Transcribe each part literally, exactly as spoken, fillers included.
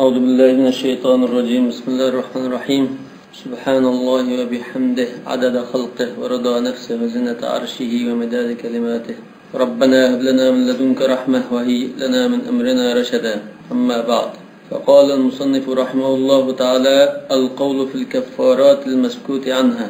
أعوذ بالله من الشيطان الرجيم. بسم الله الرحمن الرحيم. سبحان الله وبحمده عدد خلقه ورضا نفسه وزنة عرشه ومداد كلماته. ربنا هب لنا من لدنك رحمة وهيئ لنا من أمرنا رشدا. أما بعد. فقال المصنف رحمه الله تعالى: القول في الكفارات المسكوت عنها.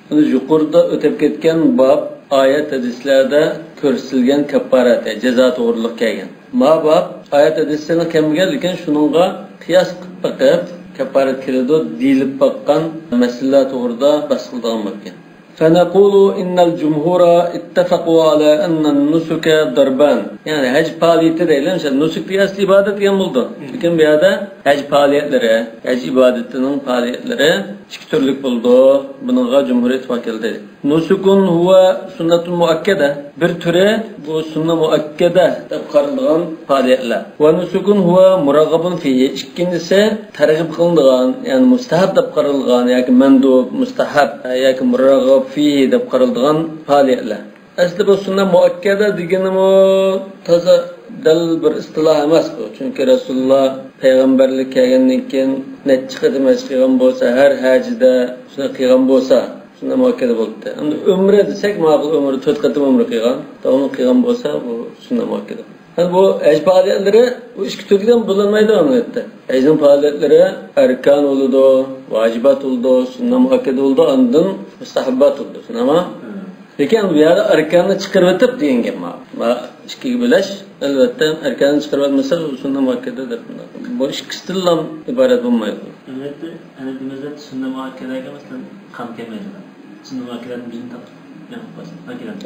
بۇنى يۇقىرىدا ئۆتۈپ كەتكەن باب، ئايەت، ھەدىسلەردە كۆرسىتىلگەن كەپپارەت، جازا توغرىلىق كەلگەن. ما باب، ئايەت، ھەدىسلەرنىڭ كەلمىگەن، لېكىن شۇنىڭغا قىياس قىلىپ بېقىپ، كەپپارەت كېلىدۇ دېيىلىپ باققان مەسىلىلەر توغرىدا بەھس قىلىدىغان بولغان. فنقول إن الجمهور اتفقوا على أن النسك ضربان. يەنى ھەج پائالىيىتى دەيلى، مىسال، نۇسۇك دېگەن ئەسلى ئىبادەت دېگەن بولىدۇ. لېكىن بۇ يەردە ھەج پائالىيەتلىرى، ھەج ئىبادىتىنىڭ پائالىيەتلىرى ئىككى تۈرلۈك بولىدۇ. بۇنىڭغا جۇمھۇر ئىتتىپاق كەلدى. نۇسۇكۇن ھۇۋە سۈننەتۇن مۇئەككەدە. بىر تۈرى بۇ سۈننە مۇئەككەدە دەپ قارىلىدىغان پائالىيەتلەر. ۋە نۇسۇكۇن ھۇۋە مۇرەغغەبۇن فىھى. ئىككىنچىسى تەرغىب قىلىنىدىغان، يەنى مۇستەھەب دەپ قارىلىدىغان ياكى مەندۇب، مۇستەھەب ياكى مۇرەغغەب فىھى دەپ قارىلىدىغان پائالىيەتلەر. ئەسلى بۇ سۈننە مۇئەككەدە دېگىنىمۇ تازا دەل بىر ئىستىلاھ ئەمەس بۇ. چۈنكى رەسۇلۇللا پەيغەمبەرلىك كەلگەندىن كېيىن نەچچە قېتىم ھەج قىلغان بولسا، ھەر ھەجىدە شۇنداق قىلغان بولسا، سۈننە مۇئەككەدە بولۇپتۇ. ئەمدى ئۆمرە دېسەك ماقۇل، ئۆمرە تۆت قېتىم ئۆمرە قىلغان، داۋاملىق قىلغان بولسا، بۇ سۈننە مۇئەككەدە. ھەم بۇ ھەج پائالىيەتلىرى بۇ ئىككى تۈردىن بولۇنمايدۇ ئەمەلىيەتتە. ھەجنىڭ پائالىيەتلىرى ئەركان بولىدۇ، ۋاجىبات بولىدۇ، سۈننە مۇئەككەدە بولىدۇ، ئاندىن مۇستەھەببات بولىدۇ. شۇنداقمۇ؟ لېكىن بۇ يەردە ئەركاننى چىقىرىۋېتىپ دېگەن گەپ مانا. ما ئىككىگە بۆلەش، ئەلۋەتتە، ئەركاننى چىقىرىۋەتمىسە، سۈننە مۇئەككەدە دەپ. بۇ ئىككىسىدىنلا ئىبارەت بولمايدۇ. ئەلۋەتتە، ھەنەفىي مەزھەبتە سۈننە مۇئەككەدەگە، مەسىلەن، قان كەلمەيدۇ. سۈننە مۇئەككەدەنى بىزنى تاپتۇق.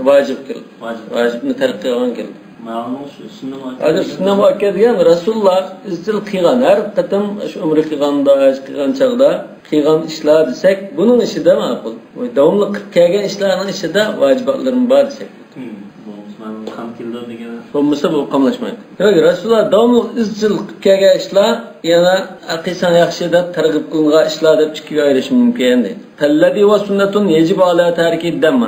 ۋاجىب كېلىدۇ. ۋاجىب. ۋاجىبنى تەرك قىلغان كېلىدۇ. ماۋۇ سۈننە مۇئەككەدە. ھازىر سۈننە مۇئەككەدە دېگەن رەسۇلۇللا ئىزچىل قىلغان، ھەر قېتىم شۇ ئۆمرە قىلغاندا، ھەج قىلغان چاغدا قىلغان ئىشلار دېسەك، بۇنىڭ ئىچىدە ماقۇل. داۋاملىق قىلىپ كەلگەن ئىشلارنىڭ ئىچىدە ۋاجىباتلىرىمۇ بار دېسەك. قان كېلىدۇ دېگەن. بولمىسا بۇ قاملاشمايدۇ. دېمەك، رەسۇلۇللا داۋاملىق ئىزچىل قىلىپ كەلگەن ئىشلار، يەنە قىلساڭ ياخشى دەپ تەرغىب قىلىنغان ئىشلار دەپ ئىككىگە ئايرىشى مۇمكىن دەيدۇ. فالذي هو سنة يجب على تاركه الدم.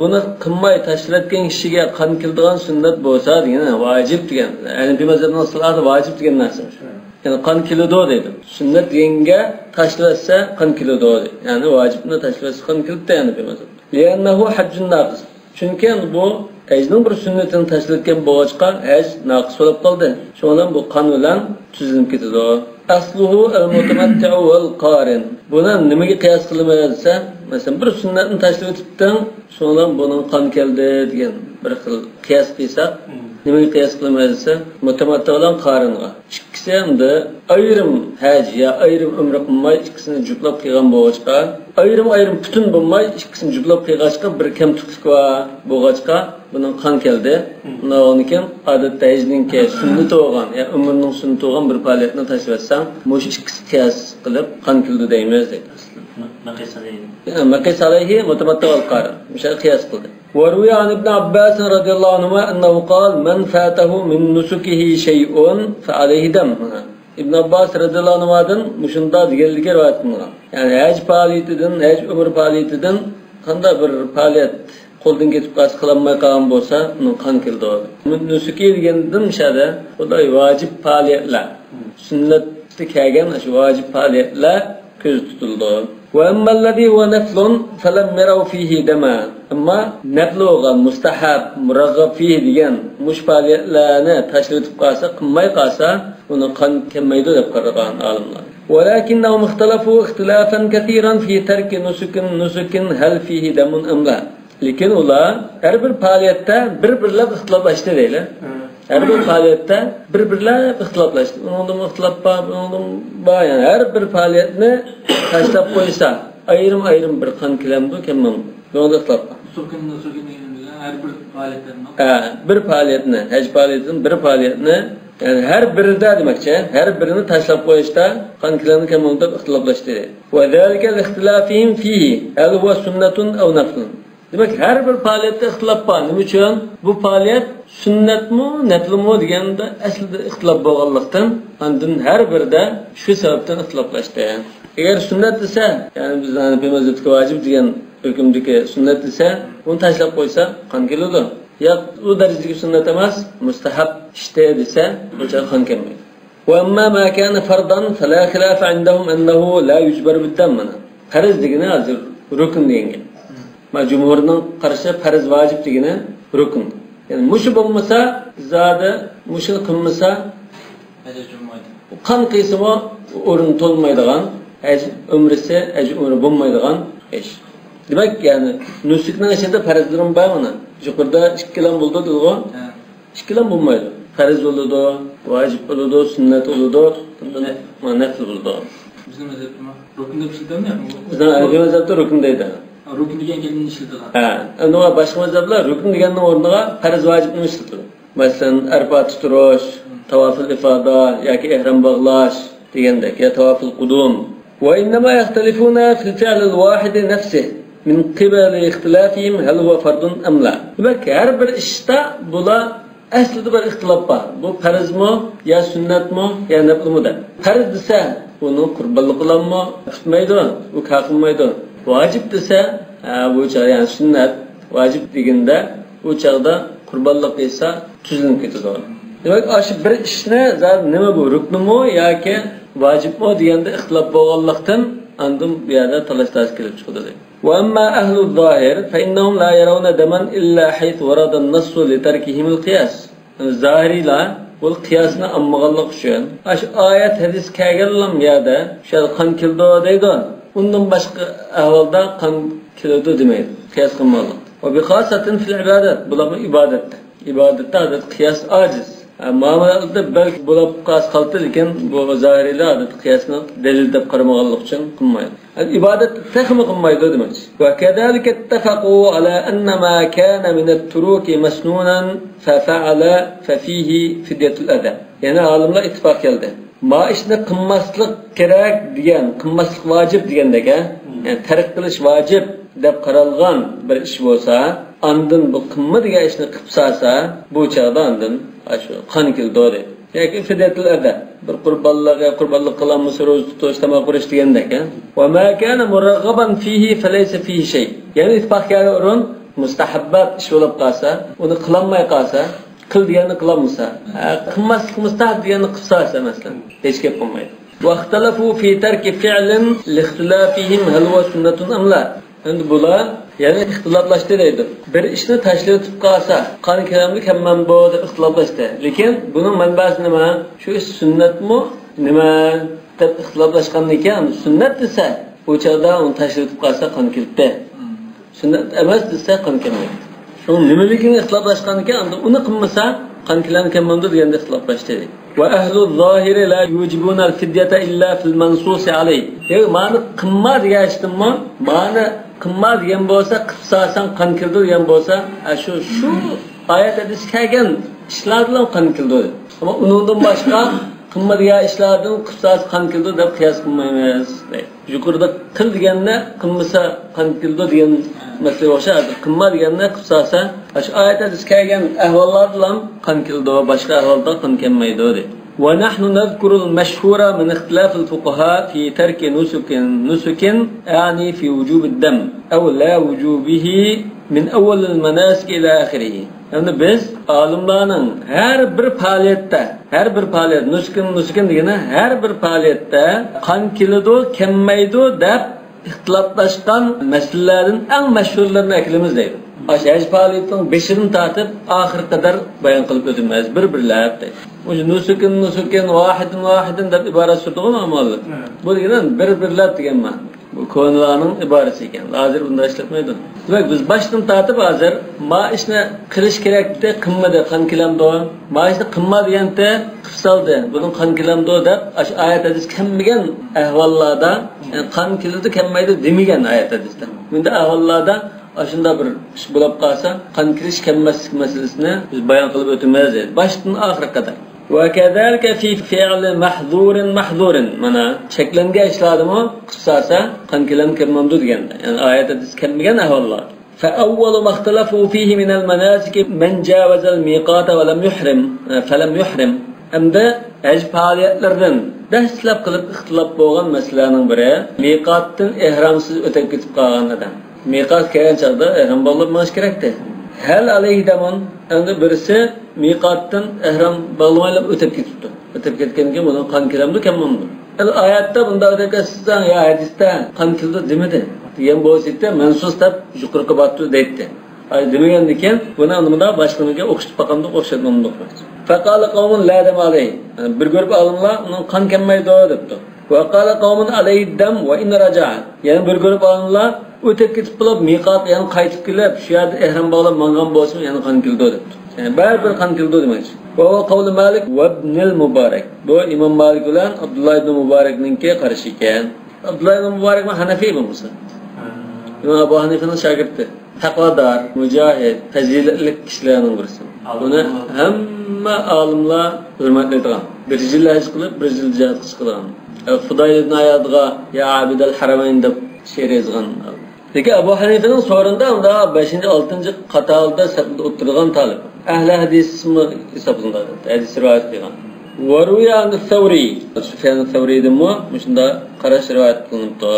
بۇنى قىلماي تاشلىۋەتكەن كىشىگە قان كېلىدىغان سۈننەت بولسا دېگەن، ۋاجىپ دېگەن. ھەنەفىي مەزھەپنىڭ ئىستىلاھىدا ۋاجىپ دېگەن نەرسە شۇ. يەنى قان كېلىدۇ دەيدۇ. سۈننەت دېگەنگە تاشلىۋەتسە قان كېلىدۇ دەيدۇ. يەنى ۋاجىپنى تاشلىۋەتسە قان كېلىدۇ دەيدۇ ھەنەفىي مەزھەپتە. لأنه حج ناقص. چۈنكى ئەمدى بۇ ھەجنىڭ بىر سۈننىتىنى تاشلىۋەتكەن بولغاچقا، ھەج ناقىس بولۇپ قالدى. شۇنىڭ بىلەن بۇ قان بىلەن تۈزۈلۈپ كېتىدۇ. أصله المتمتع والقارن. بۇنى نېمىگە قىياس قىلىمىز دېسە، مەسىلەن، بىر سۈننەتنى تاشلىۋېتىپتىڭ، شۇنىڭ بىلەن بۇنىڭ قان كەلدى دېگەن بىر خىل قىياس قىلساق، نېمىگە قىياس قىلىمىز دېسە، مۇتەمەتتە بىلەن قارىنغا. ئىككىسى ئەمدى ئايرىم ھەج يا ئايرىم ئۆمرە قىلماي، ئىككىسىنى جۈپلەپ قىلغان بولغاچقا، ئايرىم-ئايرىم پۈتۈن بولماي، ئىككىسىنى جۈپلەپ قىلغاچقا، بىر كەمتۈكلۈك بار بولغاچقا، بۇنىڭ قان كەلدى. بۇنداق بولغاندىكىن، ئادەتتە ھەجنىڭكى سۈننىتى بولغان يا ئۆمرىنىڭ سۈننىتى بولغان بىر پائالىيەتنى تاشلىۋەتسەڭ، مۇشۇ ئىككىسى قىياس قىلىپ قان كېلىدۇ دەيمىز دەيدۇ. مەقىس ئەلەيھى. مەقىس ئەلەيھى مۇتەمەتتە ۋەل قارىن. مۇشۇ قىياس قىلدى. وروي عن ابن عباس رضي الله عنهما أنه قال: من فاته من نسكه شيء فعليه دم. ئىبن ئابباس رەزىياللاھۇ ئەنھۇدىن مۇشۇنداق دېگەنلىكى رىۋايەت قىلىنغان. يەنى ھەج پائالىيىتىدىن، ھەج ئۆمرە پائالىيىتىدىن قانداق بىر پائالىيەت قولدىن كېتىپ قالسا، قىلالماي قالغان بولسا، ئۇنىڭ قان كېلىدۇ. نۇسۇكى دېگەندىن مۇشۇ يەردە خۇداي ۋاجىپ پائالىيەتلەر، سۈننەتتە كەلگەن شۇ ۋاجىپ پائالىيەتلەر كۆزدە تۇتۇلىدۇ. وأما الذي هو نفل فلم يروا فيه دما. ئەمما نەپلى بولغان، مۇستەھەب، مۇرەغغەب فىھى دېگەن مۇشۇ پائالىيەتلەرنى تاشلىۋېتىپ قالسا، قىلماي قالسا، ئۇنىڭ قان كەلمەيدۇ دەپ قارىغان ئالىملار. ولكنهم اختلفوا اختلافا كثيرا في ترك نسك، نسك هل فيه دم أم لا. لېكىن ئۇلار ھەر بىر پائالىيەتتە بىر-بىرلەپ ئىختىلاپلاشتى دەيلى. ھە. ھەر بىر پائالىيەتتە بىر-بىرلەپ ئىختىلاپلاشتى. ئۇنىڭدىمۇ ئىختىلاپ بار، بۇنىڭدىمۇ بار. يەنى ھەر بىر پائالىيەتنى تاشلاپ قويسا، ئايرىم-ئايرىم بىر قان كېلەمدۇ، كەلمەمدۇ؟ بۇنىڭدا ئىختىلاپ بار. سۇكۇن، سۇكۇن دېگەن بىلەن ھەر بىر پائالىيەتلەرنىڭ. ھە، بىر پائالىيەتنى، ھەج پائالىيىتىدىن بىر پائالىيەتنى، يەنى ھەر بىرىدە دېمەكچى، ھەر بىرىنى تاشلاپ قويۇشتا قان كېلەمدۇ، كەلمەمدۇ دەپ ئىختىلاپلاشتى. وذلك لاختلافهم فيه هل هو سنة أو نفل. دېمەك، ھەر بىر پائالىيەتتە ئىختىلاپ بار. نېمە ئۈچۈن؟ بۇ پائالىيەت سۈننەتمۇ، نەپلىمۇ دېگەندە ئەسلىدە ئىختىلاپ بولغانلىقتىن، ئاندىن ھەر بىرىدە شۇ سەۋەبتىن ئىختىلاپلاشتى. ئەگەر سۈننەت دېسە، يەنى بىز ھەنەفىي مەزھەپتىكى ۋاجىپ دېگەن ھۆكۈمدىكى سۈننەت دېسە، ئۇنى تاشلاپ قويسا قان كېلىدۇ. ياق، ئۇ دەرىجىدىكى سۈننەت ئەمەس، مۇستەھەب ئىشتى دېسە، بۇ چاغدا قان كەلمەيدۇ. وأما ما كان فرضا فلا خلاف عندهم أنه لا يجبر بالدم. مانا پەرز دېگىنى ھازىر رۇكۇن دېگەن گەپ. مانا جۇمھۇرنىڭ قارىشىدا پەرز، ۋاجىپ دېگىنى رۇكۇن. يەنى مۇشۇ بولمىسا، زادى مۇشۇنى قىلمىسا، قان قىيسىمۇ ئورنى تولمايدىغان، ھەج ئۆمرىسى، ھەج ئۆمرە بولمايدىغان ئىش. دېمەك، يەنى نۇسۇكنىڭ ئىچىدە پەرزلىرىمۇ بار مانا. يۇقىرىدا ئىككىلەن بولدى دېدىغۇ. ھە. ئىككىلەن بولمايدۇ. پەرز بولىدۇ، ۋاجىپ بولىدۇ، سۈننەت بولىدۇ، نەپل. ھە، نەپل بولىدۇ. بىزنىڭ مەزھەپتىمۇ رۇكۇن دەپ ئىشلىتەمدۇ؟ بىزنىڭ ھەنەفىي مەزھەپتە رۇكۇن دەيدۇ. ھە، رۇكۇن دېگەن كەلىمىنى ئىشلىتىدۇ. ھە، ئەمدى باشقا مەزھەپلەر رۇكۇن دېگەننىڭ ئورنىغا پەرز، ۋاجىپنى ئىشلىتىدۇ. مەسىلەن، ئەرپاتتا تۇرۇش، تاۋافۇل ئىفادا ياكى ئېھرام باغلاش دېگەندەك، يا تاۋافۇل قۇدۇم. وإنما يختلفون في الفعل الواحد نفسه من قبل اختلافهم هل هو فرض أم لا. دېمەك، ھەر بىر ئىشتا بۇلار ئەسلىدە بىر ئىختىلاپ بار. بۇ پەرزمۇ يا سۈننەتمۇ يا نەپلىمۇ دەپ. پەرز دېسە، ئۇنى قۇربانلىق قىلاممۇ؟ پۈتمەيدۇ، ئۇ كاپىر بولمايدۇ. ۋاجىپ دېسە، ھە، بۇ چاغ، يەنى سۈننەت، ۋاجىپ دېگىنىدە ئۇ چاغدا قۇربانلىق قىلسا تۈزۈلۈپ كېتىدۇ. دېمەك، ئاشۇ بىر ئىشنى زادى نېمە بۇ، رۇكنىمۇ ياكى ۋاجىپمۇ دېگەندە ئىختىلاپ بولغانلىقتىن، ئاندىن بۇ يەردە تالاش-تارتىش كېلىپ چىقىدۇ دەيدۇ. وأما أهل الظاهر فإنهم لا يرون دما إلا حيث ورد النص لتركهم القياس. زاھىرىيلار بۇ قىياسنى ئالمىغانلىقى ئۈچۈن، ئاشۇ ئايەت، ھەدىس كەلگەنلا يەردە شۇ يەردە قان كېلىدۇ دەيدۇ. ئۇندىن باشقا ئەھۋالدا قان كېلىدۇ دېمەيدۇ، قىياس قىلمىغانلىقتا. وبخاصة في العبادات، بۇلارمۇ ئىبادەتتە. ئىبادەتتە ئادەتتە قىياس ئاجىز. ھە، مۇئامىلىلەردە بەلكى بولۇپ قالسا قالدى، لېكىن بۇ زاھىرىيلار ئادەتتە قىياسنى دەلىل دەپ قارىمىغانلىقى ئۈچۈن قىلمايدۇ. ئىبادەت تېخىمۇ قىلمايدۇ دېمەكچى. وكذلك اتفقوا على أن ما كان من التروك مسنونا ففعل ففيه فدية الأذى. يەنى ئالىملار ئىتتىپاق كەلدى. ما ئىشنى قىلماسلىق كېرەك دېگەن، قىلماسلىق ۋاجىپ دېگەندەك، ھە؟ يەنى تەرك قىلىش ۋاجىپ دەپ قارالغان بىر ئىش بولسا، ئاندىن بۇ قىلما دېگەن ئىشنى قىلىپ سالسا، بۇ چاغدا ئاندىن ئاشۇ قان كېلىدۇ دەيدۇ. ياكى فدية الأذى، بىر قۇربانلىق، يا قۇربانلىق قىلالمىسا روزا تۇتۇش، تاماق قۇرۇش دېگەندەك، ھە؟ وما كان مرغبا فيه فليس فيه شيء. يەنى ئىتتىپاق كەلگەن ئورۇن مۇستەھەببات ئىش بولۇپ قالسا، ئۇنى قىلالماي قالسا، قىل دېگەننى قىلالمىسا، ھە، قىلماسلىق مۇستەھەب دېگەننى قىلسا، مەسىلەن، ھېچ گەپ بولمايدۇ. واختلفوا في ترك فعل لاختلافهم هل هو سنة أم لا. ئەمدى بۇلار يەنە ئىختىلاپلاشتى دەيدۇ. بىر ئىشنى تاشلىۋېتىپ قالسا، قان كېلەمدۇ، كەلمەمدۇ دەپ ئىختىلاپلاشتى. لېكىن بۇنىڭ مەنبەسى نېمە؟ شۇ ئىش سۈننەتمۇ نېمە دەپ ئىختىلاپلاشقاندىن كېيىن، سۈننەت دېسە، ئۇ چاغدا ئۇنى تاشلىۋېتىپ قالسا، قان كېلىپتۇ. سۈننەت ئەمەس دېسە، قان كەلمەيدۇ. شۇنىڭ نېمىلىكىنى ئىختىلاپلاشقاندىكىن، ئاندىن ئۇنى قىلمىسا، قان كېلەمدۇ كەلمەمدۇ دېگەندە ئىختىلاپلاشتى. وأهل الظاهر لا يوجبون الفدية إلا في المنصوص عليه. دېمەك، مانى قىلما دېگەن ئىشتىنمۇ، مانى قىلما دېگەن بولسا، قىلسا سەن قان كېلىدۇ دېگەن بولسا، ئە، شۇ، شۇ ئايەت ھەدىس كەلگەن ئىشلاردىلا قان كېلىدۇ. ئەمما ئۇنىڭدىن باشقا قىلما دېگەن ئىشلاردىن قىلسا قان كېلىدۇ دەپ قىياس قىلمايمىز، دەيدۇ. يۇقىرىدا قىل دېگەندە قىلمىسا قان كېلىدۇ دېگەن مەسىلىگە ئوخشايدۇ. قىلما دېگەندە قىلسا، ئاشۇ ئايەت ھەدىس كەلگەن ئەھۋاللاردىلا قان كېلىدۇ، باشقا ئەھۋالدا قان كەلمەيدۇ، دەيدۇ. ونحن نذكر المشهور من اختلاف الفقهاء في ترك نسك، نسك، أعني في وجوب الدم أو لا وجوبه من أول المناسك إلى آخره. ئەمدى بىز ئالىملارنىڭ ھەر بىر پائالىيەتتە، ھەر بىر پائالىيەت، نۇسۇكىن، نۇسۇكىن دېگىنى ھەر بىر پائالىيەتتە قان كېلىدۇ، كەلمەيدۇ دەپ ئىختىلاپلاشقان مەسىلىلەردىن ئەڭ مەشھۇرلىرىنى ئەكېلىمىز دەيدۇ. ئاشۇ ھەج پائالىيىتىنىڭ بېشىدىن تارتىپ ئاخىرىغا قەدەر بايان قىلىپ ئۆتىمىز بىر-بىرلەپ دەيدۇ. مۇشۇ نۇسۇكىن، نۇسۇكىن، ۋاھىدىن، ۋاھىدىن دەپ ئىبارەت سۈردىغۇ مۇئەللىپ. بۇ دېگىنى بىر-بىرلەپ دېگەن مەنا. بۇ كونىلارنىڭ ئىبارىسى ئىكەن. ھازىر بۇنداق ئىشلەتمەيدۇ. دېمەك، بىز باشتىن تارتىپ ھازىر ما ئىشنى قىلىش كېرەكتى، قىلمىدى، قان كېلەمدۇ؟ ما ئىشنى قىلما دېگەنتى، قىلىپ سالدى، بۇنىڭ قان كېلەمدۇ دەپ، ئاشۇ ئايەت ھەدىس كەلمىگەن ئەھۋاللاردا، يەنى قان كېلىدۇ، كەلمەيدۇ دېمىگەن ئايەت ھەدىستە. بۇنداق ئەھۋاللاردا ئاشۇنداق بىر ئىش بولۇپ قالسا، قان كېلىش كەلمەسلىك مەسىلىسىنى بىز بايان قىلىپ ئۆتىمىز، باشتىن ئاخىرغا قەدەر. وكذلك في فعل محظور محظور. مانا، چەكلەنگەن ئىشلاردىمۇ قىلسا قان كېلەم كەلمەمدۇ دېگەندە. يەنى ئايەت ھەدىس كەلمىگەن ئەھۋاللار. فأول ما اختلفوا فيه من المناسك من جاوز الميقات ولم يحرم، فلم يحرم. ئەمدى ھەج پائالىيەتلىرىدىن دەسلەپ قىلىپ ئىختىلاپ بولغان مەسىلىلەرنىڭ بىرى، مىقاتتىن ئېھرامسىز ئۆتۈپ كېتىپ قالغان ئادەم. مىقات كەلگەن چاغدا ئېھرام باغلاپ مېڭىش كېرەكتى. ھەل ئەلەيھى دەمۇن، ئەمدى بىرسى مىقاتتىن ئەھرام باغلىمايلا ئۆتۈپ كېتىپتۇ. ئۆتۈپ كەتكەندىن كېيىن بۇنىڭ قان كېلەمدۇ، كەلمەمدۇ؟ ئايەتتە بۇنداق دەپ كەتسەڭ، يا ھەدىستە قان كېلىدۇ دېمىدى دېگەن بولسا، مەنسۇس دەپ يۇقىرىقى باتتۇ دەيتتى. ئاي دېمىگەندىكىن، بۇنى ئاندىمىدا باشقىنىڭكى ئوخشىتىپ باقامدۇق، ئوخشاتمامدۇق. فقال قوم لا دم عليه. بىر گۇرۇپ ئالىملار ئۇنىڭ قان كەلمەيدۇ دەپتۇ. وقال قوم عليه الدم وإن رجع. يەنە بىر گۇرۇپ ئالىملار ئۆتۈپ كېتىپ بولۇپ، مىقاتقا يەنە قايتىپ كېلىپ، شۇ يەردە ئېھرام باغلاپ ماڭغان بولسىمۇ يەنە قان كېلىدۇ دەپتۇ. يەنى بەرىبىر قان كېلىدۇ دېمەكچى. وهو قول مالك وابن المبارك. بۇ ئىمام مالىك بىلەن ئابدۇللا ئىبن مۇبارەكنىڭكى قارىشى ئىكەن. ئابدۇللا ئىبن مۇبارەكمۇ ھەنەفىي بولمىسا؟ ئىمام ئەبۇ ھەنىفىنىڭ شاگىرتى. تەقۋادار، مۇجاھىد، پەزىلەتلىك كىشىلەرنىڭ بىرسى. بۇنى ھەممە ئالىملار ھۆرمەتلەيدىغان. بىر يىل ھەج قىلىپ، بىر يىل جىھادقا چىقىدىغان. ئە، فۇدايل ئىبن ئىيادغا يا ئابىدەل ھەرەمەين دەپ شېئىر يازغان. لېكىن ئەبۇ ھەنىفىنىڭ سورۇنىدا ئۇندا بەشىنچى، ئالتىنچى قاتاردا سەپتە ئولتۇرغان تالىپ. ئەھلى ھەدىسمۇ ھېسابلىنىدۇ. ھەدىس رىۋايەت قىلغان. وروي عن الثوري. سۇفيان سەۋرىدىنمۇ مۇشۇنداق قاراش رىۋايەت قىلىنىپتۇ.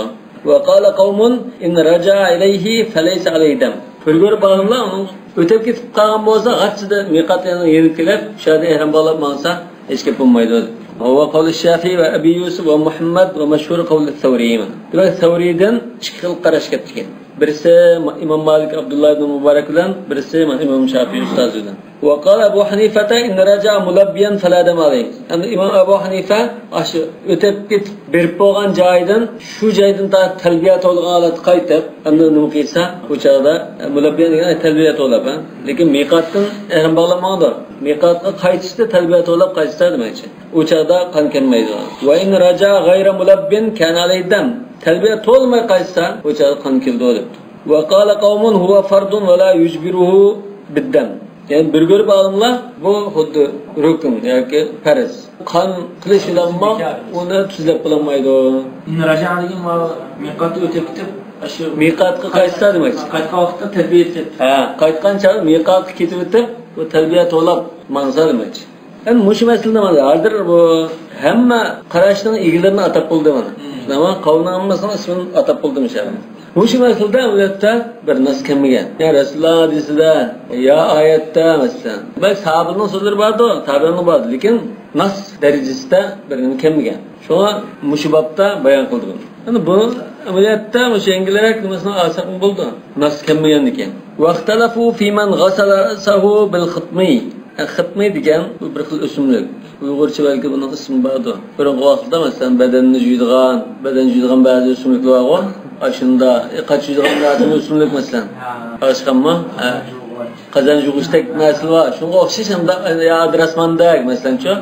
وقال قوم إن رجع إليه فليس عليه دم. بىر گۇرۇپ ئالىملار ئۇنىڭ ئۆتۈپ كېتىپ قالغان بولسا، غاچچىدا مىقات يەنە يېنىپ كېلىپ، شۇ يەردە ئەھرام باغلاپ ماڭسا، ھېچ گەپ بولمايدۇ. وهو قول الشافعي وأبي يوسف ومحمد ومشهور قول الثوري. دېمەك، سەۋرىدىن ئىككى خىل قاراش كەپتىكەن. بىرسى ئىمام مالىك، ئابدۇللا ئىبن مۇبارەك بىلەن، بىرسى ئىمام شافىي ئۇستازى بىلەن. وقال أبو حنيفة إن رجع ملبيا فلا دم عليه. ئەمدى ئىمام ئەبۇ ھەنىفە ئاشۇ ئۆتۈپ كېتىپ بېرىپ بولغان جايىدىن، شۇ جايدىن تا تەلبىيە توۋلىغان ھالەتتە قايتىپ، ئەمدى نېمە قىلسا، ئۇ چاغدا، ئە، مۇلەببىيە دېگەن تەلبىيە توۋلاپ، ھە؟ لېكىن مىقاتتىن ئەھرام باغلاپ ماڭىدۇ. مىقاتقا قايتىشتا تەلبىيە توۋلاپ قايتسا دېمەكچى. ئۇ چاغدا قان كەلمەيدۇ. وإن رجع غير ملب كان عليه دم. تەلبىيە توۋلىماي قايتسا، ئۇ چاغدا قان كېلىدۇ دەپتۇ. وقال قوم هو فرض ولا يجبره بالدم. يەنى بىر گۇرۇپ ئالىملار بۇ خۇددى رۇكۇن ياكى پەرز. قان قىلىش بىلەنمۇ ئۇنى تۈزلەپ بولالمايدۇ. ئىن راجا دېگەن مىقاتتا ئۆتۈپ كېتىپ، ئاشۇ مىقاتقا قايتسا دېمەكچى. قايتقان ۋاقىتتا تەلبىيە ئېيتىپ. ھە، قايتقان چاغدا مىقاتقا كېتىۋېتىپ، بۇ تەلبىيە توۋلاپ ماڭسا دېمەكچى. ئەمدى مۇشۇ مەسىلىدە مانا ھازىر بۇ ھەممە قاراشنىڭ ئىگىلىرىنى ئاتاپ بولدى مانا. شۇنداقمۇ؟ قاۋلنىڭ ھەممىسىنىڭ ئىسمىنى ئاتاپ بولدى مۇشۇ يەردە. مۇشۇ مەسىلىدە ئەمەلىيەتتە بىر نەس كەلمىگەن. يا رەسۇلۇللا ھەدىسىدە، يا ئايەتتە مەسىلەن. بەلكى ساھابىنىڭ سۆزلىرى باردۇ، تابىئىننىڭ باردۇ، لېكىن نەس دەرىجىسىدە بىر نېمە كەلمىگەن. شۇڭا مۇشۇ بابتا بايان قىلدى بۇنى. ئەمدى بۇ ئەمەلىيەتتە مۇشۇ يەڭگىلرەك نېمىسىنى ئالساقمۇ بولىدۇ. نەس كەلمىگەندىكىن. واختلفوا في من غسل رأسه بالخطم. خىتمى دېگەن بۇ بىر خىل ئۆسۈملۈك. ئۇيغۇرچە بەلكى بۇنىڭ ئىسمى باردۇ. بۇرۇنقى ۋاقىتتا مەسىلەن بەدەننى جۇيىدىغان، بەدەن جۇيىدىغان بەزى ئۆسۈملۈكلەر بارغۇ. ئاشۇندا، ئە، قاچ جۇيىدىغان بىر ئۆسۈملۈك مەسىلەن. ھە. قاراشقانمۇ؟ ھە. قازان جۇغۇچتەك نەرسىلەر بار. شۇنىڭغا ئوخشاش ئەمدى يا ئادراسماندەك مەسىلەنچۇ.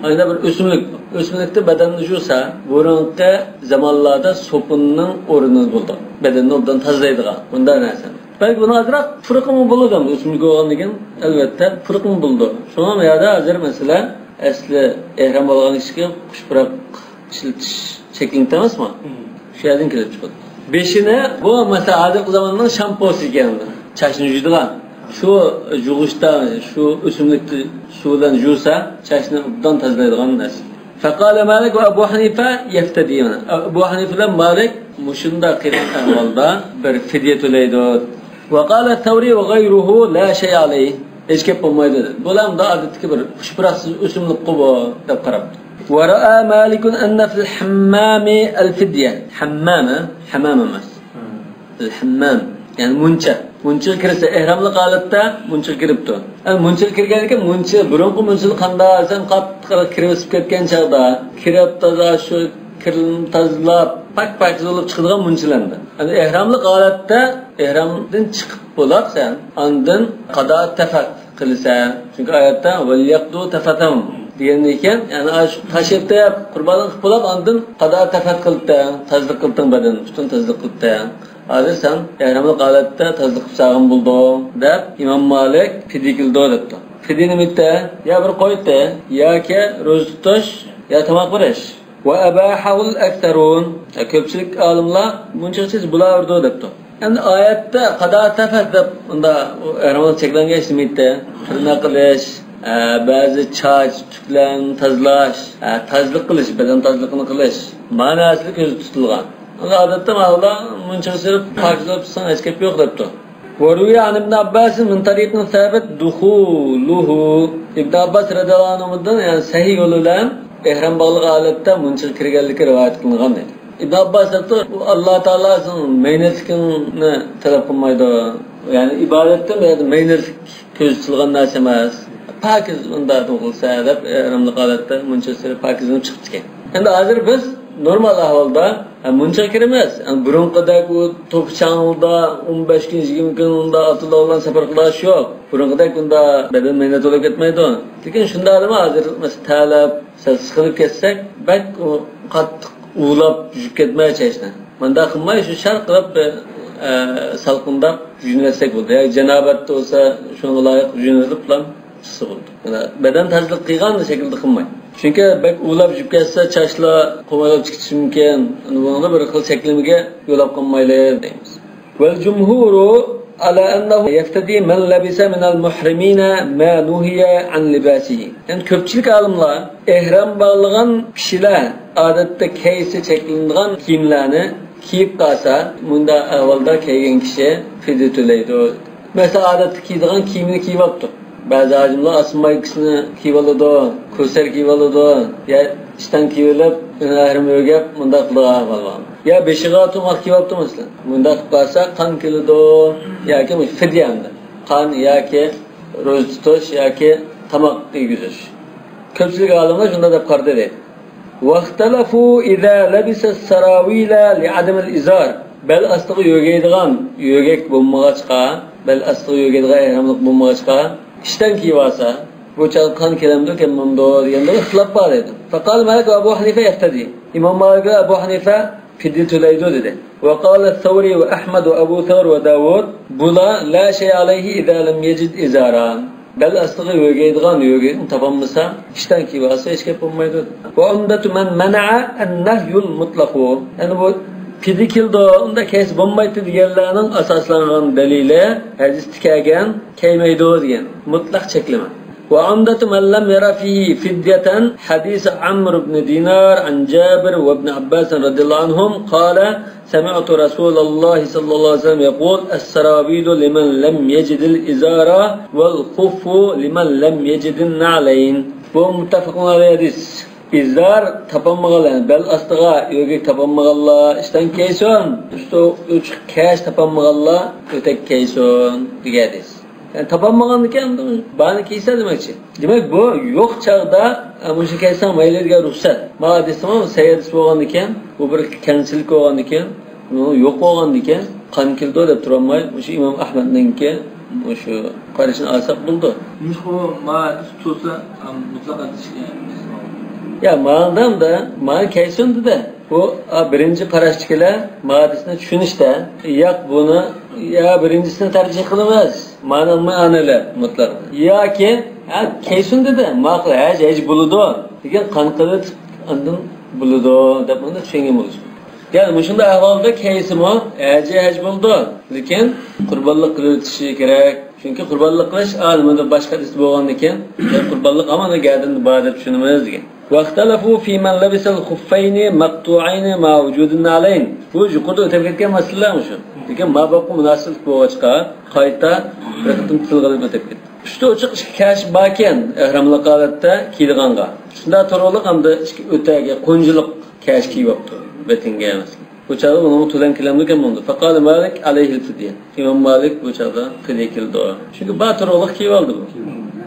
ئايدا بىر ئۆسۈملۈك. ئۆسۈملۈكتە بەدەننى جۇسا، بۇرۇنقى زامانلاردا سوپۇننىڭ ئورنىدا بولىدۇ. بەدەننى ئوبدان تازىلايدىغان بۇنداق نەرسە. بەلكى بۇنىڭ ئازراق پۇرىقىمۇ بولىدۇ، ئۆسۈملۈك بولغاندىن كېيىن، ئەلۋەتتە، پۇرىقىمۇ بولىدۇ. شۇڭا بۇ يەردە ھازىر مەسىلە ئەسلى ئېھرام بولغان كىشىگە خۇش پۇراق ئىشلىتىش چەكلىنىپ ئەمەسمۇ؟ شۇ يەردىن كېلىپ چىقىدۇ. بېشىنى، بۇ مەسىلەن ھازىرقى زاماننىڭ شامپۇسى ئىكەن. چاچنى يۇيىدىغان. شۇ يۇغۇچتا، شۇ ئۆسۈملۈك سۇ بىلەن يۇسا، چاچنى ئوبدان تازىلايدىغان نەرسە. فقال مالك وأبو حنيفة يفتدي. ئەبۇ ھەنىفە بىلەن مالىك مۇشۇنداق قىلغان ئەھۋالدا بىر فىدىيە تۆلەيدۇ. وقال الثوري وغيره لا شيء عليه. ھېچ گەپ بولمايدۇ دېدى. بۇلار ئادەتتىكى بىر خۇش پۇراقسىز ئۆسۈملۈكقۇ بۇ دەپ قاراپتۇ. ورأى مالك أن في الحمام الفدية. ھەممام، ھە؟ ھەمام ئەمەس. الحمام، يەنى مۇنچا. مۇنچىغا كىرسە، ئېھراملىق ھالەتتە مۇنچىغا كىرىپتۇ. ئەمدى مۇنچىغا كىرگەندىكىن مۇنچا، بۇرۇنقى مۇنچىلار قانداق دېسەم، قاتتىقراق كىرىپ ئۆسۈپ كەتكەن چاغدا، كىرىپ تازا شۇ كىرنى تازىلاپ، پاك-پاكىز بولۇپ چىقىدىغان مۇنچىلار ئەمدى. ئەمدى ئېھراملىق ھالەتتە، ئېھرامدىن چىقىپ بولاپ سەن، ئاندىن قادا تەفەت قىلىسەن. چۈنكى ئايەتتە، ۋەليەقدۇ تەفەتەھۇم دېگەندىن كېيىن، يەنى ئاشۇ تاش ئېتىپ، قۇربانلىق قىلىپ بولاپ، ئاندىن قادا تەفەت قىلىتەڭ، تازىلىق قىلىتەڭ بەدەننى، پۈتۈن تازىلىق قىلىتەڭ. ھازىر سەن ئەھراملىق ھالەتتە تازىلىق قىلساغىن بولىدۇ، دەپ ئىمام مالىك پىدىيە كېلىدۇ دەپتۇ. پىدىيە نېمە ئېيتتى؟ يا بىر قوي ئېيتتى، ياكى روزا تۇتۇش، يا تاماق بېرىش. وأباحه الأكثرون. يا كۆپچىلىك ئالىملار مۇنچىغىچە بولاۋېرىدۇ دەپتۇ. ئەمدى ئايەتتە قادا تەفەت دەپ ئۇندا ئەھراملىق چەكلەنگەن ئىش نېمە ئېيتتى؟ تىرنا قىلىش، ئە، بەزى چاچ، تۈكلەرنى تازىلاش، ئە، تازىلىق قىلىش، بەدەن تازىلىقىنى قىلىش مەناسىدا كۆزدە تۇتۇلغان. ئەمدى ئادەتتە ماۋۇلار مۇنچىغا سېلىپ پاكىز بولۇپ تۇرساڭ ھېچ گەپ يوق دەپتۇ. وروي عن ابن عباس من طريق ثابت دخوله. ئىبن ئابباس رەزىياللاھۇ ئەنھۇدىن، يەنى سەھىھ يولى بىلەن ئېھرام باغلىغان ھالەتتە مۇنچىغا كىرگەنلىكى رىۋايەت قىلىنغان دەيدۇ. ئىبن ئابباس دەپتۇ، ئۇ ئاللا تائالانىڭ مەينەتلىكىنى تەلەپ قىلمايدۇ. يەنى ئىبادەتتە بۇ يەردە مەينەتلىك كۆزىتىلغان نەرسە ئەمەس. پاكىز ئۇنداق قىلسا دەپ، ئېھراملىق ھالەتتە مۇنچىسى پاكىزلىنىپ چىقىپتىكەن. ئەمدى ھازىر بىز نورمال ئەھۋالدا، ھە، مۇنچىغا كىرىمىز. يەنى بۇرۇنقىدەك ئۇ توپا چاڭلىدا ئون بەش كۈن، يىگىرمە كۈن ئۇنداق ئاتىلار بىلەن سەپەر قىلىش يوق. بۇرۇنقىدەك ئۇنداق بەدەن مەينەت بولۇپ كەتمەيدۇ. لېكىن شۇنداقلىمۇ ھازىر، مەسىلەن، تەرلەپ، سىقىلىپ كەتسەك، بەك ئۇ قاتتىق ئۇۋىلاپ يۇيۇپ كەتمەي چاچنى. مۇنداق قىلماي، شۇ شارقىراپ بىر، ئە، سالقىنداپ يۇيۇنۇۋەتسەك بولىدۇ. ياكى جانابەتتە بولسا، شۇنىڭغا لايىق يۇيۇنۇۋېلىپلا چىقسا بولىدۇ. مانا بەدەن تازىلىق قىلغان شەكىلدە قىلماي. چۈنكى بەك ئۇۋىلاپ يۇيۇپ كەتسە، چاچلار قومايلاپ چىقىشى مۇمكىن. ئۇنىڭغا بىر خىل چەكلىمىگە يول ئاپ قالمايلى دەيمىز. والجمهور على أنه يفتدي من لبس من المحرمين ما نهي عن لباسه. يەنى كۆپچىلىك ئالىملار ئېھرام باغلىغان كىشىلەر ئادەتتە كىيسە چەكلىنىدىغان كىيىملەرنى كىيىپ قالسا، مۇنداق ئەھۋالدا كىيگەن كىشى فىدىيە تۆلەيدۇ. مەسىلەن، ئادەتتە كىيىدىغان كىيىمىنى كىيىۋاپتۇ. بەزى ھاجىملار ئاسما مايكىسىنى كىيىۋالىدۇ، كوسەر كىيىۋالىدۇ، يا ئىشتان كىيىۋېلىپ، ئەھرىمى ئۆگەپ، مۇنداق قىلىدىغان ئەھۋال بار. يا بېشىغا تۇماق كىيىۋاپتۇ، مەسىلەن. مۇنداق قىلىپ قالسا، قان كېلىدۇ ياكى مۇشۇ فىدىيە ئەمدى. قان ياكى روزا تۇتۇش ياكى تاماق يېگۈزۈش. كۆپچىلىك ئالىملار شۇنداق دەپ قارىدى دەيدۇ. واختلفوا إذا لبس السراويل لعدم الإزار. بەل ئاستىغا يۆگەيدىغان يۆگەك بولمىغاچقا، بەل ئاستىغا يۆگەيدىغان ئېھراملىق بولمىغاچقا، ئىشتان كىيىۋالسا، بۇ چاغدا قان كېلەمدۇ، كەلمەمدۇ دېگەندە ئىختىلاپ بار دەيدۇ. فقال مالك وأبو حنيفة يفتدي. ئىمام مالىك ۋە ئەبۇ ھەنىفە فىدىيە تۆلەيدۇ دېدى. وقال الثوري وأحمد وأبو ثور وداود بۇلار لا شيء عليه إذا لم يجد إزارا. بەل ئاستىغا يۆگەيدىغان يۆگەكنى تاپالمىسا، ئىشتان كىيىۋالسا ھېچ گەپ بولمايدۇ. وعمدة من منع النهي المطلق. يەنى بۇ پىدىيە كېلىدۇ، ئۇنداق كىيسە بولمايدۇ دېگەنلەرنىڭ ئاساسلانغان دەلىلى ھەدىستە كەلگەن كىيمەيدۇ دېگەن مۇتلەق چەكلىمە. وعمدة من لم ير فيه فدية حديث عمرو بن دينار عن جابر وابن عباس رضي الله عنهم قال سمعت رسول الله صلى الله عليه وسلم يقول السراويل لمن لم يجد الإزار والخف لمن لم يجد النعلين. بۇ مۇتتەپەقۇن ئەلەيھى ھەدىس. ئىزار تاپالمىغانلار، يەنى بەل ئاستىغا يۆگەك تاپالمىغانلار ئىشتان كىيسۇن، ئۈستى ئوچۇق كەش تاپالمىغانلار ئۆتەك كىيسۇن دېگەن ھەدىس. يەنى تاپالمىغاندىكىن بارنى كىيسە دېمەكچى. دېمەك، بۇ يوق چاغدا، ئە، مۇشۇ كىيسەڭ مەيلى دېگەن رۇخسەت. مانا دېسىمۇ سەھىھ ھەدىس بولغاندىكىن، بۇ بىر كەمچىلىك بولغاندىكىن، بۇ يوق بولغاندىكىن، قان كېلىدۇ دەپ تۇرالماي، مۇشۇ ئىمام ئەھمەدنىڭكى مۇشۇ قارىشىنى ئالساق بولىدۇ. مۇشۇ ما تۇرسا، مۇتلەق ئېيتىش. يا، ماڭدامدا، ماڭا كەيسۇن دېدى. بۇ، ئا، بىرىنچى قاراشتىكىلەر مادىسىنى چۈشىنىشتە، ياق، بۇنى، يا، بىرىنچىسىنى تەرجىھ قىلىمىز. مانا، مانا ئەلە مۇتلەق. ياكى، ھە، كەيسۇن دېدى. ماقۇل، ھەج، ھەج بولىدۇ. لېكىن قان قىلىپ ئاندىن بولىدۇ دەپ ئۇنى چۈشەنگەن بولۇش. يەنى مۇشۇنداق ئەھۋالدا كەيسىمۇ ھەجى ھەج بولىدۇ. لېكىن قۇربانلىق قىلىۋېتىشى كېرەك. چۈنكى قۇربانلىق قىلىش، ئا، نېمىدە باشقا ھەدىستە بولغاندىكىن، قۇربانلىق ھامان گەدىندە بار دەپ چۈشىنىمىز دېگەن. واختلفوا في من لبس الخفين مقطوعين مع وجود النعلين. بۇ يۇقىرىدا ئۆتۈپ كەتكەن مەسىلىلەر مۇشۇ. لېكىن ما بابقا مۇناسىۋەتلىك بولغاچقا، قايتا بىر قېتىم تىلغا ئېلىپ ئۆتۈپ كەتتى. ئۈستى ئوچۇق ئىككى كەش باركەن، ئېھراملىق ھالەتتە كىيىدىغانغا. شۇنداق تۇرۇقلۇق ھەمدە ئىككى ئۆتەككە قونچىلىق كەش كىيىۋاپتۇ بەتىنگە مەسىلەن. بۇ چاغدا ئۇنىڭ تۆلەم كېلەمدۇ كەم بولىدۇ. فقال مالك عليه الفدية. ئىمام مالىك بۇ چاغدا فىدىيە كېلىدۇ. چۈنكى بار تۇرۇقلۇق كىيىۋالدى بۇ.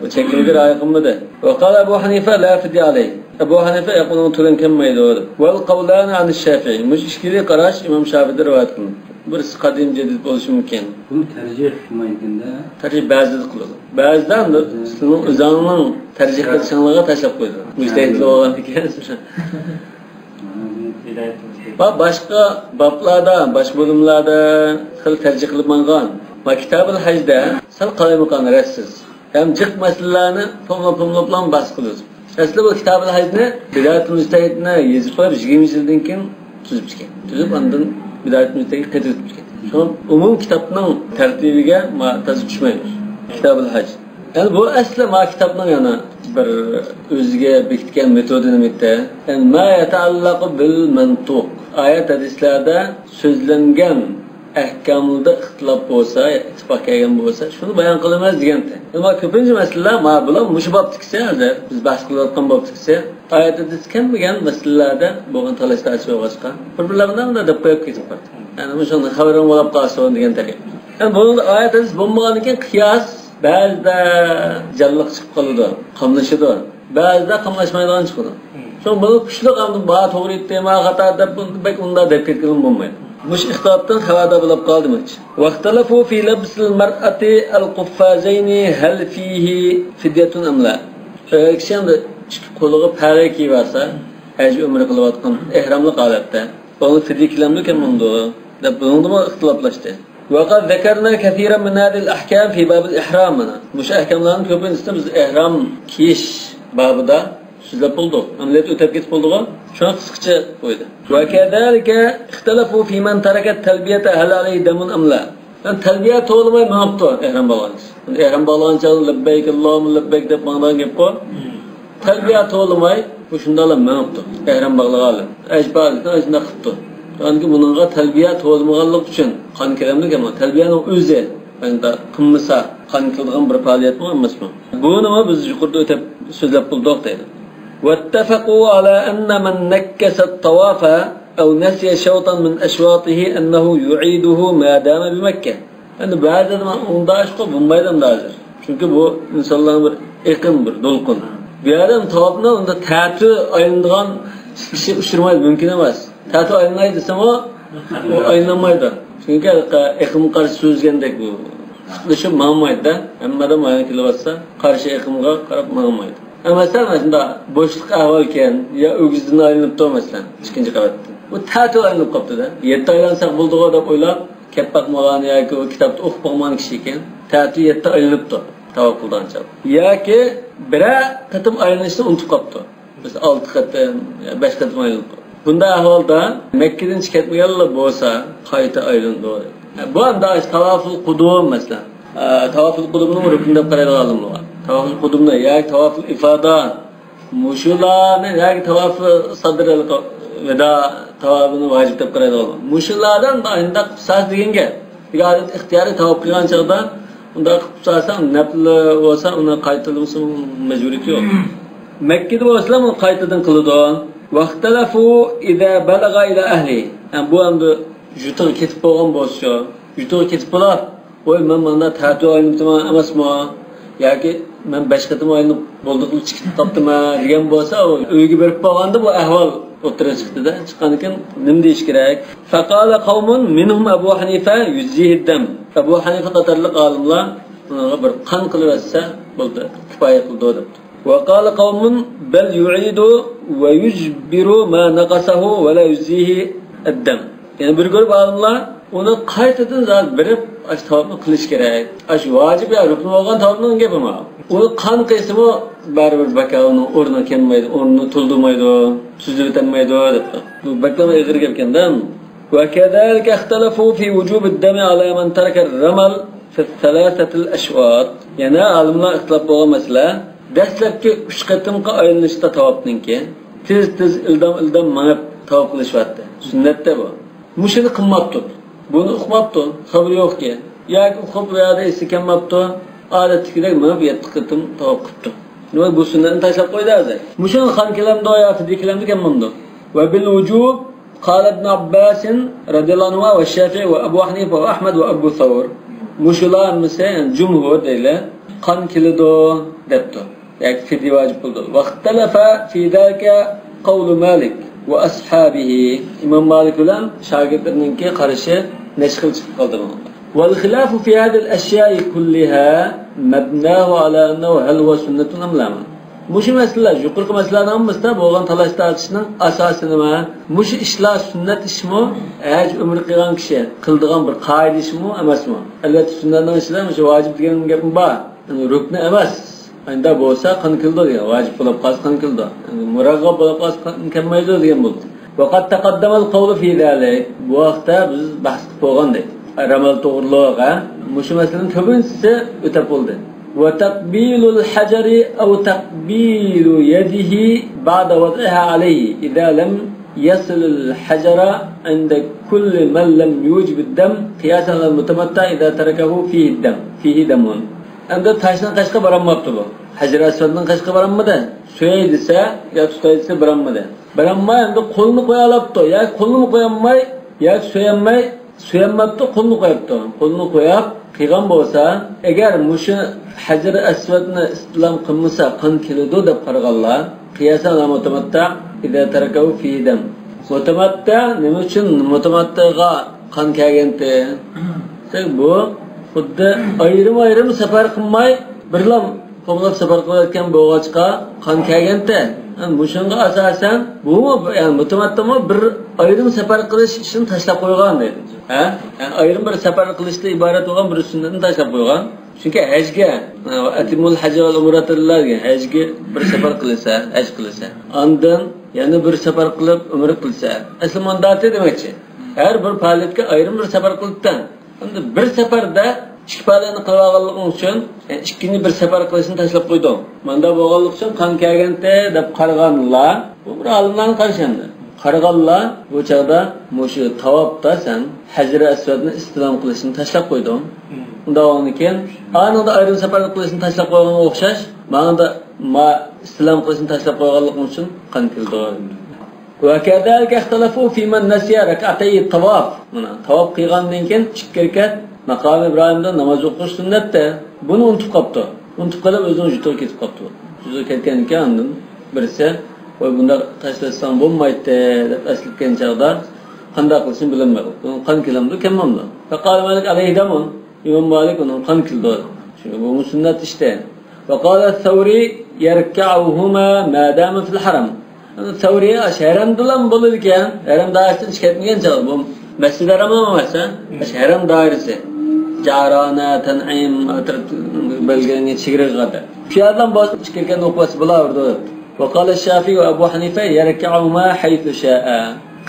بۇ چەكلىمىگە رىئايە قىلمىدى. وقال أبو حنيفة لا فدية عليه. ئەبۇ ھەنىفە ياق، ئۇنىڭ تۆلەم كەلمەيدۇ. والقولان عن الشافعي. مۇشۇ ئىككىلى قاراش ئىمام شافىئىدىن رىۋايەت قىلىنىدۇ. بىرسى قەدىم، جەدىد بولۇشى مۇمكىن. بۇنى تەرجىھ قىلمايدىكەن-دە. تەرجىھ بەزىدە قىلىدۇ. بەزىدە سىزنىڭ ئۆزۈڭنىڭ تەرجىھ قىلىشىڭلارغا تاشلاپ قويىدۇ. مۇجتەھىدلەر بولغاندىكىن. ھىدايەت قىلىش كېرەك. باشقا بابلاردا، باشقا بۆلۈملەردە خېلى تەرجىھ قىلىپ ماڭغان. ما كىتابۇل ھەجدە سەل قالايمىقان، رەتسىز. ھەم جىق مەسىلىلەرنى پۇملا-پۇملاپلا باسقىلى. ئەسلى بۇ كىتابۇل ھەجنى بىدايەتۇل مۇجتەھىدنى يېزىپ قويۇپ، يىگىرمە يىلدىن كېيىن تۈزۈپتىكەن. تۈزۈپ، ئاندىن بىدايەتۇل مۇجتەھىدكە قايتۇرۇپتىكەن. شۇڭا ئومۇم كىتابنىڭ تەرتىبىگە ما تازا چۈشمەيمىز. كىتابۇل ھەج. يەنى بۇ ئەسلى ما كىتابنىڭ يەنە بىر ئۆزىگە بېكىتكەن مېتودى نېمە دېسە، يەنى ما يەتەئەللەقۇ بىل مەنتۇق. ئايەت ھەدىسلەردە سۆزلەنگەن ئەھكاملىرىدا ئىختىلاپ بولسا، ئىتتىپاق كەلگەن بولسا، شۇنى بايان قىلىمىز دېگەنتى. ئەمما كۆپىنچە مەسىلىلەر، ما بۇلار مۇشۇ بابتىكىسى، ھازىر بىز بەھس قىلىۋاتقان بابتىكىسى. ئايەتتە كەلمىگەن مەسىلىلەردە بولغان تالاش-تارتىش بولغاچقا، بىر-بىرلەرنى مۇنداق دەپ قويۇپ كېتىپ قالدى. يەنى مۇشۇنىڭ خەۋىرىڭ بولاپ قالسۇن دېگەن تەرىپى. يەنى بۇنىڭدا ئايەت ھەدىس بولمىغاندىكىن، قىياس بەزىدە جانلىق چىقىپ قالىدۇ، قاملىشىدۇ. بەزىدە قاملاشمايدىغان چىقىدۇ. شۇڭا بۇنى كۈچلۈك ئاندىن بار توغرا ئېيتتى، ما خاتا دەپ، بۇ بەك ئۇنداق دەپ كەتكىلىمۇ بولمايدۇ. مۇشۇ ئىختىلاپتىن خەۋەردار بولۇپ قال دېمەكچى. واختلفوا في لبس المرأة القفازين هل فيه فدية أم لا. ئەگەر كىشى ئەمدى ئىككى قولىغا پەلە كىيىۋالسا، ھەج ئۆمرە قىلىۋاتقان ئېھراملىق ھالەتتە، بۇنىڭ فىدىيە كېلەمدۇ كەلمەمدۇ دەپ بۇنىڭدىمۇ ئىختىلاپلاشتى. وقد ذكرنا كثيرا من هذه الأحكام في باب الإحرام، مانا مۇشۇ ئەھكاملارنىڭ كۆپىنچىسىنى بىز ئېھرام كىيىش بابىدا سۆزلەپ بولدۇق. ئەمەلىيەتتە ئۆتەپ كېتىپ بولدىغۇ. شۇڭا قىسقىچە قويدى. وكذلك اختلفوا في من ترك التلبية هل عليه دم أم لا. يەنى تەلبىيە توۋلىماي مېڭىپتۇ ئېھرام باغلىغان كىشى. ئېھرام باغلىغان چاغدا لەببەيك، ئاللاھۇممە لەببەيك دەپ ماڭىدىغان گەپقۇ. تەلبىيە توۋلىماي، مۇشۇنداقلا مېڭىپتۇ. ئەھرام باغلىغانلار. ئەجبا دېسە، شۇنداق قىپتۇ. چۈنكى بۇنىڭغا تەلبىيە توۋلىمىغانلىقى ئۈچۈن قان كېلەمدۇ كەلمەيدۇ. تەلبىيەنىڭ ئۆزى، يەنى قىلمىسا، قان كېلىدىغان بىر پائالىيەتمۇ ئەمەسمۇ. بۇنىمۇ بىز يۇقىرىدا ئۆتەپ سۆزلەپ بولدۇق دەيدۇ. واتفقوا على أن من نكس الطواف أو نسي شوطا من أشواطه أنه يعيده ما دام بمكة. ئەمدى بەزىدە مانا ئۇنداق ئىشقا بولمايدۇ ئەمدى ھازىر. چۈنكى بۇ ئىنسانلارنىڭ بىر ئېقىن، بىر دولقۇن. بۇ يەردە تاۋاپنى ئۇندا تەتۈ ئايلىنىدىغان كىشى ئۇچرىمايدۇ، مۇمكىن ئەمەس. تەتۈ ئايلىناي دېسىمۇ، ئۇ ئايلىنالمايدۇ. چۈنكى ئېقىنغا قارشى سۈزگەندەك بۇ. خۇددى شۇ ماڭمايدۇ-دە. ھەممە ئادەم ئايلىنىپ كېلىۋاتسا، قارشى ئېقىنغا قاراپ ماڭمايدۇ. ئەمەسە، مانا شۇنداق بوشلۇق ئەھۋالكەن، يا ئۆگزىدىن ئايلىنىپتۇ، مەسىلەن، ئىككىنچى قەۋەتتىن. ئۇ تەتۈ ئايلىنىپ قاپتۇ-دە. يەتتە ئايلانساق بولىدىغۇ دەپ ئويلاپ، كەپ باقمىغان ياكى ئۇ كىتابتا ئوقۇپ باقمىغان كىشى ئىكەن، تەتۈ يەتتە ئايلىنىپتۇ، تاۋاپ قىلىدىغان چاغدا. ياكى بىرەر قېتىم ئايلىنىشنى ئۇنتۇپ قاپتۇ. مەسىلەن، ئالتە قېتىم، بەش قېتىم ئايلىنىپتۇ. بۇنداق ئەھۋالدا مەككىدىن چىقىپ كەتمىگەنلا بولسا، قايتا ئايلىنىدۇ. بۇ ئەمدى تاۋافۇل قۇدۇم، مەسىلەن. ئە، تاۋافۇل قۇدۇمنىڭ رۇكنى دەپ قارايدىغان ئالىملار بار. تاۋافۇل قۇدۇمنى ياكى تاۋافۇل ئىفادا، مۇشۇلارنى ياكى تاۋاف سادر، ۋىدا تاۋاپىنى ۋاجىپ دەپ قارايدىغان. مۇشۇلاردا ئۇنداق قىلسا دېگەن گەپ. بىر ئادەت ئىختىيارىي تاۋاپ قىلغان چاغدا ئۇنداق قىلىپ سالسا، نەپلى بولسا، ئۇنى قايتىلىمىسا مەجبۇرىيىتى يوق. مەككىدە بولسىلا ئۇنى قايتىدىن قىلىدۇ. واختلفوا إذا بلغ إلى أهله. يەنى بۇ ئەمدى يۇرتىغا كېتىپ بولغان بولسىچۇ؟ يۇرتىغا كېتىپ بولاپ، ۋاي، مەن ماندا تەتۈ ئايلىنىپتىمەن ئەمەسمۇ؟ ياكى مەن بەش قېتىم ئايلىنىپ بولدۇقلا چىقىپ قاپتىمەن دېگەن بولسا، ئۇ ئۆيگە بېرىپ بولغاندا بۇ ئەھۋال ئوتتۇرىغا چىقتى-دە. چىققاندىن كېيىن نېمە دېيىش كېرەك؟ فقال قوم منهم أبو حنيفة يجزيه الدم. ئەبۇ ھەنىفە قاتارلىق ئالىملار بۇنىڭغا بىر قان قىلىۋەتسە بولدى، كۇپايە قىلىدۇ دەپتۇ. وقال قوم بل يعيد ويجبر ما نقصه ولا يجزيه الدم. يەنى بىر گۇرۇپ ئالىملار ئۇنى قايتىدىن زادى بېرىپ، ئاشۇ تاۋاپنى قىلىش كېرەك. ئاشۇ ۋاجىپ يا رۇكنى بولغان تاۋاپنىڭ گېپى ماۋۇ. ئۇنى قان قىلسىمۇ بەرىبىر بەكا ئۇنىڭ ئورنىغا كەلمەيدۇ، ئورنىنى تولدۇرمايدۇ، سۈزۈۋېتەلمەيدۇ دەپتۇ. بۇ بەكلا ئېغىر گەپكەن-دە. وكذلك اختلفوا في وجوب الدم على من ترك الرمل في الثلاثة الأشواط. يەنە ئالىملار ئىختىلاپ بولغان مەسىلە، دەسلەپكى ئۈچ قېتىمقى ئايلىنىشتا تاۋاپنىڭكى تېز-تېز، ئىلدام-ئىلدام مېڭىپ تاۋاپ قىلىشىۋاتتى. سۈننەتتە بۇ. مۇشۇنى قىلماپتۇ. بۇنى ئۇقماپتۇ. خەۋىرى يوقكەن. ياكى ئۇقۇپ، ئۇ يەردە ئېسى كەلمەپتۇ. ئادەتتىكىدەك مېڭىپ يەتتە قېتىم تاۋاپ قىپتۇ. نېمە، بۇ سۈننەتنى تاشلاپ قويدى ھازىر؟ مۇشۇنى قان كېلەمدۇ يا فىدىيە كېلەمدۇ كەلمەمدۇ؟ وبالوجوب قال ابن عباس رضي الله عنهما والشافعي وأبو حنيفة وأحمد وأبو ثور. مۇشۇلار ھەممىسى، يەنى جۇمھۇر دەيلى، قان كېلىدۇ دەپتۇ. ياكى فىدىيە ۋاجىپ بولىدۇ. واختلف في ذلك قول مالك وأصحابه. ئىمام مالىك بىلەن شاگىرتلىرىنىڭكى قارىشى نەچچە خىل چىقىپ قالدى بۇنىڭدا. والخلاف في هذه الأشياء كلها مبناه على أنه هل هو سنة أم لا. مۇشۇ مەسىلىلەر، يۇقىرىقى مەسىلىلەرنىڭ ھەممىسىدە بولغان تالاش-تارتىشنىڭ ئاساسى نېمە؟ مۇشۇ ئىشلار سۈننەت ئىشمۇ، ھەج ئۆمرە قىلغان كىشى قىلىدىغان بىر قائىدە ئىشمۇ ئەمەسمۇ؟ ئەلۋەتتە، سۈننەتنىڭ ئىچىدە مۇشۇ ۋاجىپ دېگەن گەپمۇ بار. يەنى رۇكنى ئەمەس. ئەندە بولسا قان كېلىدۇ دېگەن، ۋاجىپ بولۇپ قالسا قان كېلىدۇ. يەنى مۇرەغغەب بولۇپ قالسا قان كەلمەيدۇ دېگەن بولدى. وقد تقدم القول في ذلك. بۇ ھەقتە بىز بەھس قىلىپ بولغانىدۇق. رامال توغرۇلۇق، ھە؟ مۇشۇ مەسىلىنىڭ كۆپىنچىسى ئۆتەپ بولدى. وتقبيل الحجر أو تقبيل يده بعد وضعها عليه إذا لم يصل الحجر عند كل من لم يوجب الدم قياسا على المتمتع إذا تركه فيه الدم، فيه دم. ئەمدى تاشنىڭ قېشىغا بارالماپتۇ بۇ. ھەجەر ئەسۋەدنىڭ قېشىغا بارالمىدى. سۆيەي دېسە يا تۇتاي دېسە بارالمىدى. بارالماي ئەمدى قولىنى قويالاپتۇ. ياكى قولىنى قويالماي، ياكى سۆيەلمەي، سۆيەلمەپتۇ، قولىنى قوياپتۇ. قولىنى قويۇپ قىلغان بولسا، ئەگەر مۇشۇ ھەجەر ئەسۋەدنى ئىستىلام قىلمىسا قان كېلىدۇ دەپ قارىغانلار، قىياسا ئالا مۇتەمەتتىئ، ئىزا تەرەكەھۇ فىھى دەم. مۇتەمەتتىئ نېمە ئۈچۈن مۇتەمەتتىئغا قان كەلگەنتى؟ دېسەك، بۇ خۇددى ئايرىم-ئايرىم سەپەر قىلماي، بىرلا قوغلاپ سەپەر قىلىۋەتكەن بولغاچقا قان كەلگەنتى. يەنى مۇشۇنىڭغا ئاساسەن، بۇمۇ، يەنى مۇتەمەتتىئمۇ بىر ئايرىم سەپەر قىلىش ئىشىنى تاشلاپ قويغان دەيدۇ. ھە؟ يەنى ئايرىم بىر سەپەر قىلىشتىن ئىبارەت بولغان بىر سۈننەتنى تاشلاپ قويغان. چۈنكى ھەجگە، ئەتىممۇل ھەججە ۋەل ئۇمرەتە لىللاھ دېگەن، ھەجگە بىر سەپەر قىلىسەن، ھەج قىلىسەن. ئاندىن يەنە بىر سەپەر قىلىپ ئۆمرە قىلىسەن. ئەسلى مۇنداق دېمەكچى. ھەر بىر پائالىيەتكە ئايرىم بىر سەپەر قىلىپتەن. ئەمدى بىر سەپەردە ئىككى پائالىيەتنى قىلىۋالغانلىقىڭ ئۈچۈن، يەنى ئىككىنچى بىر سەپەر قىلىشنى تاشلاپ قويدۇڭ. مانداق بولغانلىقى ئۈچۈن قان كەلگەنتى دەپ قارىغانلار، بۇ بىر ئالىملارنىڭ قارىشى ئەمدى. قارىغانلار بۇ چاغدا مۇشۇ تاۋاپتا سەن ھەجەر ئەسۋەدنى ئىستىلام قىلىشنى تاشلاپ قويدۇڭ. ئۇنداق بولغاندىكىن، ئانىڭدا ئايرىم سەپەر قىلىشنى تاشلاپ قويغانغا ئوخشاش، ماڭىدا ما ئىستىلام قىلىشنى تاشلاپ قويغانلىقىڭ ئۈچۈن قان كېلىدۇ. وكذلك اختلفوا في من نسي ركعتي الطواف. مانا، تاۋاپ قىلغاندىن كېيىن ئىككى رەكەت ماقامى ئىبراھىمدا ناماز ئوقۇش سۈننەتتە. بۇنى ئۇنتۇپ قاپتۇ. ئۇنتۇپ قېلىپ ئۆزىنىڭ يۇرتىغا كېتىپ قاپتۇ. يۇرتىغا كەتكەندىن كېيىن ئاندىن بىرسى، ۋاي، بۇنداق تاشلىساڭ بولمايتتى دەپ ئەسلىگەن چاغدا قانداق قىلىشنى بىلەلمەي قاپتۇ. قان كېلەمدۇ، كەلمەمدۇ؟ فقال مالك عليه دم. ئىمام مالىك ئۇنىڭ قان كېلىدۇ. چۈنكى بۇمۇ سۈننەت ئىشتە. وقال الثوري يركعهما ما دام في الحرم. سەۋرى ئاشۇ ھەرەمدىلا بولىدىكەن، ھەرەم دائىرىسىدىن چىقىپ كەتمىگەن چاغدا، بۇ مەسجىد ھەرەم ئەمەس، ھە؟ ئاشۇ ھەرەم دائىرىسى. جارانە، تەنئىم، ئەتراپ بەلگىلەنگەن چېگرىغا قەدەر. شۇ يەردىن بولسا ئىككى رەكەت ئوقۇۋەتسە بولاۋېرىدۇ. وقال الشافعي وأبو حنيفة يركعهما حيث شاء.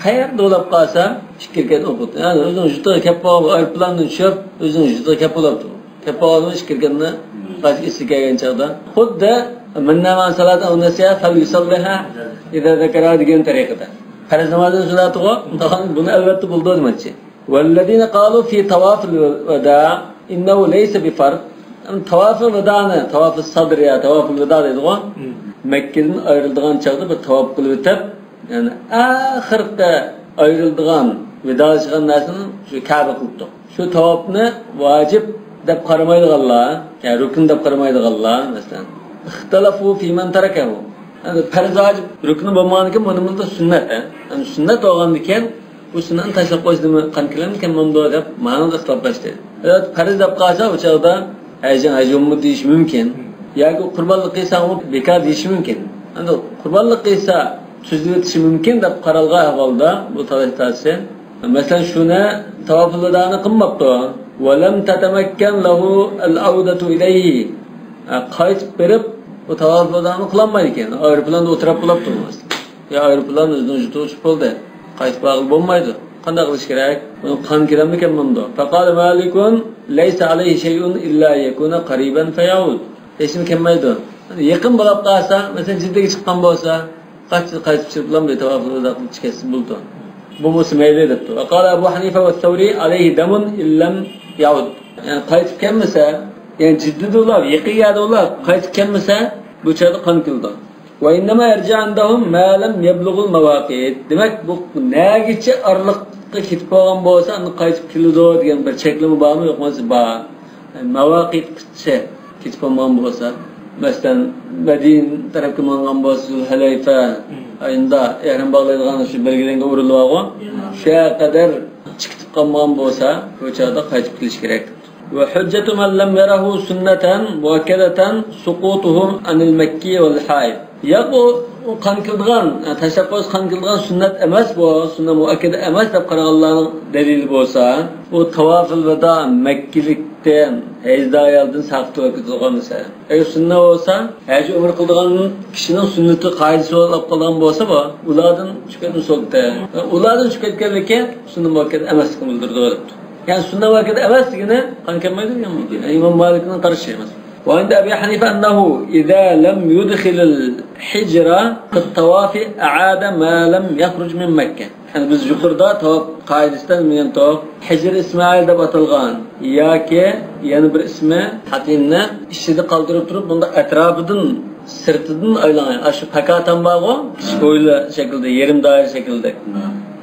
قەيەردە بولۇپ قالسا ئىككى رەكەت ئوقۇپ. يەنى ئۆزىنىڭ يۇرتىغا كەپ بولغان، ئايروپىلاندىن چۈشۈپ ئۆزىنىڭ يۇرتىغا كەپ بولۇپتۇ. كەپ بولغان ئىككى رەكەتنى قايتا ئېسىگە كەلگەن چاغدا. خۇددى من نام عن صلاة أو نسيها فليصلها إذا ذكرها دېگەن تەرىقىدە. پەرز نامازنى ئۈزۈۋاتىدىغۇ، بۇنى ئەلۋەتتە بولىدۇ دېمەكچى. والذين قالوا في طواف الوداع إنه ليس بفرض. تاۋاپىل ۋىدانى، تاۋاپىل سادر يا تاۋاپىل ۋىدا دەيدىغۇ. مەككىدىن ئايرىلىدىغان چاغدا بىر تاۋاپ قىلىۋېتىپ، يەنى ئاخىرقى ئايرىلىدىغان، ۋىدالىشىدىغان نەرسىنى شۇ كەبە قىلىپتۇ. شۇ تاۋاپنى ۋاجىپ دەپ قارىمايدىغانلار، يەنى رۇكۇن دەپ قارىمايدىغانلار، مەسىلەن، اختلفوا في من تركه. يەنى پەرز ۋاجىپ رۇكنى بولمىغاندىكىن بۇنىمۇ سۈننەت، ھە؟ يەنى سۈننەت بولغاندىكىن بۇ سۈننەتنى تاشلاپ قويسا نېمە قان كېلەمدىكەن، كەلمەمدۇ دەپ مانا ئىختىلاپلاشتى. ئەلۋەتتە پەرز دەپ قالسا ئۇ چاغدا ھەجىڭ ھەج بولمىدى دېيىشى مۇمكىن. ياكى قۇربانلىق قىلسا ئۇ بىكار دېيىشى مۇمكىن. ئەمدى قۇربانلىق قىلسا تۈزىتىۋېتىشى مۇمكىن دەپ قارالغان ئەھۋالدا بۇ تالاش تارتىشى. مەسىلەن، شۇنى تاۋاپۇل ۋىدانى قىلماپتۇ. ولم تتمكن له العودة إليه. قايتىپ بېرىپ، بۇ تاۋاپۇل ۋىدانى قىلالمايدىكەن. ئايروپىلاندا ئولتۇراپ بولاپتۇ. يا ئايروپىلان ئۆزىنىڭ يۇرتىغا ئۇچۇپ بولدى. قايتىپ بارغىلى بولمايدۇ. قانداق قىلىش كېرەك؟ بۇنى قان كېلەمدۇ كەلمەمدۇ؟ فقال مالك ليس عليه شيء إلا أن يكون قريبا فيعود. ھېچنېمە كەلمەيدۇ. يېقىن بولاپ قالسا، مەسىلەن، جىددىگە چىققان بولسا، قايتىپ، قايتىپ چىقىپلا بىر تاۋاپۇل ۋىدا قىلىپ چىقىپ كەتسە بولىدۇ. بۇ بولسا مەيلى دەپتۇ. وقال أبو حنيفة والثوري عليه دم إن لم يعد. يەنى قايتىپ كەلمىسە، يەنى جىددىدە ئۇلار، يېقىن يەردە ئۇلار، قايتىپ كەلمىسە، بۇ چاغدا قان كېلىدۇ. وإنما يرجع عندهم ما لم يبلغ المواقيت. دېمەك، بۇ نەگىچە ئارىلىققا كېتىپ بولغان بولسا، ئاندىن قايتىپ كېلىدۇ دېگەن بىر چەكلىمە بارمۇ يوقمۇ؟ بار. ماۋاقىتقىچە كېتىپ بولمىغان بولسا، مەسىلەن، مەدىنە تەرەپكە ماڭغان بولسا، زۇلھۇلەيفە ئاينىدا ئېھرام باغلايدىغان شۇ بەلگىلەنگەن ئورۇنلار بارغۇ، شۇ قەدەر كېتىپ قالمىغان بولسا، بۇ چاغدا قايتىپ كېلىش كېرەك. وحجة من لم يره سنة مؤكدة سقوطه عن المكي والحائض. ياق، ئۇ، ئۇ قان كېلىدىغان، تاشلاپ قويسا قان كېلىدىغان سۈننەت ئەمەس بۇ، سۈننە مۇئەككەدە ئەمەس دەپ قارىغانلارنىڭ دەلىلى بولسا، ئۇ تاۋافۇل ۋىدا مەككىلىكتىن، ھەيزدار ئايالدىن ساقىت بولۇپ كېتىدىغان مەسىلە. ئەگەر سۈننە بولسا، ھەج ئۆمرە قىلىدىغان كىشىنىڭ سۈننىتى قائىدىسى بولۇپ قالغان بولسا بۇ، ئۇلاردىن چۈشۈپ كەتمىسە بولدى. ئۇلاردىن چۈشۈپ كەتكەنلىكى سۈننە مۇئەككەدە ئەمەسلىكىنى بىلدۈرىدۇ دەپتۇ. يەنى سۈننە مۇئەككەدە ئەمەس دېگىنى قان كەلمەيدۇ دېگەن بولدى. يەنى ئىمام مالىكنىڭ قارىشى ئەمەس. وعند أبي حنيفة أنه إذا لم يدخل حجر في الطواف أعاد ما لم يخرج من مكة. يەنى بىز يۇقىرىدا تاۋاپ قائىدىسىدە دېگەنتۇق، ھىجر ئىسمائىل دەپ ئاتالغان ياكى يەنە بىر ئىسمى ھەتىمنى ئىچىدە قالدۇرۇپ تۇرۇپ، بۇنداق ئەتراپىدىن، سىرتىدىن ئايلانغان. ئاشۇ پاكاتان بارغۇ، كىچىك ھويلا شەكلىدە، يېرىم دائىرە شەكلىدە،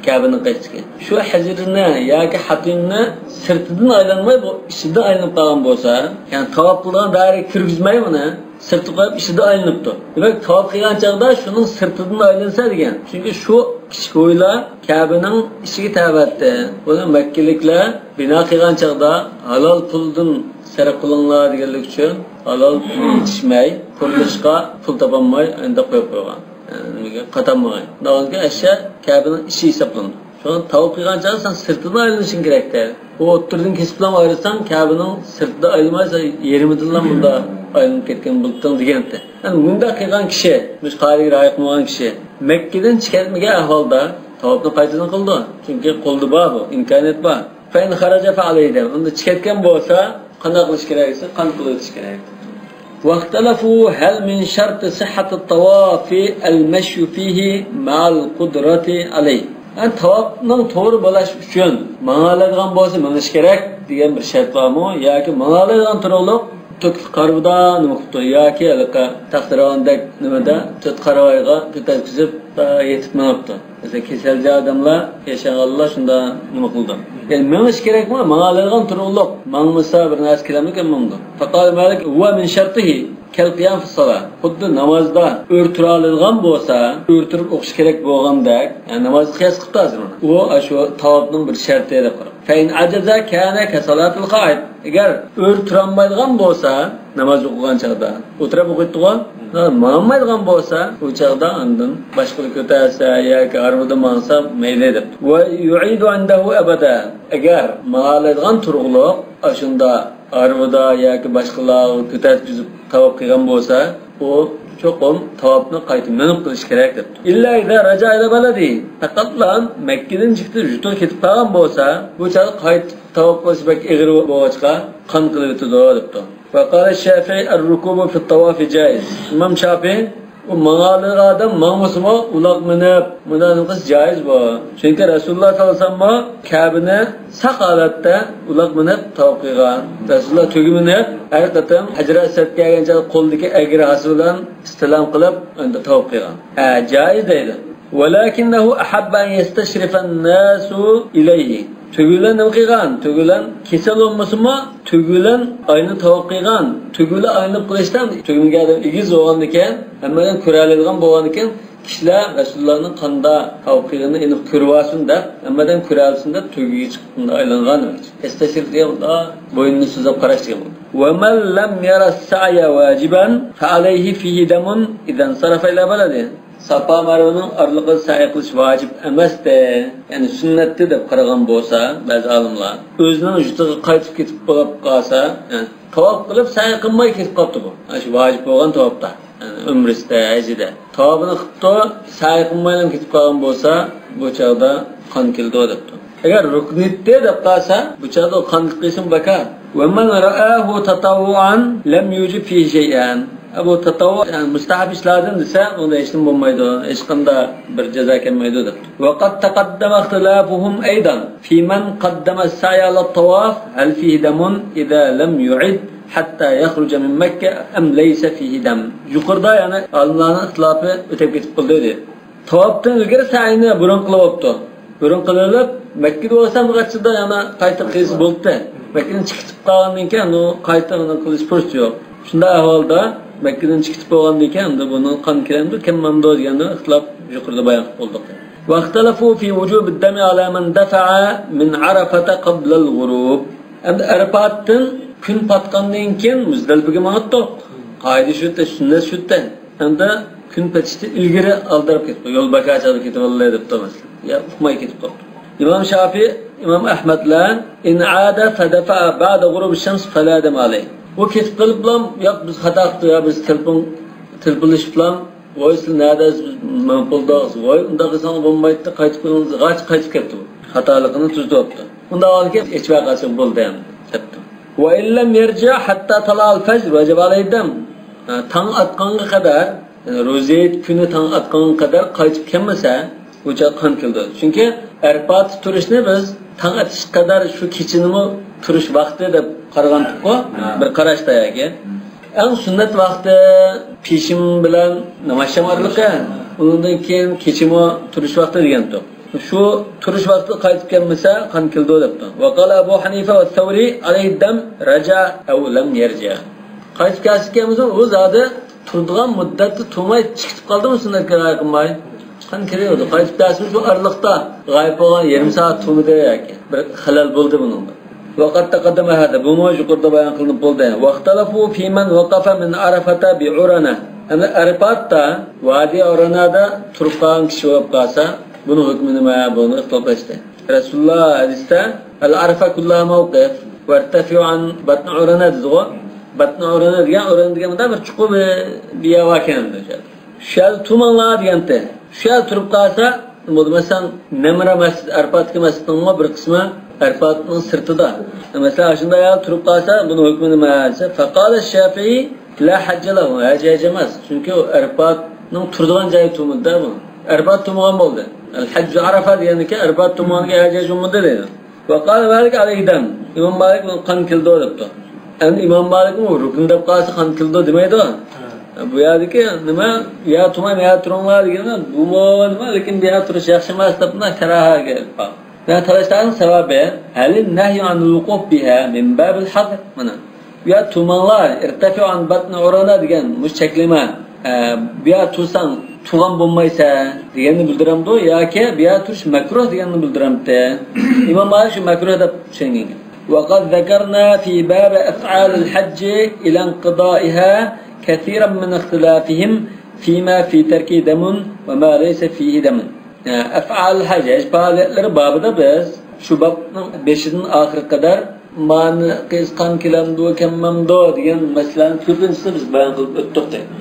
كەبىنىڭ قېشىدىكى. شۇ ھىجرنى ياكى ھەتىمنى سىرتىدىن ئايلانماي، بۇ ئىچىدە ئايلىنىپ قالغان بولسا، يەنى تاۋاپ قىلىدىغان دائىرىگە كىرگۈزمەي ئۇنى، سىرتقا قويۇپ ئىچىدە ئايلىنىپتۇ. دېمەك، تاۋاپ قىلغان چاغدا شۇنىڭ سىرتىدىن ئايلانسا دېگەن. چۈنكى شۇ كىچىك ھويلا كەبىنىڭ ئىچىگە تەۋەتتى. بۇنى مەككىلىكلەر بىنا قىلغان چاغدا ھالال پۇلدىن سەرپ قىلىڭلار دېگەنلىك ئۈچۈن، ھالال پۇل يېتىشمەي، قۇرۇلۇشقا پۇل تاپالماي، ئەندە قويۇپ قويغان. يەنى قاتالمىغان. ئەشيا كەبىنىڭ ئىچى ھېسابلىنىدۇ. شۇڭا تاۋاپ قىلغان چاغدا سەن سىرتىدىن ئايلىنىشىڭ كېرەكتە. ئۇ ئوتتۇرىدىن كېسىپلا ئايرىساڭ، كەبىنىڭ سىرتىدا ئايلىنماي، سەن يېرىمىدىنلا مۇندا ئايلىنىپ كەتكەن بولدۇڭ دېگەنتى. يەنى مۇنداق قىلغان كىشى، مۇشۇ قائىدىگە رىئايە قىلمىغان كىشى مەككىدىن چىقىپ كەتمىگەن ئەھۋالدا تاۋاپنى قايتىدىن قىلىدۇ. چۈنكى قولدا بار بۇ، ئىمكانىيەت بار. فإن خرج فعليه دەم. ئۇندا چىقىپ كەتكەن بولسا، قانداق قىلىش كېرەك دېسە، قان قىلىۋېتىش كېرەك. واختلفوا هل من شرط صحة الطواف المشي فيه مع القدرة عليه. يەنى تاۋاپنىڭ توغرا بولۇش ئۈچۈن ماڭالايدىغان بولسا مېڭىش كېرەك دېگەن بىر شەرت بارمۇ؟ ياكى ماڭالايدىغان تۇرۇقلۇق تۆتلۈك قارىۋىدا نېمە قىپتۇ؟ ياكى ھېلىقى تەختىراۋاندەك نېمىدە تۆت قارىۋايغا كۆتەرگۈزۈپ، ئا، يېتىپ مېڭىپتۇ. مەسىلەن، كېسەلچى ئادەملەر، ياشانغانلار شۇنداق نېمە قىلىدۇ. يەنى مېڭىش كېرەكمۇ؟ ماڭالايدىغان تۇرۇقلۇق. ماڭمىسا بىر نەرسە كېلەمدۇ، كەلمەمدۇ؟ فقال مالك هو من شرطه كالقيام في الصلاة. خۇددى نامازدا ئۆرە تۇرالايدىغان بولسا، ئۆرە تۇرۇپ ئوقۇش كېرەك بولغاندەك، يەنى نامازغا قىياس قىپتۇ ھازىر ئۇنى. ئۇ ئاشۇ تاۋاپنىڭ بىر شەرتى دەپ قارىغان. فإن عجز كان كصلاة القاعد. ئەگەر ئۆرە تۇرالمايدىغان بولسا، ناماز ئوقۇغان چاغدا ئولتۇرۇپ ئوقۇيتتىغۇ، ماڭالمايدىغان بولسا، ئۇ چاغدا ئاندىن باشقىلار كۆتەرسە ياكى ھارۋىدا ماڭسا مەيلى دەپتۇ. ويعيد عنده أبدا. ئەگەر ماڭالايدىغان تۇرۇقلۇق ئاشۇندا ھارۋىدا ياكى باشقىلارغا كۆتەرتكۈزۈپ تاۋاپ قىلغان بولسا، ئۇ چوقۇم تاۋاپنى قايتا مېڭىپ قىلىشى كېرەك دەپتۇ. إلا إذا رجع إلى بلده. پەقەتلا مەككىدىن چىقىپ يۇرتىغا كېتىپ قالغان بولسا، بۇ چاغدا قايتا تاۋاپ قىلىش بەك ئېغىر بولغاچقا، قان قىلىۋېتىدۇ دەپتۇ. وقال الشافعي الركوب في الطواف جائز. ئىمام شافىئى، ئۇ ماڭالىغان ئادەم ماڭمىسىمۇ، ئۇلاغ مىنىپ مۇنداق نېمە قىلسا جائىز بۇ. چۈنكى رەسۇلۇللا ساللاللاھۇ ئەلەيھى ۋەسەللەممۇ كەبىنى ساق ھالەتتە ئۇلاغ مىنىپ تاۋاپ قىلغان. رەسۇلۇللا تۆگە مىنىپ ھەر قېتىم ھەجەر ئەسۋەدكە كەلگەن چاغدا قولىدىكى ئەگرى ھاسا بىلەن ئىستىلام قىلىپ، ئەندى تاۋاپ قىلغان. ھە، جائىز دەيدۇ. ولكنه أحب أن يستشرف الناس إليه. تۆگە بىلەن نېمە قىلغان؟ تۆگە بىلەن كېسەل بولمىسىمۇ، تۆگە بىلەن ئاينى تاۋاپ قىلغان. تۆگە بىلەن ئايلىنىپ قىلىشتا تۆگىمىگە ئادەم ئېگىز بولغاندىكىن، ھەممىدىن كۆرەلەيدىغان بولغاندىكىن، كىشىلەر رەسۇلۇللانىڭ قانداق تاۋاپ قىلغىنىنى ئېنىق كۆرۈۋالسۇن دەپ، ھەممىدىن كۆرەلىسۇن دەپ تۆگىگە چىقىپ ئايلانغان. يەستەشرىف دېگەن بۇنداق بوينىنى سوزۇپ قاراش دېگەن بولىدۇ. ومن لم ير السعي واجبا فعليه فيه دم إذا انصرف إلى بلده. ساپا مەرۋىنىڭ ئارىلىقىدا سەي قىلىش ۋاجىپ ئەمەستى، يەنى سۈننەتتى دەپ قارىغان بولسا بەزى ئالىملار، ئۆزىنىڭ يۇرتىغا قايتىپ كېتىپ بولۇپ قالسا، يەنى تاۋاپ قىلىپ سەي قىلماي كېتىپ قاپتۇ بۇ. ئاشۇ ۋاجىپ بولغان تاۋاپتا، يەنى ئۆمرىسىدە، ھەجىدە. تاۋاپىنى قىپتۇ، سەي قىلمايلا كېتىپ قالغان بولسا، بۇ چاغدا قان كېلىدۇ دەپتۇ. ئەگەر رۇكنىتتى دەپ قالسا، بۇ چاغدا قان قىلسىمۇ بىكار. ومن رآه تطوعا لم يوجب فيه شيئا. بۇ تەتەۋۋۇ، يەنى مۇستەھەب ئىشلاردىن دېسە، ئۇندا ھېچنېمە بولمايدۇ، ھېچقانداق بىر جازا كەلمەيدۇ دەپتۇ. وقد تقدم اختلافهم أيضا في من قدم السعي على الطواف هل فيه دم إذا لم يعد حتى يخرج من مكة أم ليس فيه دم. يۇقىرىدا يەنە ئالىملارنىڭ ئىختىلاپى ئۆتۈپ كېتىپ قالدى دېدى. تاۋاپتىن ئىلگىرى سەينى بۇرۇن قىلىۋاپتۇ. بۇرۇن قىلىۋېلىپ، مەككىدە بولسا بىر قانچىدا يەنە قايتا قىلسا بولدى. مەككىدىن چىقىپ قالغاندىن كېيىن ئۇ قايتا ئۇنى قىلىش پۇرسىتى يوق. شۇنداق ئەھۋالدا مەككىدىن چىقىپ بولغاندىن كېيىن ئەمدى بۇنىڭ قان كېلەمدۇ، كەلمەمدۇ دېگەندە ئىختىلاپ يۇقىرىدا بايان قىلىپ بولدۇق. واختلفوا في وجوب الدم على من دفع من عرفة قبل الغروب. ئەمدى ئەرپاتتىن كۈن پاتقاندىن كېيىن مۇزدەلىپىگە ماڭاتتۇق. قائىدە شۇ، سۈننەت شۇ. ئەمدى كۈن پېتىشتىن ئىلگىرى ئالدىراپ كېتىپتۇ. يول بىكار چاغدا كېتىۋالدى دەپتۇ مەسىلەن. يا ئۇقماي كېتىپتۇ. ئىمام شافىئى، ئىمام ئەھمەدلەر، إن عاد فدفع بعد غروب الشمس فلا دم عليه. ئۇ كېتىپ قېلىپلا، ياق، بىز خاتا قىپتۇ، يا بىز تېلېفون، تېلېفونلىشىپلا، ۋاي، سىز نەدە، بىز مېڭىپ بولدۇق، ۋاي، ئۇنداق قىلساڭ بولمايتتى، قايتىپ قېلىڭ، غاچ قايتىپ كەپتۇ. خاتالىقىنى تۈزىتىۋاپتۇ. ئۇنداق بولغاندىكىن ھېچ ۋەقەسى بولدى ھەم دەپتۇ. وإن لم يرجع حتى طلوع الفجر وجب عليه الدم. ھە، تاڭ ئاتقانغا قەدەر روزا ھېيت كۈنى تاڭ ئاتقانغا قەدەر قايتىپ كەلمىسە، بۇ چاغ قان كېلىدۇ. چۈنكى ئەرپاتتا تۇرۇشنى بىز تاڭ ئېتىشقا قەدەر شۇ كېچىنىمۇ تۇرۇش ۋاقتى دەپ قارىغانتۇققۇ، ھە. بىر قاراشتا ياكى. ئەڭ سۈننەت ۋاقتى پېشىن بىلەن ناماز شام ئارىلىقى، ئۇنىڭدىن كېيىن كېچىمۇ تۇرۇش ۋاقتى دېگەنتۇق. شۇ تۇرۇش ۋاقتىدا قايتىپ كەلمىسە، قان كېلىدۇ دەپتۇ. وقال أبو حنيفة والثوري عليه الدم رجع أو لم يرجع. قايتىپ كەلسە كەلمىسۇن، ئۇ زادى تۇرىدىغان مۇددەتتە تۇرماي چىقىپ قالدىمۇ سۈننەتكە رىئايە قىلماي؟ قان كېلىۋېرىدۇ. قايتىپ كەلسىمۇ شۇ ئارىلىقتا غايىب بولغان يېرىم سائەت تۇرمىدى ياكى بىر خەلەل بولدى بۇنىڭدا. وقد تقدم هذا، بۇمۇ يۇقىرىدا بايان قىلىنىپ بولدى. واختلفوا في من وقف من عرفة بعرنة. ئەمدى ئەرپاتتا، ۋادى ئۇرانادا تۇرۇپ قالغان كىشى بولۇپ قالسا، بۇنىڭ ھۆكمى نېمە؟ بۇنى ئىختىلاپلاشتى. رەسۇلۇللا ھەدىستە، العرفة كلها موقف وارتفعوا عن بطن عرنة دېدىغۇ. باتنى ئۇرانە دېگەن، ئۇرانە دېگەن مۇنداق بىر چوقۇم بىر، بىر يەر باركەن. شۇ يەردە تۇرماڭلار دېگەنتى. شۇ يەردە تۇرۇپ قالسا، بولدى. مەسىلەن، نەمرە مەسچىت، ئەرپاتتىكى مەسچىتنىڭمۇ بىر قىسمى ئەرپاتنىڭ سىرتىدا. مەسىلەن، ئاشۇنداق يەردە تۇرۇپ قالسا، بۇنىڭ ھۆكمى نېمە دېسە، فقال الشافعي لا حج له، ھەج، ھەج ئەمەس. چۈنكى ئۇ ئەرپاتنىڭ تۇرىدىغان جايى تۇرمىدى-دە بۇ. ئەرپات تۇرمىغان بولدى. الحج عرفة دېگەندىكىن، ئەرپات تۇرمىغاندىكىن ھەج، ھەج بولمىدى دەيدۇ. وقال مالك عليه دم. ئىمام مالىك بۇنىڭغا قان كېلىدۇ دەپتۇ. ئەمدى ئىمام مالىكمۇ رۇكۇن دەپ قالسا قان كېلىدۇ دېمەيدۇ. ھە. بۇ يەردىكى نېمە، يا تۇرماي، يا تۇرۇڭلار دېگەن بۇمۇ نېمە، لېكىن بۇ يەردە تۇرۇش ياخشى ئەمەس دەپ مۇنداق كاراھەگە ئېلىپ بارغان. مەن تالاشلارنىڭ سەۋەبى، هل النهي عن الوقوف بها من باب الحظر؟ مانا. بۇ يەردە تۇرماڭلار، ارتفعوا عن بطن عرنة دېگەن مۇشۇ چەكلىمە. ئە، بۇ يەردە تۇرساڭ تۇرغان بولمايسەن دېگەننى بىلدۈرەمدۇ ياكى بۇ يەردە تۇرۇش مەكرۇھ دېگەننى بىلدۈرەمتى؟ ئىمام مالىك شۇ مەكرۇھ دەپ چۈشەنگەن. وقد ذكرنا في باب أفعال الحج إلى انقضائها كثيرا من اختلافهم فيما في تركه دم وما ليس فيه دم. ئەفئال ھەج، ھەج پائالىيەتلىرى بابىدا بىز شۇ بابنىڭ بېشىدىن ئاخىرىغا قەدەر مانى قىز قان كېلەمدۇ، كەلمەمدۇ دېگەن مەسىلىنى كۆپىنچىسىنى بىز بايان قىلىپ ئۆتتۇق دەيدۇ.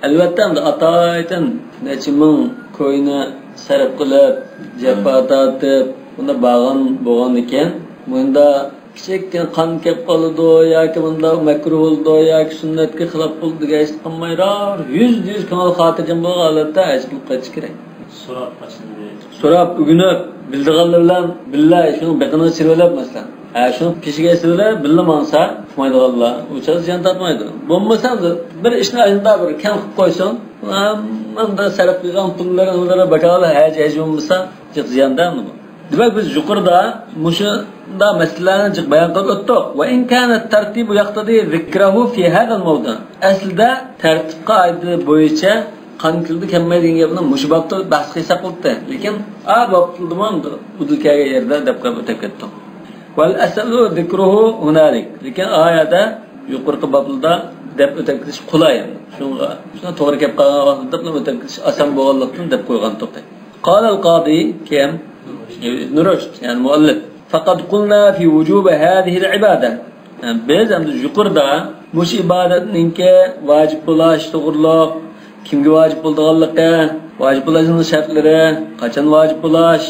ئەلۋەتتە، ئەمدى ئاتايىتەن نەچچە مىڭ كوينى سەرپ قىلىپ، جاپا تارتىپ، بۇنداق بارغان بولغاندىكىن، بۇندا كىچىككىنە قان كەپ قالىدۇ ياكى بۇنداق مەكرۇھ بولىدۇ ياكى سۈننەتكە خىلاپ بولىدۇ دېگەن ھېس قىلمايلا، يۈزدە يۈز كۆڭۈل خاتىرجەم بولغان ھالەتتە ھەج قىلىپ قايتىش كېرەك. سوراپ قاچىلىدى. سوراپ، ئۆگىنىپ، بىلىدىغانلار بىلەن بىللە شۇنىڭ بېقىنىغا سېلىۋېلىپ، مەسىلەن، ھە، شۇنىڭ پېشىگە ئېسىلىۋېلىپ، بىللە ماڭسا، ئۇقمايدىغانلار ئۇ چاغدا زىيان تارتمايدۇ. بولمىسا، بىر ئىشنى ئاشۇنداق بىر كەڭ قىلىپ قويسۇڭ، ھەممىدە سەرپ قىلغان پۇللىرىڭلار بىكارلا ھەج، ھەج بولمىسا، جىق زىيان-دە بۇ. دېمەك، بىز يۇقىرىدا مۇشۇنداق مەسىلىلەرنى جىق بايان قىلىپ ئۆتتۇق. وإن كان الترتيب يقتضي ذكره في هذا الموضع. ئەسلىدە تەرتىپ قائىدە بويىچە قان كېلىدۇ، كەلمەيدۇ دېگەن گەپنى مۇشۇ بابتا بەھس قىلساق بولاتتى. لېكىن ئا بابتىمۇ ئۇدۇل كەلگەن يەردە دەپ قويۇپ ئۆتۈپ كەتتۇق. والأسهل ذكره هنالك. لېكىن ئا يەردە يۇقىرىقى بابلىدا دەپ ئۆتۈپ كېتىش قولاي. شۇڭا، شۇڭا توغرا كەپ قالغان ۋاقىتتا دەپ ئۆتۈپ كېتىش ئاسان بولغانلىقتىن دەپ قويغانتۇق. قال القاضي، كىم؟ ابن رشد، يەنى مۇئەللىپ. فقد قلنا في وجوب هذه العبادة. بىز ئەمدى يۇقىرىدا مۇشۇ ئىبادەتنىڭكى ۋاجىپ بولاش توغرۇلۇق، كىمگە ۋاجىپ بولىدىغانلىقى، ۋاجىپ بولۇشنىڭ شەرتلىرى، قاچان ۋاجىپ بولاش،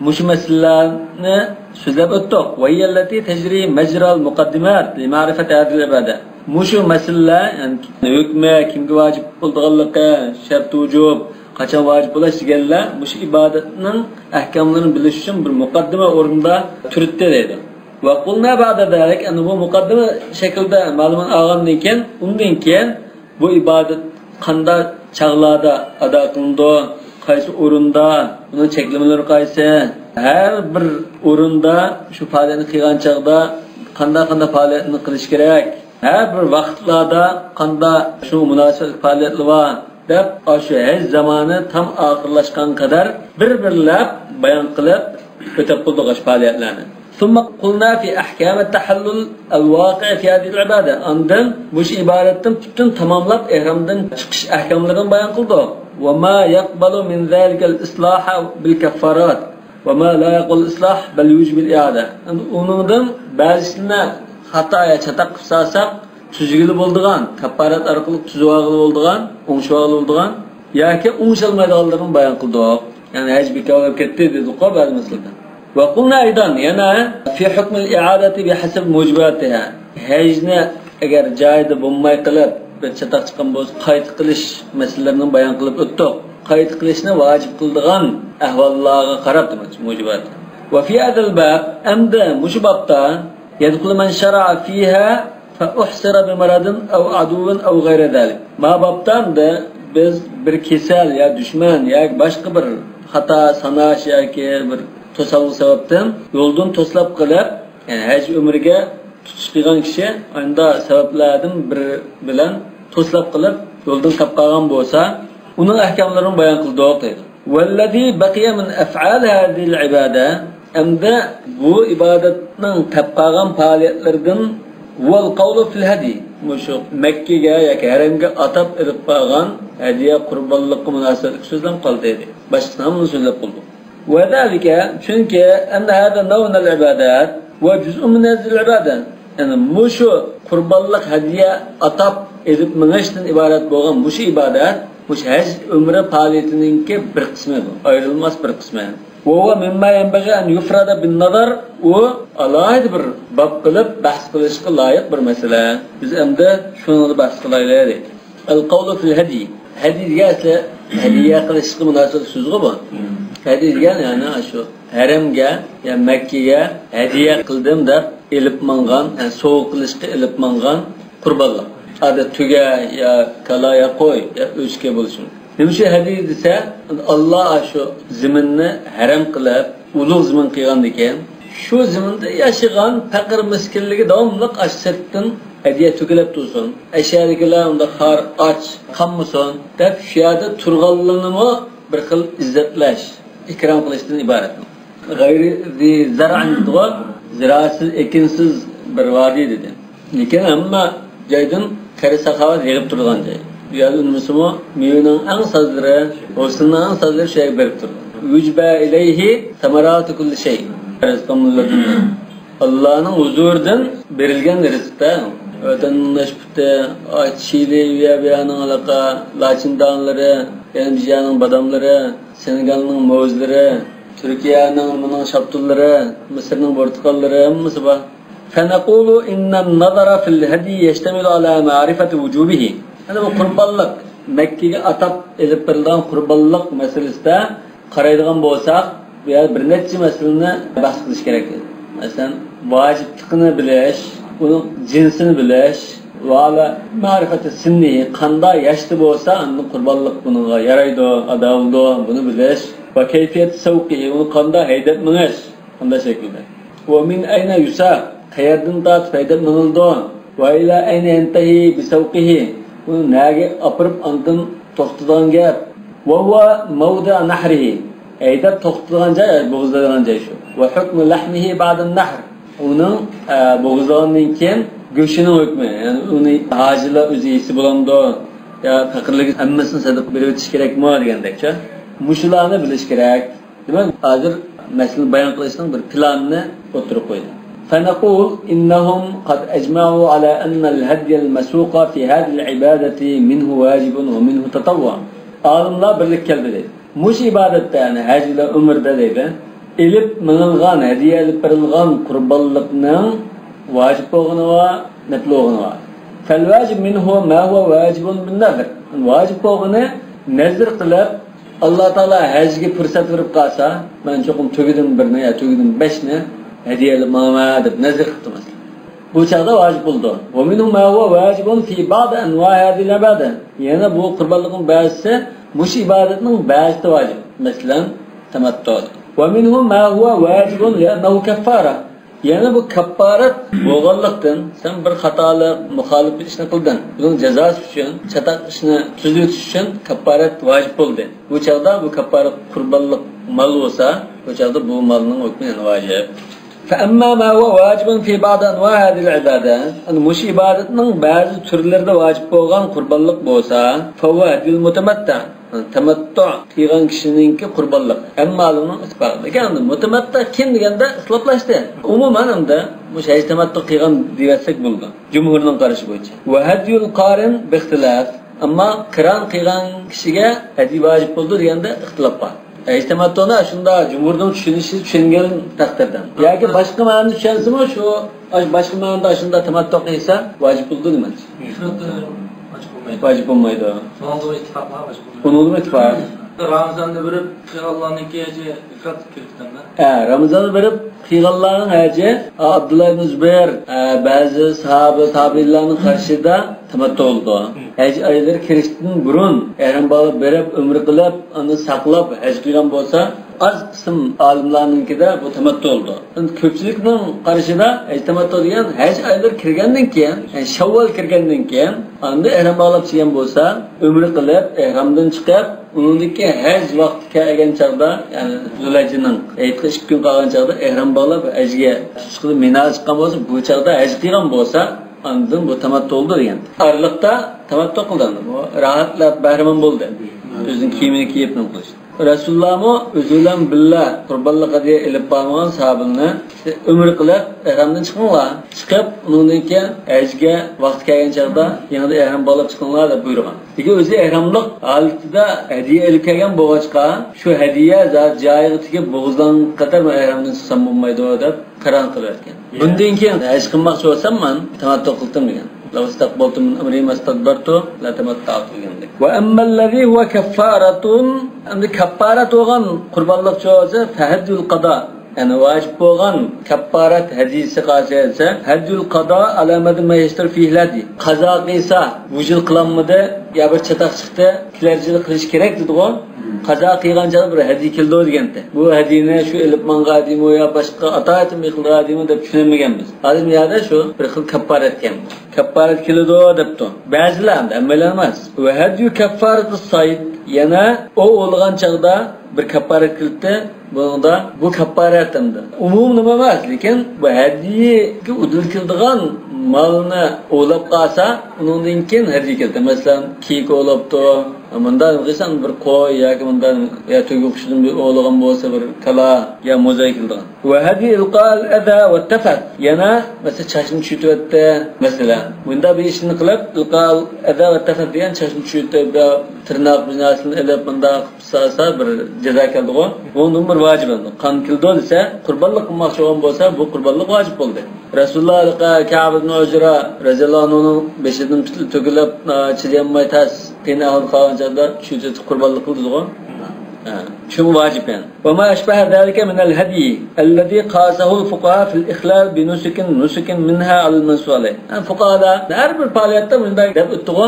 مۇشۇ مەسىلىلەرنى سۆزلەپ ئۆتتۇق. وهي التي تجري مجرى المقدمات لمعرفة هذه العبادة. مۇشۇ مەسىلىلەر، يەنى ھۆكمى، كىمگە ۋاجىپ بولىدىغانلىقى، شەرتى ۋۇجۇب، قاچان ۋاجىپ بولاش دېگەنلەر مۇشۇ ئىبادەتنىڭ ئەھكاملىرىنى بىلىش ئۈچۈن بىر مۇقەددىمە ئورنىدا تۇرۇتتى دەيدۇ. وقلنا بعد ذلك، ئەنە بۇ مۇقەددىمە شەكلىدە مەلۇمات ئالغاندىن كېيىن، ئۇندىن كېيىن بۇ ئىبادەت قانداق چاغلاردا ئادا قىلىنىدۇ، قايسى ئورۇندا، بۇنىڭ چەكلىمىلىرى قايسى، ھەر بىر ئورۇندا شۇ پائالىيەتنى قىلغان چاغدا قانداق، قانداق پائالىيەتنى قىلىش كېرەك، ھەر بىر ۋاقىتلاردا قانداق شۇ مۇناسىۋەتلىك پائالىيەتلەر بار دەپ، ئاشۇ ھەج زامانى تام ئاخىرلاشقان قەدەر بىر-بىرلەپ بايان قىلىپ ئۆتەپ بولدۇق ئاشۇ پائالىيەتلەرنى. ثم قلنا في أحكام التحلل الواقع في هذه العبادة. ئاندىن مۇشۇ ئىبادەتتىن پۈتۈن تاماملاپ، ئېھرامدىن چىقىش ئەھكاملىرىنى بايان قىلدۇق. وما يقبل من ذلك الإصلاح بالكفارات، وما لا يقبل الإصلاح بل يوجب الإعادة. ئەمدى ئۇنىڭدىن بەزىسىنى خاتا يا چاتاق قىلىپ سالساق، تۈزگىلى بولىدىغان، كاپپارەت ئارقىلىق تۈزۈۋالغىلى بولىدىغان، ئوڭشىۋالغىلى بولىدىغان ياكى ئوڭشالمايدىغانلىرىنى بايان قىلدۇق. يەنى ھەج بىكار بولۇپ كەتتى دېدۇققۇ بەزى مەسىلىدە. وقلنا أيضا، يەنە، في حكم الإعادة بحسب موجباتها. ھەجنى ئەگەر جايىدا بولماي قېلىپ، چاتاق چىققان بولسا، قايتا قىلىش مەسىلىلىرىنى بايان قىلىپ ئۆتتۇق. قايتا قىلىشنى ۋاجىپ قىلىدىغان ئەھۋاللارغا قاراپ دېمەكچى، مۇجىبات. وفي هذا الباب، ئەمدى مۇشۇ بابتا، يدخل من شرع فيها فأحصر بمرض أو عدو أو غير ذلك. ما بابتا ئەمدى بىز بىر كېسەل يا دۈشمەن ياكى باشقا بىر خاتا ساناش ياكى بىر توسالغۇ سەۋەبتىن يولدىن توسلاپ قېلىپ، يەنى ھەج ئۆمرىگە تۇتۇش قىلغان كىشى ئانداق سەۋەبلەردىن بىرى بىلەن توسلاپ قېلىپ يولدىن قېلىپ قالغان بولسا، ئۇنىڭ ئەھكاملىرىنى بايان قىلدۇق دەيدۇ. والذي بقي من أفعال هذه العبادة، ئەمدى بۇ ئىبادەتنىڭ قېلىپ قالغان پائالىيەتلىرىدىن، والقول في الهدي، مۇشۇ مەككىگە ياكى ھەرەمگە ئاتاپ ئېلىپ بارغان ھەدىيە قۇربانلىققا مۇناسىۋەتلىك سۆزلەر قالدى دەيدۇ. باشقىسىنى ھەممىنى سۆزلەپ بولدۇق. وذلك، چۈنكى، أن هذا نوع من العبادات وجزء من هذه العبادة. يەنى مۇشۇ قۇربانلىق ھەدىيە ئاتاپ ئېلىپ مېڭىشتىن ئىبارەت بولغان مۇشۇ ئىبادەت، مۇشۇ ھەج ئۆمرە پائالىيىتىنىڭكى بىر قىسمى بۇ، ئايرىلماس بىر قىسمى. وهو مما ينبغي أن يفرد بالنظر، ئۇ ئالاھىدە بىر باب قىلىپ بەھس قىلىشقا لايىق بىر مەسىلە. بىز ئەمدى شۇنىڭدا بەھس قىلايلى دەيدۇ. القول في الهدي. ھەدىي دېگەن ئەسلى ھەدىيە قىلىشقا مۇناسىۋەتلىك سۆزغۇ بۇ. ھەدىي دېگەن يەنى شۇ ھەرەمگە يا مەككىگە ھەدىيە قىلدىم دەپ ئېلىپ ماڭغان، يەنى سوۋغا قىلىشقا ئېلىپ ماڭغان قۇربانلىق. ئادەت تۆگە يا كالا يا قوي يا ئۆچكە بولۇشى مۇمكىن. نېمە ئۈچۈن ھەدىي دېسە، ئاللا شۇ زېمىننى ھەرەم قىلىپ، ئۇلۇغ زېمىن قىلغاندىكىن، شۇ زېمىندا ياشىغان پەقىر مىسكىنلىرىگە داۋاملىق ئاشۇ سىرتتىن ھەدىيە تۆكۈلۈپ تۇرسۇن. ئەشەدىكىلەر ئۇنداق خار، ئاچ قالمىسۇن دەپ، شۇ يەردە تۇرغانلىرىنىمۇ بىر خىل ئىززەتلەش، ئىكرام قىلىشتىن ئىبارەت. غير ذي زرع دېدىغۇ، زىرائەتسىز، ئېكىنسىز بىر ۋادى دېدى. لېكىن ھەممە جايدىن خەير-ساخاۋەت يېغىپ تۇرىدىغان جاي. بۇ يەردە ئۇنىمىسىمۇ، مېۋىنىڭ ئەڭ سازلىرى، ھوسۇلنىڭ ئەڭ سازلىرى شۇ يەرگە بېرىپ تۇرىدۇ. يجبى إليه ثمرات كل شيء. رزقا من لدنا. ئاللانىڭ ھۇزۇرىدىن بېرىلگەن رىزىقتا. ۋەتەننىڭ نەشپۈتى، ئاچ چىلى، ئۇ يەر بۇ يەرنىڭ ھېلىقى لاچىن دانىلىرى، يەنە بىر يەرنىڭ باداملىرى، سېنېگالنىڭ مۇزلىرى، تۈركىيەنىڭ مۇنىڭ شاپتۇللىرى، مىسىرنىڭ پورتۇقاللىرى، ھەممىسى بار. فنقول إن النظر في الهدي يشتمل على معرفة وجوبه. يەنى بۇ قۇربانلىق، مەككىگە ئاتاپ ئېلىپ بېرىلىدىغان قۇربانلىق مەسىلىسىدە قارايدىغان بولساق، بۇ يەردە بىر نەچچە مەسىلىنى بەھس قىلىش كېرەك. مەسىلەن، ۋاجىپلىقىنى بىلىش، ئۇنىڭ جىنسىنى بىلىش، ۋە مەرىپەتى سىننىھى، قانداق ياشتا بولسا ئاندىن قۇربانلىق بۇنىڭغا يارايدۇ، ئادا بولىدۇ، بۇنى بىلىش. ۋە كەيفىيەتى سەۋقىھى، ئۇنى قانداق ھەيدەپ مېڭىش، قانداق شەكىلدە. ۋە مىن ئەينە يۇساق، قەيەردىن تارتىپ ھەيدەپ مېڭىلىدۇ. ۋە ئىلە ئەينە يەنتەھى بىسەۋقىھى، ئۇنى نەگە ئاپىرىپ ئاندىن توختىتىدىغان گەپ. ۋە ھۇۋە مەۋدىئۇ نەھرىھى، ھەيدەپ توختىتىدىغان جاي، بوغۇزلايدىغان جاي شۇ. ۋە ھۆكمۇ لەھمىھى بەئدەن نەھر، ئۇنىڭ، ئە، بوغۇزلىغاندىن كېيىن گۆشىنىڭ ھۆكمى، يەنى ئۇنى ھاجىلار ئۆزى يېسە بولامدۇ يا پەقىرلەرگە ھەممىسىنى سېلىپ بېرىۋېتىش كېرەكمۇ دېگەندەكچە. مۇشۇلارنى بىلىش كېرەك. دېمەك، ھازىر مەسىلىنى بايان قىلىشنىڭ بىر پىلانىنى ئوتتۇرىغا قويدى. فنقول إنهم قد أجمعوا على أن الهدي المسوق في هذه العبادة منه واجب ومنه تطوع. ئالىملار بىرلىككە كەلدى دەيدۇ. مۇشۇ ئىبادەتتە، يەنى ھەج بىلەن ئۆمرىدە دەيدۇ، ئېلىپ مېڭىلغان، ھەدىيە ئېلىپ بېرىلغان قۇربانلىقنىڭ ۋاجىپ بولغىنى بار، نەپلى بولغىنى بار. فالواجب منه ما هو واجب بالنذر. ۋاجىپ بولغىنى نەزر قىلىپ، ئاللا تائالا ھەجگە پۇرسەت بېرىپ قالسا، مەن چوقۇم تۆگىدىن بىرنى يا تۆگىدىن بەشنى ھەدىيە ئېلىپ ماڭىمەن دەپ نەزر قىپتۇ مەسىلەن. بۇ چاغدا ۋاجىپ بولىدۇ. ومنه ما هو واجب في بعض أنواع هذه العبادة. يەنە بۇ قۇربانلىقنىڭ بەزىسى مۇشۇ ئىبادەتنىڭ بەزىسى ۋاجىپ. مەسىلەن، تەمەتتۇ. ومنه ما هو واجب لأنه كفارة. يەنە بۇ كاپپارەت بولغانلىقتىن، سەن بىر خاتالىق، مۇخالىپ بىر ئىشنى قىلدىڭ. بۇنىڭ جازاسى ئۈچۈن، چاتاق ئىشنى تۈزىتىش ئۈچۈن كاپپارەت ۋاجىپ بولدى. بۇ چاغدا بۇ كاپپارەت قۇربانلىق مال بولسا، بۇ چاغدا بۇ مالنىڭ ھۆكمى يەنە ۋاجىپ. فأما ما هو واجب في بعض أنواع هذه العبادة. ئەنە مۇشۇ ئىبادەتنىڭ بەزى تۈرلىرىدە ۋاجىپ بولغان قۇربانلىق بولسا، فهو هدي المتمتع. تەمەتتۇ قىلغان كىشىنىڭكى قۇربانلىق. ھەممە ئالىمنىڭ ئىتتىپاقى. لېكىن ئەمدى مۇتەمەتتۇ كىم دېگەندە ئىختىلاپلاشتى. ئومۇمەن ئەمدى مۇشۇ ھەج تەمەتتۇ قىلغان دېيىۋەتسەك بولىدۇ. جۇمھۇرنىڭ قارىشى بويىچە. وهدي القارن باختلاف. ئەمما قىران قىلغان كىشىگە ھەدىي ۋاجىپ بولىدۇ دېگەندە ئىختىلاپ بار. ھەج تەمەتتۇنى شۇنداق جۇمھۇرنىڭ چۈشىنىشى چۈشەنگەن تەقدىردە. ياكى باشقا مەنىدە چۈشەنسىمۇ شۇ، ئاش-، باشقا مەنىدە شۇنداق تەمەتتۇ قىلسا ۋاجىپ بولىدۇ دېمەكچى. ۋاجىپ بولمايدۇ. شۇنىڭغا ئىتتىپاق بار، ۋاجىپ بولمايدۇ. ئۇنىڭغىمۇ ئىتتىپاق. رامىزاندا بېرىپ قىلغانلارنىڭكى ھەجى ئىفرات كۆرسىتەمدە. ھە، رامىزاندا بېرىپ قىلغانلارنىڭ ھەجى ئابدۇللا ئىبن زۇبەير، ئە، بەزى ساھابە تابىئىنلارنىڭ قارىشىدا تەمەتتۇ بولىدۇ. ھەج ئايلىرى كىرىشتىن بۇرۇن ئەھرام باغلاپ بېرىپ، ئۆمرە قىلىپ، ئاندىن ساقلاپ ھەج قىلغان بولسا، ئاز قىسىم ئالىملارنىڭكىدا بۇ تەمەتتۇ بولىدۇ. ئەمدى كۆپچىلىكنىڭ قارىشىدا ھەج تەمەتتۇ دېگەن ھەج ئايلىرى كىرگەندىن كېيىن، يەنى شەۋۋال كىرگەندىن كېيىن، ئاندىن ئەھرام باغلاپ چىققان بولسا، ئۆمرە قىلىپ، ئەھرامدىن چىقىپ، ئۇنىڭدىن كېيىن ھەج ۋاقتى كەلگەن چاغدا، يەنى زۇلھەججىنىڭ ھېيتقا ئىككى كۈن قالغان چاغدا ئەھرام باغلاپ، ھەجگە چىقىشقا، مىناغا چىققان بولسا، بۇ چاغدا ھەج قىلغان بولسا، ئاندىن بۇ تەمەتتۇ بولدى دېگەن. ئارىلىقتا تەمەتتۇ قىلدى. بۇ راھەتلەپ بەھرىمەن بولدى. ئۆزىنىڭ كىيىمىنى كىيىپ نېمە قىلىش. رەسۇلۇللامۇ ئۆزى بىلەن بىللە قۇربانلىق ھەدىيە ئېلىپ بارمىغان ساھابىلىرىنى، ئۆمرە قىلىپ، ئەھرامدىن چىقىڭلار. چىقىپ، ئۇنىڭدىن كېيىن ھەجگە ۋاقتى كەلگەن چاغدا يېڭىدىن ئەھرام باغلاپ چىقىڭلار دەپ بۇيرۇغان. لېكىن ئۆزى ئەھراملىق ھالىتىدە ھەدىيە ئېلىپ كەلگەن بولغاچقا، شۇ ھەدىيە زادى جايىغا تېگىپ بوغۇزلانغان قەدەر مەن ئەھرامدىن چىقسام بولمايدۇ دەپ قارار قىلىۋەتكەن. بۇندىن كېيىن ھەج قىلماقچى بولسام، مەن تەمەتتۇ قىلدىم دېگەن. لو استقبلت من أمري ما استدبرت لتمتعت دېگەندەك. وأما الذي هو كفارة، ئەمدى كەففارەت بولغان قۇربانلىقچى بولسا، فهدي القضاء. يەنى ۋاجىپ بولغان كەففارەت ھەدىيىسى قالسا دېسە، هدي القضاء على مدى ما يشترط فيه الهدي. قازا قىلسا، بۇ يىل قىلالمىدى، يا بىر چاتاق چىقتى، كېلەر يىلى قىلىش كېرەك دېدىغۇ. قازا قىلغان چاغدا بىر ھەدىيە كېلىدۇ دېگەنتى. بۇ ھەدىيىنى شۇ ئېلىپ ماڭغان ئادىمى يا باشقا ئاتايىتىم قىلغان ئادىمى دەپ چۈشىنەلمىگەنمىز. ئادەم يەردە شۇ بىر خىل كەپپارەتكەن. كەپپارەت كېلىدۇ دەپتۇ. بەزىلەر ئەمدى، ھەممەيلەن ئەمەس. وهدي كفارة الصيد، يەنە ئوۋ ئوۋلىغان چاغدا بىر كەپپارەت كېلىدۇ. بۇنىڭدا بۇ كەپپارەت ئەمدى. ئومۇمىي نېمە ئەمەس، لېكىن بۇ ھەدىيىگە ئۇدۇل كېلىدىغان مالنى ئوۋلاپ قالسا، ئۇنىڭدىن كېيىن ھەدىيە كېلىدۇ. مەسىلەن، كېيىك ئوۋلاپتۇ. مۇنداق قىلسا بىر قوي ياكى مۇنداق يا تۆگە قۇشىدىن بىر ئوۋلىغان بولسا بىر كالا يا موزاي كېلىدىغان. وهدي إلقاء الأذى والتفث. يەنە مەسىلەن، چاچنى چۈشۈرتۈۋەتتى. مەسىلەن، مۇنداق بىر ئىشنى قىلىپ، إلقاء الأذى والتفث دېگەن چاچنى چۈشۈرتۈپ، بىر تىرناق بىر نەرسىنى ئېلىپ، مۇنداق قىلىپ سالسا بىر جازا كېلىدىغۇ. بۇنىڭدىن بىر ۋاجىپ بولدى. قان كېلىدۇ دېسە، قۇربانلىق قىلماقچى بولغان بولسا، بۇ قۇربانلىق ۋاجىپ بولدى. رەسۇلۇللا كەئب ئىبن ئۇجرا رەزىياللاھۇ ئەنھۇنىڭ بېشىدىن پىتلە تۆكۈلۈپ، ئا، چىدىيالماي تەس قىيىن ئەھۋالدا قالغان چاغدا شۇ قۇربانلىق قىلدىغۇ. ھە، شۇ ۋاجىپ يەنى. وما أشبه ذلك من الهدي الذي قاسه الفقهاء في الإخلال بنسك نسك منها على المنصوص عليه. يەنى فۇقاھالار ھەر بىر پائالىيەتتە مۇنداق دەپ ئۆتتىغۇ.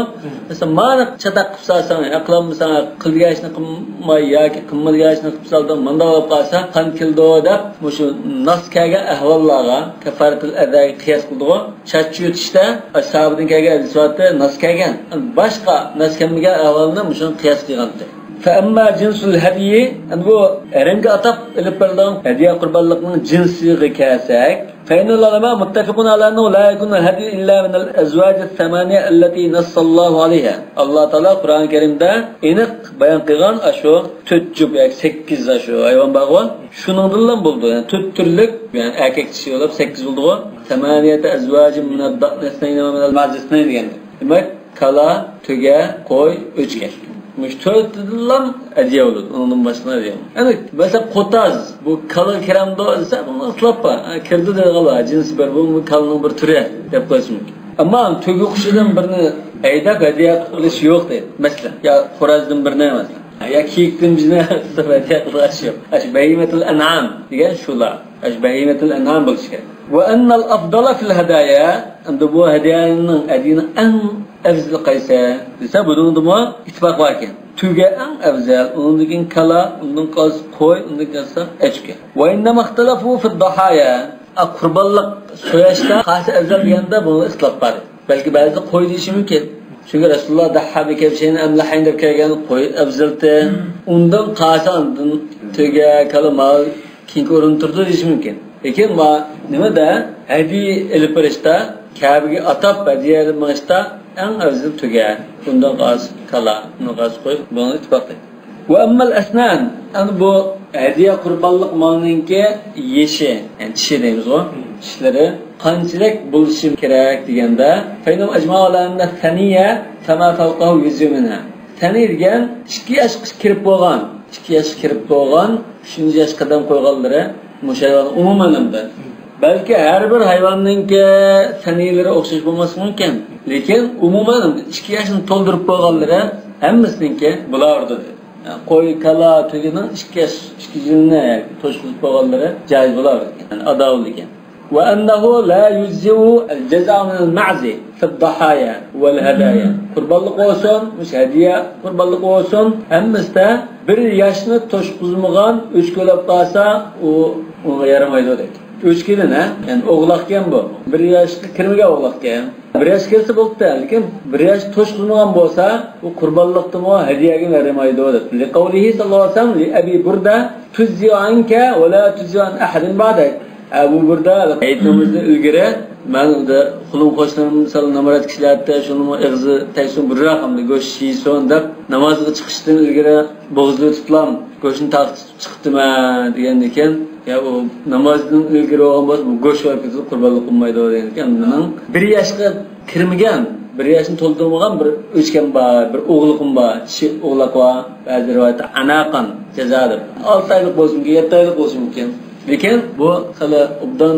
مەسىلەن، مانا چاتاق قىلسا ساڭا، يا قىلالمىساڭ، قىلغان ئىشنى قىلماي ياكى قىلمىغان ئىشنى قىلسا، مۇنداق بولۇپ قالسا، قان كېلىدۇ دەپ، مۇشۇ ناس كەلگەن ئەھۋاللارغا، كەففارەتۇل ئەزاگە قىياس قىلدىغۇ. چاچ چۈشۈرتۈشتە ئەسھابىدىن كەلگەن ھەدىس بارتى، ناس كەلگەن. باشقا ناس كەلمىگەن ئەھۋالنى مۇشۇنى قىياس قىلغانتى. فأما جنس الهدي، ئەمدى بۇ ھەرەمگە ئاتاپ ئېلىپ بېرىلىدىغان ھەدىيە قۇربانلىقنىڭ جىنسىغا كەلسەك، فإن العلماء متفقون على أنه لا يكون الهدي إلا من الأزواج الثمانية التي نص الله عليها. ئاللا تائالا قۇرئان كەرىمدە ئېنىق بايان قىلغان ئاشۇ تۆت جۈپ ياكى سەككىز ئاشۇ ھايۋان بارغۇ، شۇنىڭدىنلا بولىدۇ. يەنى تۆت تۈرلۈك، يەنى ئەركەك چىشى بولۇپ سەككىز بولىدىغۇ. ثمانية أزواج من الضأن اثنين ومن المعز اثنين دېگەن. دېمەك، كالا، تۆگە، قوي، ئۆچكە. مۇشۇ تۆتىدىنلا ھەدىيە بولىدۇ. ئۇنىڭدىن باشقا ھەدىيە بولمايدۇ. يەنى مەسىلەن، قوتاز، بۇ كالا كىرەمدۇ دېسە، بۇنىڭ ئىختىلاپ بار. ھە، كىرىدۇ دەيدىغانلار، جىنسى بار، بۇ كالىنىڭ بىر تۈرى دەپ قويۇشى مۇمكىن. ئەمما تۆگە قۇشىدىن بىرنى ھەيدەپ ھەدىيە قىلىش يوق دەيدۇ. مەسىلەن، يا خورازدىن بىرنى، مەسىلەن. يا كېيىكتىن بىزنى ھەدىيە قىلغان ئىش يوق. ئاشۇ بەھىمەتۇل ئەنئام دېگەن شۇلار. ئاشۇ بەھىمەتۇل ئەنئام بولۇشى كېرەك. وأن الأفضل في الهدايا، ئەمدى بۇ ھەدىيەنىڭ، ھەدىيەنىڭ ئەڭ ئەۋزىلى قايسى دېسە، بۇنىڭدىمۇ ئىتتىپاق بار ئىكەن. تۆگە ئەڭ ئەۋزەل، ئۇنىڭدىن كېيىن كالا، ئۇنىڭدىن قالسا قوي، ئۇنىڭدىن كېيىن ئەچكە. وإنما اختلفوا في الضحايا. ئا، قۇربانلىق سوياشتا قايسى ئەۋزەل دېگەندە بۇنىڭدا ئىختىلاپ بار. بەلكى بەزىلەر قوي دېيىشى مۇمكىن. چۈنكى رەسۇلۇللا ضحى بكبشين أملحين دەپ كەلگەن، قوي ئەۋزەلتى. ئۇندىن قالسا ئاندىن تۆگە، كالا، مال كېيىنكى ئورۇندا تۇرىدۇ دېيىشى مۇمكىن. لېكىن ما-، نېمىدە، ھەدىيە ئېلىپ بېرىشتا، كەبىگە ئاتاپ ھەدىيە ئېلىپ مېڭىشتا ئەڭ ئەۋزىلى تۆگە، ئۇندىن قالسا كالا، ئۇندىن قالسا قوي، بۇنىڭغا ئىتتىپاق دەيدۇ. وأما الأسنان، ئەنە بۇ ھەدىيە قۇربانلىق مالنىڭكى يېشى، يەنى چىشى دەيمىزغۇ، چىشلىرى قانچىلىك بولۇشى كېرەك دېگەندە، فإنهم أجمعوا على أن الثني فما فوقه يجزئ منها. سەنى دېگەن ئىككى ياشقا كىرىپ بولغان، ئىككى ياشقا كىرىپ بولغان، ئۈچىنچى ياشقا قەدەم قويغانلىرى مۇشۇ ھايۋان ئومۇمەن ئەمدى. بەلكى ھەر بىر ھايۋاننىڭكى سەنىيلىرى ئوخشاش بولماسلىقى مۇمكىن. لېكىن ئومۇمەن ئىككى ياشنى تولدۇرۇپ بولغانلىرى ھەممىسىنىڭكى بولاۋېرىدۇ دېدى. يەنى قوي، كالا، تۆگىنىڭ ئىككى ياش، ئىككى يىلنى توشقۇزۇپ بولغانلىرى جايىز بولاۋېرىدىكەن. يەنى ئادا بولىدىكەن. وأنه لا يجزئ الجزع من المعز في الضحايا والهدايا. قۇربانلىق بولسۇن، مۇشۇ ھەدىيە قۇربانلىق بولسۇن، ھەممىسىدە بىر ياشنى توشقۇزمىغان ئۆچكە بولۇپ قالسا، ئۇ، ئۇنىڭغا يارىمايدۇ دەيدۇ. ئۆچكىدىن، ھە؟ يەنى ئوغلاقكەن بۇ. بىر ياشقا كىرمىگەن ئوغلاقكەن. بىر ياشقا كىرسە بوپتۇ، لېكىن بىر ياش توشقۇزمىغان بولسا، ئۇ قۇربانلىقتىمۇ، ھەدىيەگىمۇ يارىمايدۇ دەپ. لقوله صلى الله عليه وسلم لأبي بردة: تجزئ عنك ولا تجزئ عن أحد بعدك. ئەبۇ بۇردە ھېيت نامىزىدىن ئىلگىرى مەن ئۇندا قولۇم قوشنام، مىسال، نامرات كىشىلەر ئەتتى، شۇنىڭمۇ ئېغىزى تەگسۇن، بىرراق ئەمدى گۆش يېسۇن دەپ، نامازغا چىقىشتىن ئىلگىرى بوغۇزىنى تۇتۇپلام، گۆشنى تارتىپ چىقىپتىمەن دېگەندىكىن، يا ئۇ نامازدىن ئىلگىرى بولغان بولسا، بۇ گۆش بولۇپ كېتىدۇ، قۇربانلىق قىلمايدۇ دېگەندىكىن، مېنىڭ بىر ياشقا كىرمىگەن، بىر ياشنى تولدۇرمىغان بىر ئۆچكەم بار، بىر ئوغلىقىم بار، چىشى ئوغلاق بار، بەزى رىۋايەتتە ئاناقان جازا دەپ. ئالتە ئايلىق بولسا مۇمكىن، يەتتە ئايلىق بولسا مۇمكىن. لېكىن بۇ خېلى ئوبدان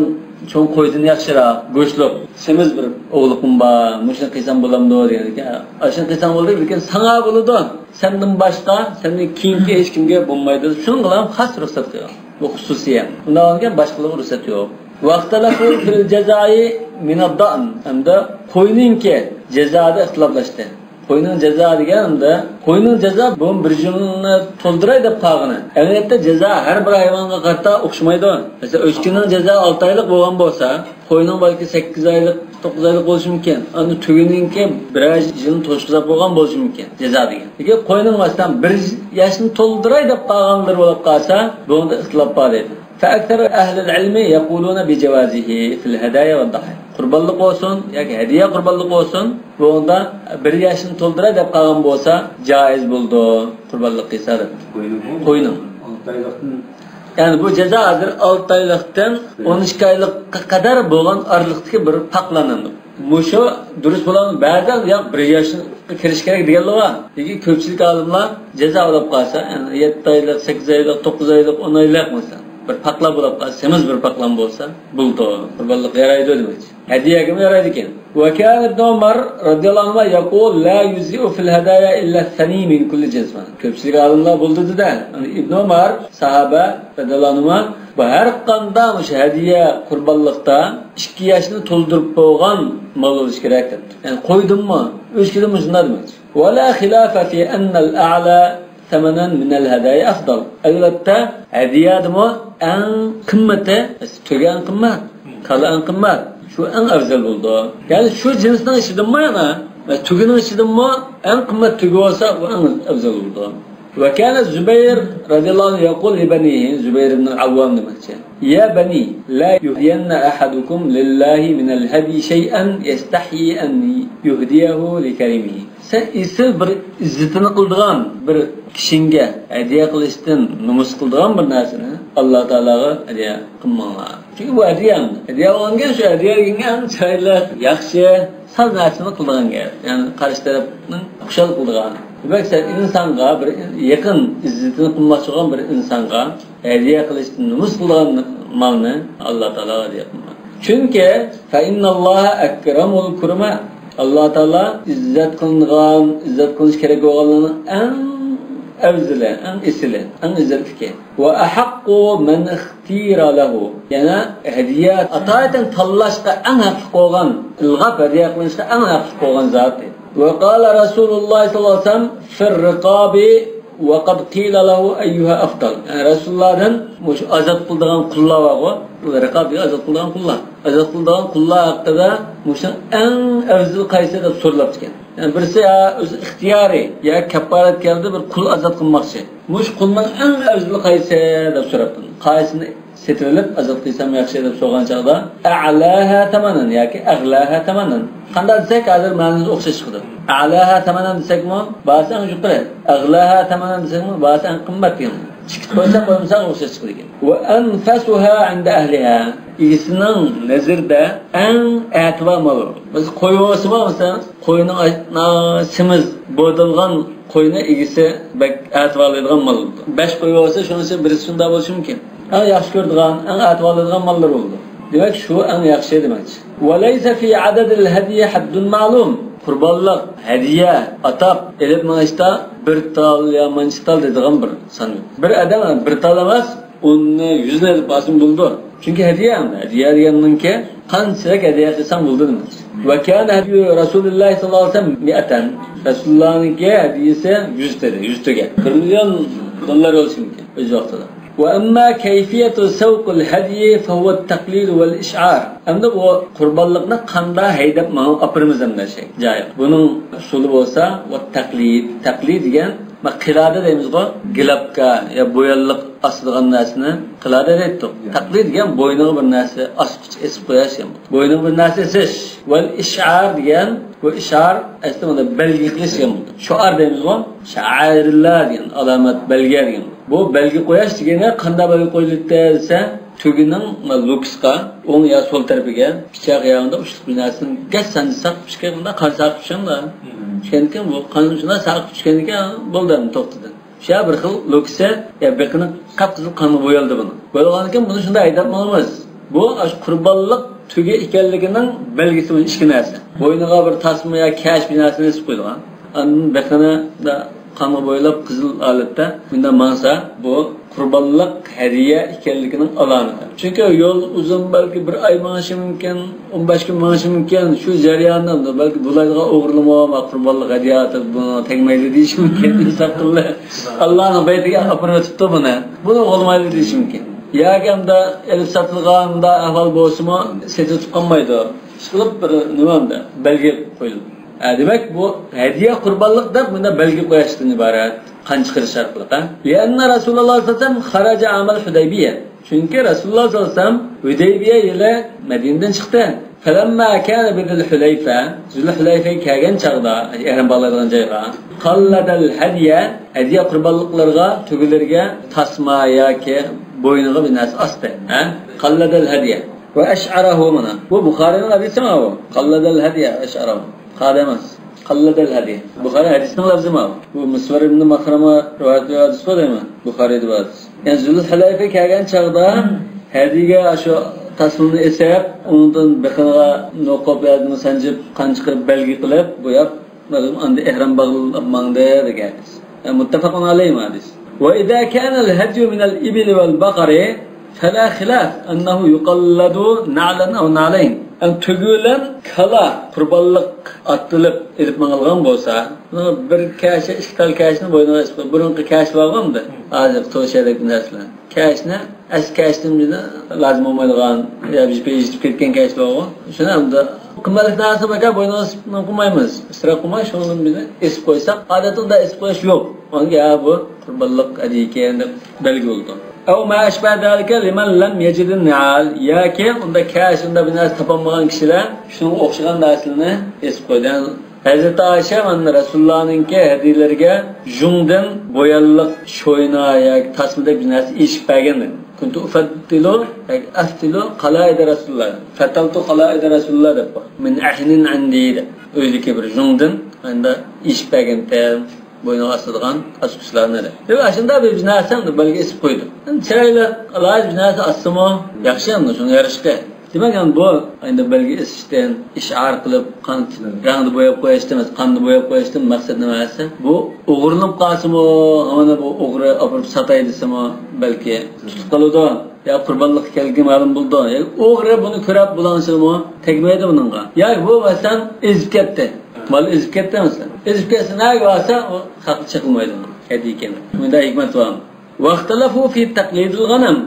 چوڭ قويدىن ياخشىراق، گۆشلۈك، سېمىز بىر ئوغلىقىم بار، مۇشۇنى قىلسام بولامدۇ دېگەندىكىن، ئاشۇنى قىلساڭ بولدى، لېكىن ساڭا بولىدۇ، سەندىن باشقا، سەندىن كېيىنكى ھېچكىمگە بولمايدۇ، شۇنىڭغىلا خاس رۇخسەت قىلغان. بۇ خۇسۇسىيەت. ئۇنداق بولغان باشقىلارغا رۇخسەت يوق. واختلفوا في الجزاء من الضأن. ھەمدە قوينىڭكى جازادا ئىختىلاپلاشتى. قوينىڭ جازا دېگەن ئەمدى، قوينىڭ جازا بۇ بىر يىلنى تولدۇراي دەپ قالغىنى. ئەمەلىيەتتە جازا ھەر بىر ھايۋانغا قارىتا ئوخشىمايدۇ. مەسىلەن، ئۆچكىنىڭ جازا ئالتە ئايلىق بولغان بولسا، قوينىڭ بەلكى سەككىز ئايلىق، توققۇز ئايلىق بولۇشى مۇمكىن. ئەمدى تۆگىنىڭكى بىرەر يىلنى توشقۇزاپ بولغان بولۇشى مۇمكىن جازا دېگەن. لېكىن قوينىڭ، مەسىلەن، بىر ياشنى تولدۇراي دەپ قالغانلىرى بولۇپ قالسا، بۇنىڭدا ئىختىلاپ بار دەيدۇ. فأكثر أهل العلم يقولون بجوازه في الهدايا والضحايا. قۇربانلىق بولسۇن ياكى ھەدىيە قۇربانلىق بولسۇن، بۇنىڭدا بىر ياشنى تولدۇراي دەپ قالغان بولسا، جائىز بولىدۇ قۇربانلىق قىلسا دەپ. قوينىڭ. قوينىڭ. ئالتە ئايلىقتىن. يەنى بۇ جازا ھازىر ئالتە ئايلىقتىن ئون ئىككى ئايلىققا قەدەر بولغان ئارىلىقتىكى بىر پاكلىنىدۇ. مۇشۇ دۇرۇس بولامدۇ؟ بەزىلەر ياق، بىر ياشقا كىرىش كېرەك دېگەنلەر بار. لېكىن كۆپچىلىك ئالىملار جازا بولۇپ قالسا، يەنى يەتتە ئايلىق، سەككىز ئايلىق، توققۇز ئايلىق، ئون ئايلىق بولسا، بىر پاكلان بولۇپ قالسا، سېمىز بىر پاكلان بولسا بولىدۇ. قۇربانلىققا يارايدۇ دېمەكچى. ھەدىيەگىمۇ يارايدىكەن. وكان ابن عمر رضي الله عنهما يقول: لا يجزئ في الهدايا إلا الثني من كل جنس. كۆپچىلىك ئالىملار بولدى دېدى. ئىبن ئۆمەر ساھابە رەزىياللاھۇ ئەنھۇما بۇ ھەر قانداق مۇشۇ ھەدىيە قۇربانلىقتا ئىككى ياشنى تولدۇرۇپ بولغان مال بولۇشى كېرەك دەپتۇ. يەنى قويدىنمۇ، ئۆچكىدىنمۇ شۇنداق دېمەكچى. ولا خلاف في أن الأعلى ثمنا من الهدايا أفضل. ئەلۋەتتە، ھەدىيەدىمۇ ئەڭ قىممىتى، تۆگە ئەڭ قىممەت، كالا ئەڭ قىممەت، شۇ ئەڭ ئەۋزەل بولىدۇ. يەنى شۇ جىنسنىڭ ئىچىدىنمۇ يەنە، ۋە تۆگىنىڭ ئىچىدىنمۇ ئەڭ قىممەت تۆگە بولسا، ئۇ ئەڭ ئەۋزەل بولىدۇ. وكان الزبير رضي الله عنه يقول لبنيه، زۇبەير ئىبنى ئەۋۋام دېمەكچى. يا بني، لا يهدين أحدكم لله من الهدي شيئا يستحيي أن يهديه لكريمه. سەن ئېسىل بىر ئىززىتىنى قىلىدىغان بىر كىشىڭگە ھەدىيە قىلىشتىن نومۇس قىلىدىغان بىر نەرسىنى ئاللا تائالاغا ھەدىيە قىلماڭلار. چۈنكى بۇ ھەدىيە. ھەدىيە بولغانكەن شۇ ھەدىيە دېگەنگە ئەڭ چىرايلىق، ياخشى، ساز نەرسىنى قىلىدىغان گەپ. يەنى قارشى تەرەپنى خۇشال قىلىدىغان. دېمەك، سەن ئىنسانغا بىر يېقىن ئىززىتىنى قىلماقچى بولغان بىر ئىنسانغا ھەدىيە قىلىشتىن نومۇس قىلىدىغان مالنى ئاللا تائالاغا ھەدىيە قىلما. چۈنكى فإن الله أكرم الكرماء. ئاللا تائالا ئىززەت قىلىنغان، ئىززەت قىلىنىش كېرەك بولغانلارنىڭ ئەڭ ئەۋزىلى، ئەڭ ئېسىلى، ئەڭ ئىززەتلىكى. وأحق من اختير له. يەنە ھەدىيە ئاتايەتەن تاللاشقا ئەڭ ھەقلىق بولغان، ئىلغاپ ھەدىيە قىلىنىشقا ئەڭ ھەقلىق بولغان زات. وقال رسول الله صلى الله عليه وسلم في الرقاب وقد قيل له أيها أفضل. يەنى رەسۇلۇللادىن مۇشۇ ئازاد قىلىدىغان قۇللار بارغۇ، رىقاب دېگەن ئازاد قىلىدىغان قۇللار. ئازاد قىلىدىغان قۇللار ھەققىدە مۇشۇ ئەڭ ئەۋزىلى قايسى دەپ سورىلاپتىكەن. يەنى بىرسى يا ئۆزى ئىختىيارىي يا كاپپارەت كەلدى بىر قۇل ئازاد قىلماقچى. مۇشۇ قۇلنىڭ ئەڭ ئەۋزىلى قايسى دەپ سوراپتۇ. قايسىنى سېتىۋېلىپ ئازاد قىلسام ياخشى دەپ سورىغان چاغدا، أعلاها ثمنا ياكى أغلاها ثمنا. قانداق دېسەك، ھازىر مەنىسى ئوخشاش چىقىدۇ. أعلاها ثمنا دېسەكمۇ، باھاسى ئەڭ يۇقىرى. أغلاها ثمنا دېسەكمۇ، باھاسى ئەڭ قىممەت دېگەن. ئىككى قويساق، قويمىساق ئوخشاش چىقىدىكەن. وأنفسها عند أهلها. ئىگىسىنىڭ نەزىرىدە ئەڭ ئەتىۋار مال. بىز قوي بولسىمۇ، مەسىلەن، قوينىڭ ئاي-، نا-، سېمىز بويىتىلغان قوينى ئىگىسى بەك ئەتىۋارلايدىغان مال بولىدۇ. بەش قوي بولسا، شۇنىڭ ئىچىدە بىرسى شۇنداق بولۇشى مۇمكىن. ئەڭ ياخشى كۆرىدىغان، ئەڭ ئەتىۋارلايدىغان ماللار بولىدۇ. دېمەك، شۇ ئەڭ ياخشى دېمەكچى. وليس في عدد الهدي حد معلوم. قۇربانلىق، ھەدىيە ئاتاپ ئېلىپ مېڭىشتا بىر تال يا مانچە تال دەيدىغان بىر سان يوق. بىر ئادەم بىر تال ئەمەس، ئوننى، يۈزنى ئېلىپ بارسىمۇ بولىدۇ. چۈنكى ھەدىيە ئەمدى. ھەدىيە دېگەننىڭكى قانچىلىك ھەدىيە قىلساڭ بولىدۇ دېمەكچى. وكان هدي رسول الله صلى الله عليه وسلم مائة. رەسۇلۇللانىڭكى ھەدىيىسى يۈز تېدى، يۈز تۆگە. بىر مىليون دوللار بولۇشى مۇمكىن ئۆز ۋاقتىدا. وأما كيفية سوق الهدي فهو التقليد والإشعار. ئەمدى بۇ قۇربانلىقنى قانداق ھەيدەپ ماڭا ئاپىرىمىز ئەمدى شەي جايىغا. بۇنىڭ ئۇسۇلى بولسا، والتقليد. تەقلىد دېگەن، ما، قىلادە دەيمىزغۇ، گىلاپكا يا بويانلىق ئاسىدىغان نەرسىنى قىلادە دەيتتۇق. تەقلىد دېگەن بوينىغا بىر نەرسە ئاسقۇچ ئېسىپ قويۇش دېگەن. بوينىغا بىر نەرسە ئېسىش. والإشعار دېگەن، بۇ ئىشئار ئەسلى مانا بەلگە قىلىش دېگەن بولىدۇ. شوئار دەيمىزغۇ، شائىرلار دېگەن، ئالامەت، بەلگە دېگەن. بۇ بەلگە قويۇش دېگىنى قانداق بەلگە قويۇلۇپتۇ دېسە، تۆگىنىڭ لوكىسىغا ئوڭ يا سول تەرىپىگە پىچاق يا ئۇنداق ئۇچلۇق بىر نەرسىنى گەس سانچە ساقىپ چۈشكەن، مۇنداق قان ساقىپ چۈشكەن. چۈشكەندىكىن بۇ قان شۇنداق ساقىپ چۈشكەندىكىن بولدى، ئەمدى توختىدى. شۇ بىر خىل لوكىسى يا بېقىنى قاپقىزىل قانغا بويالدى بۇنىڭ. بولغاندىكىن بۇنى شۇنداق ھەيدەپ ماڭىمىز. بۇ ئاشۇ قۇربانلىق تۆگە ئىكەنلىكىنىڭ بەلگىسى بۇ ئىككى نەرسە. بوينىغا بىر تاسما يا كەش بىر نەرسىنى ئېسىپ قويىدىغان. ئاندىن بېقىنى قانغا بويىلاپ قىزىل ھالەتتە مۇنداق ماڭسا، بۇ قۇربانلىق ھەدىيە ئىكەنلىكىنىڭ ئالامىتى. چۈنكى يول ئۇزۇن، بەلكى بىر ئاي مېڭىشى مۇمكىن، ئون بەش كۈن مېڭىشى مۇمكىن. شۇ جەرياندا بەلكى بۇلايدىغان ئوغرىلىمۇ، ما، قۇربانلىق ھەدىيە ئاتىپ بۇنى تەگمەيلى دېيىشى مۇمكىن. ئىنساپ قىلدى. ئاللانىڭ بەيتىگە ئاپىرىۋېتىپتۇ بۇنى. بۇنى بولمايدۇ دېيىشى مۇمكىن. ياكى ئەمدى ئېلىپ ساتىدىغان ئەھۋال بولسىمۇ، سېتىۋېتىپ قالمايدۇ. ئىشقىلىپ بىر نېمە ئەمدى بەلگە قويۇلىدۇ. ھە، دېمەك، بۇ ھەدىيە قۇربانلىق دەپ مۇنداق بەلگە قويۇشتىن ئىبارەت، قان چىقىرىش ئارقىلىق، ھە؟ لأن رسول الله صلى الله عليه وسلم خرج عام الحديبية. چۈنكى رەسۇلۇللا سەللەللاھۇ ئەلەيھى ۋەسەللەم ھۇدەيبىيە يىلى مەدىنىدىن چىقتى. فلما كان بذي الحليفة، زۇلھۇلەيفەگە كەلگەن چاغدا، ئەھرام باغلايدىغان جايغا، قلد الهدي، ھەدىيە قۇربانلىقلىرىغا، تۆگىلىرىگە تاسما ياكى بوينىغا بىر نەرسە ئاستى. ھە؟ قلد الهدي. وأشعره، مانا. بۇ بۇخارىنىڭ ھەدىسى ما بۇ؟ قلد الهدي وأشعره. قادى ئەمەس. قلد الهدي. بۇخارى ھەدىسىنىڭ لەپزى ما بۇ؟ بۇ مىسۋار ئىبن مەخرەمە رىۋايەت قىلغان ھەدىس بار دەيمەن. بۇخارىدا بار ھەدىس. يەنى زۇلھۇلەيفە كەلگەن چاغدا ھەدىگە شۇ تاسمىنى ئېسىپ، ئۇنىڭدىن بېقىنىغا نوقۇپ ياردىمى سانجىپ، قان چىقىرىپ بەلگە قىلىپ، بوياپ، ئاندىن ئېھرام باغلاپ ماڭدى دېگەن ھەدىس. مۇتتەپەقۇن ئەلەيھى ھەدىس. وإذا كان الهدي من الإبل والبقر فلا خلاف أنه يقلد نعلا أو نعلين. يەنى تۆگە بىلەن كالا قۇربانلىق ئاتلىنىپ ئېلىپ ماڭىدىغان بولسا، بۇنىڭ بىر كەشە، ئىككى تال كەشىنى بوينىغا ئېسىپ، بۇرۇنقى كەش بارغۇ ئەمدى، ھازىرقى توشەدەك نەرسىلەر. كەشنى ئەسكى كەشتىن لازىم بولمايدىغان يا بىر يىتىپ كەتكەن كەش بارغۇ. شۇنى ئەمدى قىممەتلىك نەرسە باركەن، بوينىغا ئېسىپ قويمايمىز. ئىسراپ قىلماي، شۇنىڭدىن بىرنى ئېسىپ قويساق، ئادەتتە ئۇنداق ئېسىپ قويۇش يوق. ئۇنىڭ يا بۇ قۇربانلىق ھەدىيە ئىكەن دەپ بەلگە بولىدۇ. أو ما أشبه ذلك لمن لم يجد النعال. ياكى ئۇنداق كەش، ئۇنداق بىر نەرسە تاپالمىغان كىشىلەر شۇنىڭغا ئوخشىغان نەرسىلەرنى ئېسىپ قويىدۇ. ھەزرىتى ئائىشە مانا رەسۇلۇللانىڭكى ھەدىيىلىرىگە يۇڭدىن بويانلىق شوينا ياكى تاسمىدەك بىر نەرسە ئېشىپ بەرگەن دېدى. كنت أفضل، ياكى أفضل قلائد رسول الله. فتلت قلائد رسول الله دەپ بار. من عهن عندي دەپ. ئۆيدىكى بىر يۇڭدىن ئەمدى ئېشىپ بەرگەنتى بوينىغا ئاسىدىغان ئاسقۇچلارنى دەپ. دەپ، ئاشۇنداق بىر نەرسە بەلگە ئېسىپ قويدى. ئەمدى چىرايلىق، ئالاھىدە بىر نەرسە ئاسسىمۇ ياخشى، ئەمدى شۇنىڭ يارىشىقى. دېمەك، يەنى بۇ ئەمدى بەلگە ئېسىشتىن، ئىشئار قىلىپ، قان رەڭدە بوياپ قويۇشتىن ئەمەس، قاندا بوياپ قويۇشتىن مەقسەت نېمە دېسە، بۇ ئوغرىلىنىپ قالسىمۇ، مانا بۇ ئوغرى ئاپىرىپ ساتاي دېسىمۇ، بەلكى تۇتۇپ قالىدۇ. يا قۇربانلىققا كەلگىنى مەلۇم بولىدۇ. يا ئوغرى بۇنى كۆرۈپ بۇلاڭچىمۇ تەگمەيدۇ بۇنىڭغا. يا بۇ مەسىلەن ئېزىپ كەتتى. مال ئېزىپ كەتتى مەسىلەن. ئېزىپ كەتسە نەگە بارسا ئۇ خەققە چېقىلمايدۇ. ھەدىيە ئىكەن. بۇندا ھېكمەت بار. واختلفوا في تقليد الغنم.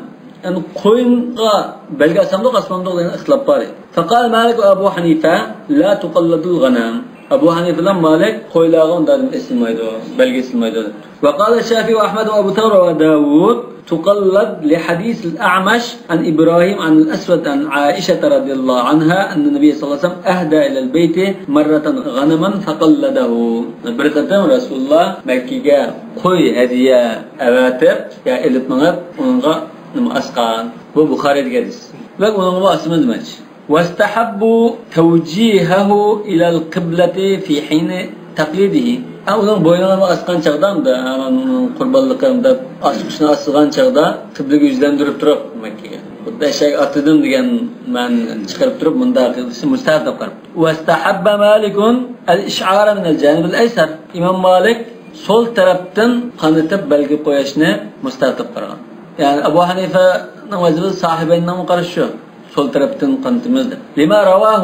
يەنى قويغا بەلگە ئاسامدۇق، ئاسمامدۇق دېگەن ئىختىلاپ بار ئىدى. فقال مالك وأبو حنيفة لا تقلد الغنم. ئەبۇ ھەنىفە بىلەن مالىك قويلارغا ئۇنداق ئېسىلمايدۇ، بەلگە ئېسىلمايدۇ. وقال الشافعي وأحمد وأبو ثور وأبو داود تقلد لحديث الأعمش عن إبراهيم عن الأسود عن عائشة رضي الله عنها أن النبي صلى الله عليه وسلم أهدى إلى البيت مرة غنما فقلده. بىر قېتىم رەسۇلۇللا مەككىگە قوي ھەدىيە ئەۋەتىپ، يا ئېلىپ مېڭىپ، ئۇنىڭغا نېمە ئاسقان. بۇ بۇخارىدىكى ھەدىس. ۋە ئۇنىڭغا ئاسىمىز دېمەكچى. واستحبوا توجيهه إلى القبلة في حين تقليده. ھە، ئۇنىڭ بوينىغا ئاسقان چاغدا، ئۇنىڭ قۇربانلىقى دەپ ئاسقۇچىنى ئاسىغان چاغدا قىبلىگە يۈزلەندۈرۈپ تۇرۇپ مەككىگە. خۇددى ئەشەك ئاتىدىم دېگەن مەنىنى چىقىرىپ تۇرۇپ، مۇنداق قىلىشنى مۇستەھەب دەپ قاراپتۇ. واستحب مالك الإشعار من الجانب الأيسر. ئىمام مالىك سول تەرەپتىن قانىتىپ بەلگە قويۇشنى مۇستەھەب دەپ قارىغان. يەنى ئەبۇ ھەنىفەنىڭ مەزھىپى، ساھىبەيننىڭمۇ قارىشى شۇ. سول تەرەپتىن قانىتىمىز دەپ. لما رواه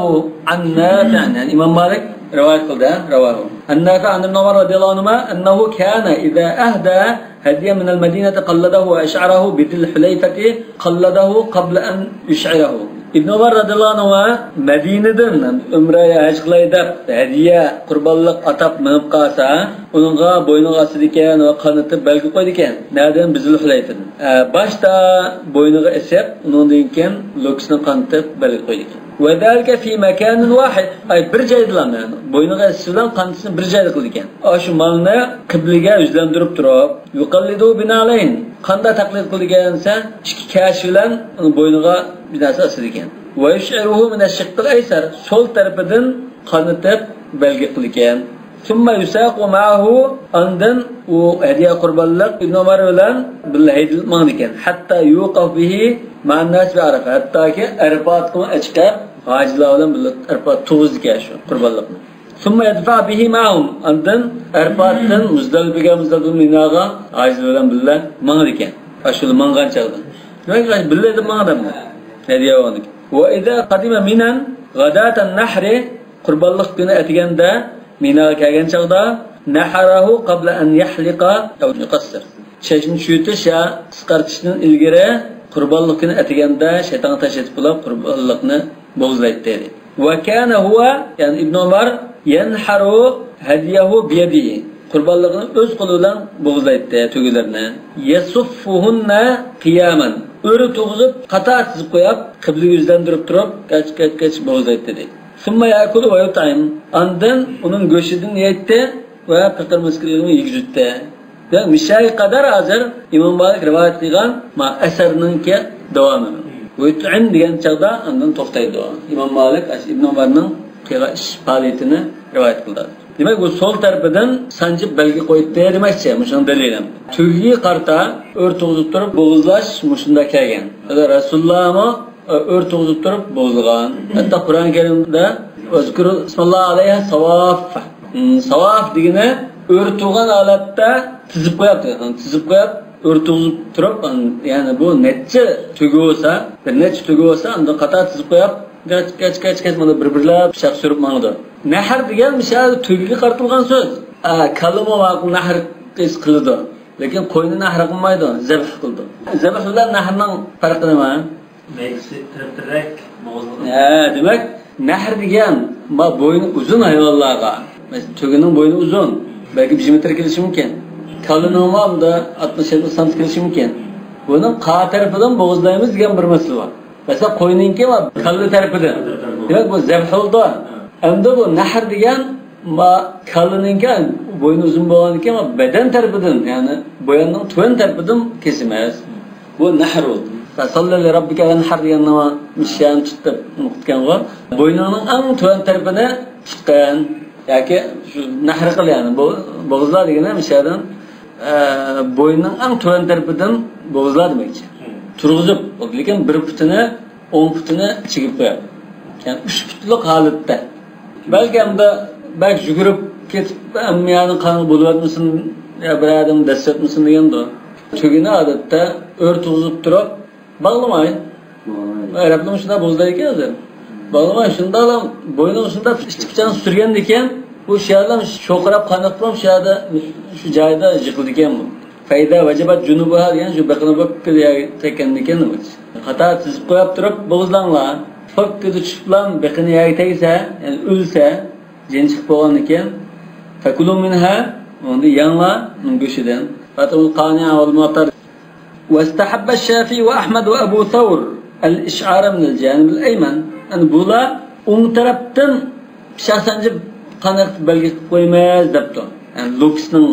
عن نافع، يەنى ئىمام مالىك رىۋايەت قىلدى، ھە؟ رواه. عن نافع عن ابن عمر رضي الله عنهما أنه كان إذا أهدى هديا من المدينة قلده وأشعره بذي الحليفة قلده قبل أن يشعره. ئىبن ئۆمەر رەزىياللاھۇ ئەنھۇ مەدىنىدىن ئۆمرە يا ھەج قىلاي دەپ ھەدىيە، قۇربانلىق ئاتاپ مېڭىپ قالسا، ئۇنىڭغا بوينىغا ئاسىدىكەن ۋە قانىتىپ بەلگە قويىدىكەن. نەدىن؟ بىزىل ھۇلەيفىدىن. ئە، باشتا بوينىغا ئېسىپ، ئۇنىڭدىن كېيىن لوكىسىنى قانىتىپ بەلگە قويىدىكەن. وذلك في مكان واحد. ئاي، بىر جايدىلا، يەنى بوينىغا ئېسىش بىلەن قانىتىشنى بىر جايدا قىلىدىكەن. ئاشۇ مالنى قىبلىگە يۈزلەندۈرۈپ تۇرۇپ، يۇقەللىدۇ بىنەلەين. قانداق تەقلىد قىلىدىكەن دېسە، ئىككى كەشى بىلەن بوينىغا بىر نەرسە ئاسىدىكەن. ويشعره من الشق الأيسر. سول تەرىپىدىن قانىتىپ بەلگە قىلىدىكەن. ثم يساق معه. ئاندىن ئۇ ھەدىيە، قۇربانلىق ئىبن ئۆمەر بىلەن بىللە ھەيدىلىپ ماڭىدىكەن. حتى يوقف به مع الناس بعرفة. ھەتتاكى ئەرپاتقىمۇ ئەچىقىپ، ھاجىلار بىلەن بىللە ئەرپات تۇغىزىدىكەن شۇ قۇربانلىقنى. ثم يدفع به معهم. ئاندىن ئەرپاتتىن مۇزدەلىپىگە، مۇزدەلىپە مىناغا ھاجىلار بىلەن بىللە ماڭىدىكەن. ئاشۇ ماڭغان چاغدا. دېمەك، بىللە ئېلىپ ماڭىدۇ. ھەدىيە بولغاندىكىن. وإذا قدم منى غداة النحر. قۇربانلىق كۈنى ئەتىگەندە مىناغا كەلگەن چاغدا، نحره قبل أن يحلق أو يقصر. چاچنى چۈشۈرتۈش يا قىسقارتىشتىن ئىلگىرى قۇربانلىق كۈنى ئەتىگەندە شەيتانغا تاش ئېتىپ بولۇپ، قۇربانلىقنى بوغۇزلايتتى. وكان هو، يەنى ئىبن ئۆمەر، ينحر هديه بيده. قۇربانلىقنى ئۆز قولى بىلەن بوغۇزلايتتى، تۆگىلىرىنى. يصفهن قياما. ئۆرە تۇرغۇزۇپ، قاتار تىزىپ قويۇپ، قىبلىگە يۈزلەندۈرۈپ تۇرۇپ، كەچ، كەچ، كەچ بوغۇزلايتتى، دەيدۇ. ثم يأكل ويطعم. ئاندىن ئۇنىڭ گۆشىدىن يەيتتى ۋە پېقىر مىسكىنلەرگە يېگۈزۈتتى. دېمەك، مۇشۇ قەدەر ھازىر ئىمام مالىك رىۋايەت قىلغان ما ئەسەرنىڭكى داۋامى. ويطعم دېگەن چاغدا ئاندىن توختايدۇ. ئىمام مالىك ئىبن ئۆمەرنىڭ قىلغان ئىش پائالىيىتىنى رىۋايەت قىلدى. دېمەك، بۇ سول تەرىپىدىن سانجىپ بەلگە قويۇپتۇ دېمەكچى، مۇشۇنىڭ دەلىلى. تۆگىگە قارىتا ئۆرە تۇرغۇزۇپ تۇرۇپ بوغۇزلاش مۇشۇنداق كەلگەن. رەسۇلۇللاھمۇ ئۆرە تۇرغۇزۇپ تۇرۇپ بوغۇزلىغان. ھەتتا قۇرئان كەرىمدە، «ۋەزكۇرۇ ئىسماللاھى ئەلەيھا ساۋاففە.» ھىم، ساۋاف دېگىنى ئۆرە تۇرغان ھالەتتە تىزىپ قويۇپ، تىزىپ قويۇپ، ئۆرە تۇرغۇزۇپ تۇرۇپ، يەنى بۇ نەچچە تۆگە بولسا، بىر نەچچە تۆگە بولسا، ئاندىن قاتار تىزىپ قويۇپ، كەچ، كەچ، كەچ، كەچ، مانا بىر-بىرلەپ پىچاق سۈرۈپ ماڭىدۇ. نەھر دېگەن مۇشۇ تۆگىگە قارىتىلغان سۆز. ئا، كالىمۇ ماقۇل نەھر قىلىدۇ. لېكىن قوينى نەھر قىلمايدۇ، زەبھ قىلىدۇ. زەبھ بىلەن نەھرنىڭ پەرقى نېمە؟ مەيدىسى تىرىپ-تىرەك، بوغۇزلۇق. ھە، دېمەك، نەھر دېگەن، ما، بوينى ئۇزۇن ھايۋانلارغا. مەسىلەن، تۆگىنىڭ بوينى ئۇزۇن، بەلكى بىر مېتىر كېلىشى مۇمكىن. كالىنىڭمۇ ئەمدى ئاتمىش يەتمىش سانتى كېلىشى مۇمكىن. بۇنىڭ قا تەرىپىدىن بوغۇزلايمىز دېگەن بىر مەسىلە بار. مەسىلەن، قوينىڭكى ما، كاللا تەرىپىدىن. دېمەك، بۇ زەبھ بولىدۇ. ئەمدى بۇ نەھر دېگەن، ما، كالىنىڭكى، بوينى ئۇزۇن بولغاندىكىن، ما، بەدەن تەرىپىدىن، يەنى بۇياننىڭ تۆۋەن تەرىپىدىن كېسىمىز. بۇ نەھر بولدى. فَصَلِّ لِرَبِّكَ وَانْحَرْ دېگەننى مۇشۇ يەرنى تۇت دەپ نۇقتا ئىكەنغۇ. بوينۇڭنىڭ ئەڭ تۆۋەن تەرىپىنى تۇتقىن. ياكى شۇ نەھر قىل، يەنى بۇ، بوغۇزلا دېگىنى مۇشۇ يەردىن، ئە، بوينىنىڭ ئەڭ تۆۋەن تەرىپىدىن بوغۇزلا دېمەكچى. تۇرغۇزۇپ، لېكىن بىر پۇتىنى ئوڭ پۇتىنى چىگىپ قوياپ، يەنى ئۈچ پۇتلۇق ھالەتتە. بەلكى ئەمدى بەك يۈگۈرۈپ كېتىپ، ھەممە يەردىن قانغا بولۇۋەتمىسۇن، يا بىر ئادەم دەسسەتمىسۇن دېگەندۇ. تۆگىنى ئادەتتە ئۆرە تۇرغۇزۇپ تۇرۇپ، باغلىماي. ئەرەبلەرمۇ شۇنداق بوغۇزلايدىكەن ھازىر. باغلىماي، شۇنداقلا بوينىغا شۇنداق ئىككى پۇچاقنى سۈرگەندىكىن، بۇ شۇ يەردە شوقىراپ قانىقىپ، شۇ يەردە، شۇ جايدا يىقىلىدىكەن بۇ. فَإِذَا وَجَبَتْ جُنُوبُهَا دېگەن شۇ بېقىنى بۆككىدە يەرگە تەگكەندىكىن، قاتار تىزىپ قويۇپ تۇرۇپ بوغۇزلاڭلار. پۆككىدە چۈشۈپلا بېقىنى يەرگە تەگسە، يەنى ئۆلسە، جېنى چىقىپ بولغاندىكىن، فَكُلُوا مِنْهَا، ئۇندا يەڭلار، ئۇنىڭ گۆشىدىن. فَأَطْعِمُوا الْقَانِعَ وَالْمُعْتَرَّ. وَاسْتَحَبَّ الشَّافِعِي وَأَحْمَدُ وَأَبُو ثَوْرٍ الْإِشْعَارَ مِنَ الْجَانِبِ الْأَيْمَنِ. يەنى بۇلار ئوڭ تەرەپتىن پىچاق سانجىپ قانىتىپ بەلگە قىلىپ قويىمىز دەپتۇ. يەنى لوكىسنىڭ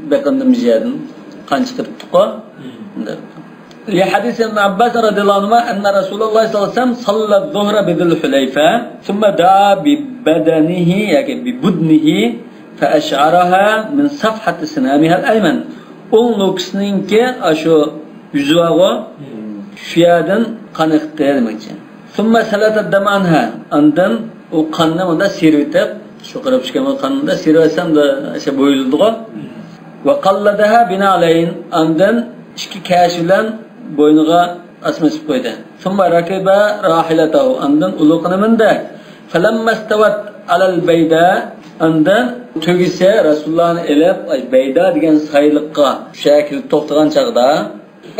بېقىنىدا مۇشۇ يەردىن قان چىقىرىپتۇقۇ. لحديث ابن عباس رضي الله عنهما أن رسول الله صلى الله عليه وسلم صلى الظهر بذي الحليفة ثم دعا ببدنه ياكى ببدنه فأشعرها من صفحة سنامها الأيمن. ئوڭ لوكىسىنىڭكى ئاشۇ يۈزى بارغۇ، شۇ يەردىن قان ئېقىتتى دېمەكچى. ثم سلت الدم عنها. ئاندىن ئۇ قاننى مۇنداق سىيرىۋېتىپ، شۇ قىرىپ چۈشكەن قاننى مۇنداق سىيرىۋەتسەم، ئەشە بويىلىدىغۇ. وقلدها بنعلين. ئاندىن ئىككى كەشە بىلەن بوينىغا ئاسما ئېسىپ قويدى. ثم ركب راحلته. ئاندىن ئۇلىقىنى مىندى. فلما استوت على البيداء. ئاندىن تۆگىسى رەسۇلۇللانى ئېلىپ، ئاي، بەيدا دېگەن سايلىققا، شۇ يەرگە كېلىپ توختىغان چاغدا،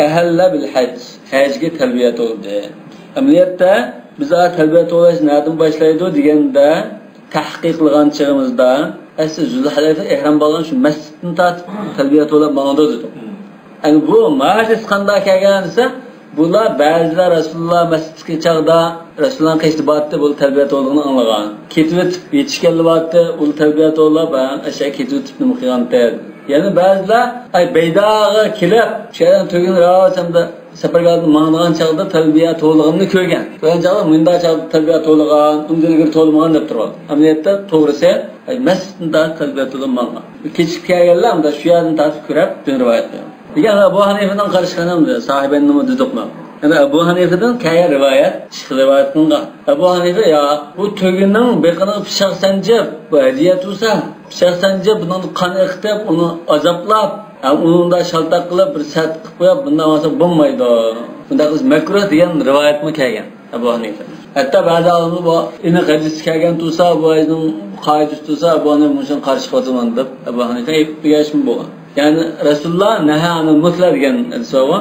أهل بالحج. ھەجگە تەلبىيە توۋلىدى. ئەمەلىيەتتە بىز، ئا، تەلبىيە توۋلاش نەدىن باشلايدۇ دېگەندە، تەھقىقلىغان چېغىمىزدا، ئەسلى زۇلھۇلەيفە ئېھرام بولغان شۇ مەسچىتتىن تارتىپ تەلبىيە توۋلاپ ماڭىدۇ دېدۇق. ئەمدى بۇ ماھاجەت قانداق كەلگەن دېسە، بۇلار بەزىلەر رەسۇلۇللا مەسچىتتىكى چاغدا رەسۇلۇللانىڭ قېشىدا بارتتى، بۇ تەلبىيە توۋلىغىنى ئاڭلىغان. كېتىۋېتىپ يېتىشكەنلا بارتتى، ئۇ تەلبىيە توۋلاپ، ھە، ئەشە كېتىۋېتىپلا مۇقىغانتى. يەنە بەزىلەر، ئاي، بەيداغا كېلىپ، شۇ يەردىن تۆگىنى راۋاچامدا سەپەرگاھتىن ماڭىدىغان چاغدا تەلبىيە توۋلىغىنىنى كۆرگەن. كۆرگەن چاغدا مۇنداق چاغدا تەلبىيە توۋلىغان، ئۇندىن ئىلگىرى توۋلىمىغان دەپ تۇرۇۋاتىدۇ. ئەمەلىيەتتە توغرىسى، ئاي، مەسچىتتىن تارتىپ تەلبىيە توۋلاپ ماڭغان. كېچىكىپ كەلگەنلەر ئۇنداق شۇ يەردىن تارتىپ كۆرۈپ، بۇنى رىۋايەت قىلغان. لېكىن ئەبۇ ھەنىفىنىڭ قارىشى قانداق دېسە، ساھىبەينىڭمۇ دېدۇقمۇ؟ يەنە ئەبۇ ھەنىفىدىن كەلگەن رىۋايەت، ئىككى خىل رىۋايەت قىلىنغان. ئەبۇ ھەنىفە، يا، بۇ تۆگىنىڭ بېقىنىغا پىچاق سانجىپ، بۇ ھەدىيە تۇرسا، پىچاق سانجىپ، بۇنىڭدا قان ئېقىتىپ، ئۇنى ئازابلاپ، ھەم ئۇنىڭدا شالتاق قىلىپ، بىر سەت قىلىپ قويۇپ، بۇنداق قىلسا بولمايدۇ. بۇنداق قىلسا مەكرۇھ دېگەن رىۋايەتمۇ كەلگەن ئەبۇ ھەنىفە. ھەتتا بەزى ئالىملار بۇ ئېنىق ھەدىس كەلگەن تۇرسا، بۇ ھەدىسنىڭ قائىدىسى تۇرسا، ئەبۇ ھەنىفە مۇشۇنىڭغا قارشى چىقىۋاتىمەن دەپ، ئەبۇ ھەنىفە ئېيتىپ بېرىشمۇ بولغان. يەنى رەسۇلۇللا نەھا ئەنىل مۇسلە دېگەن ھەدىس بارغۇ.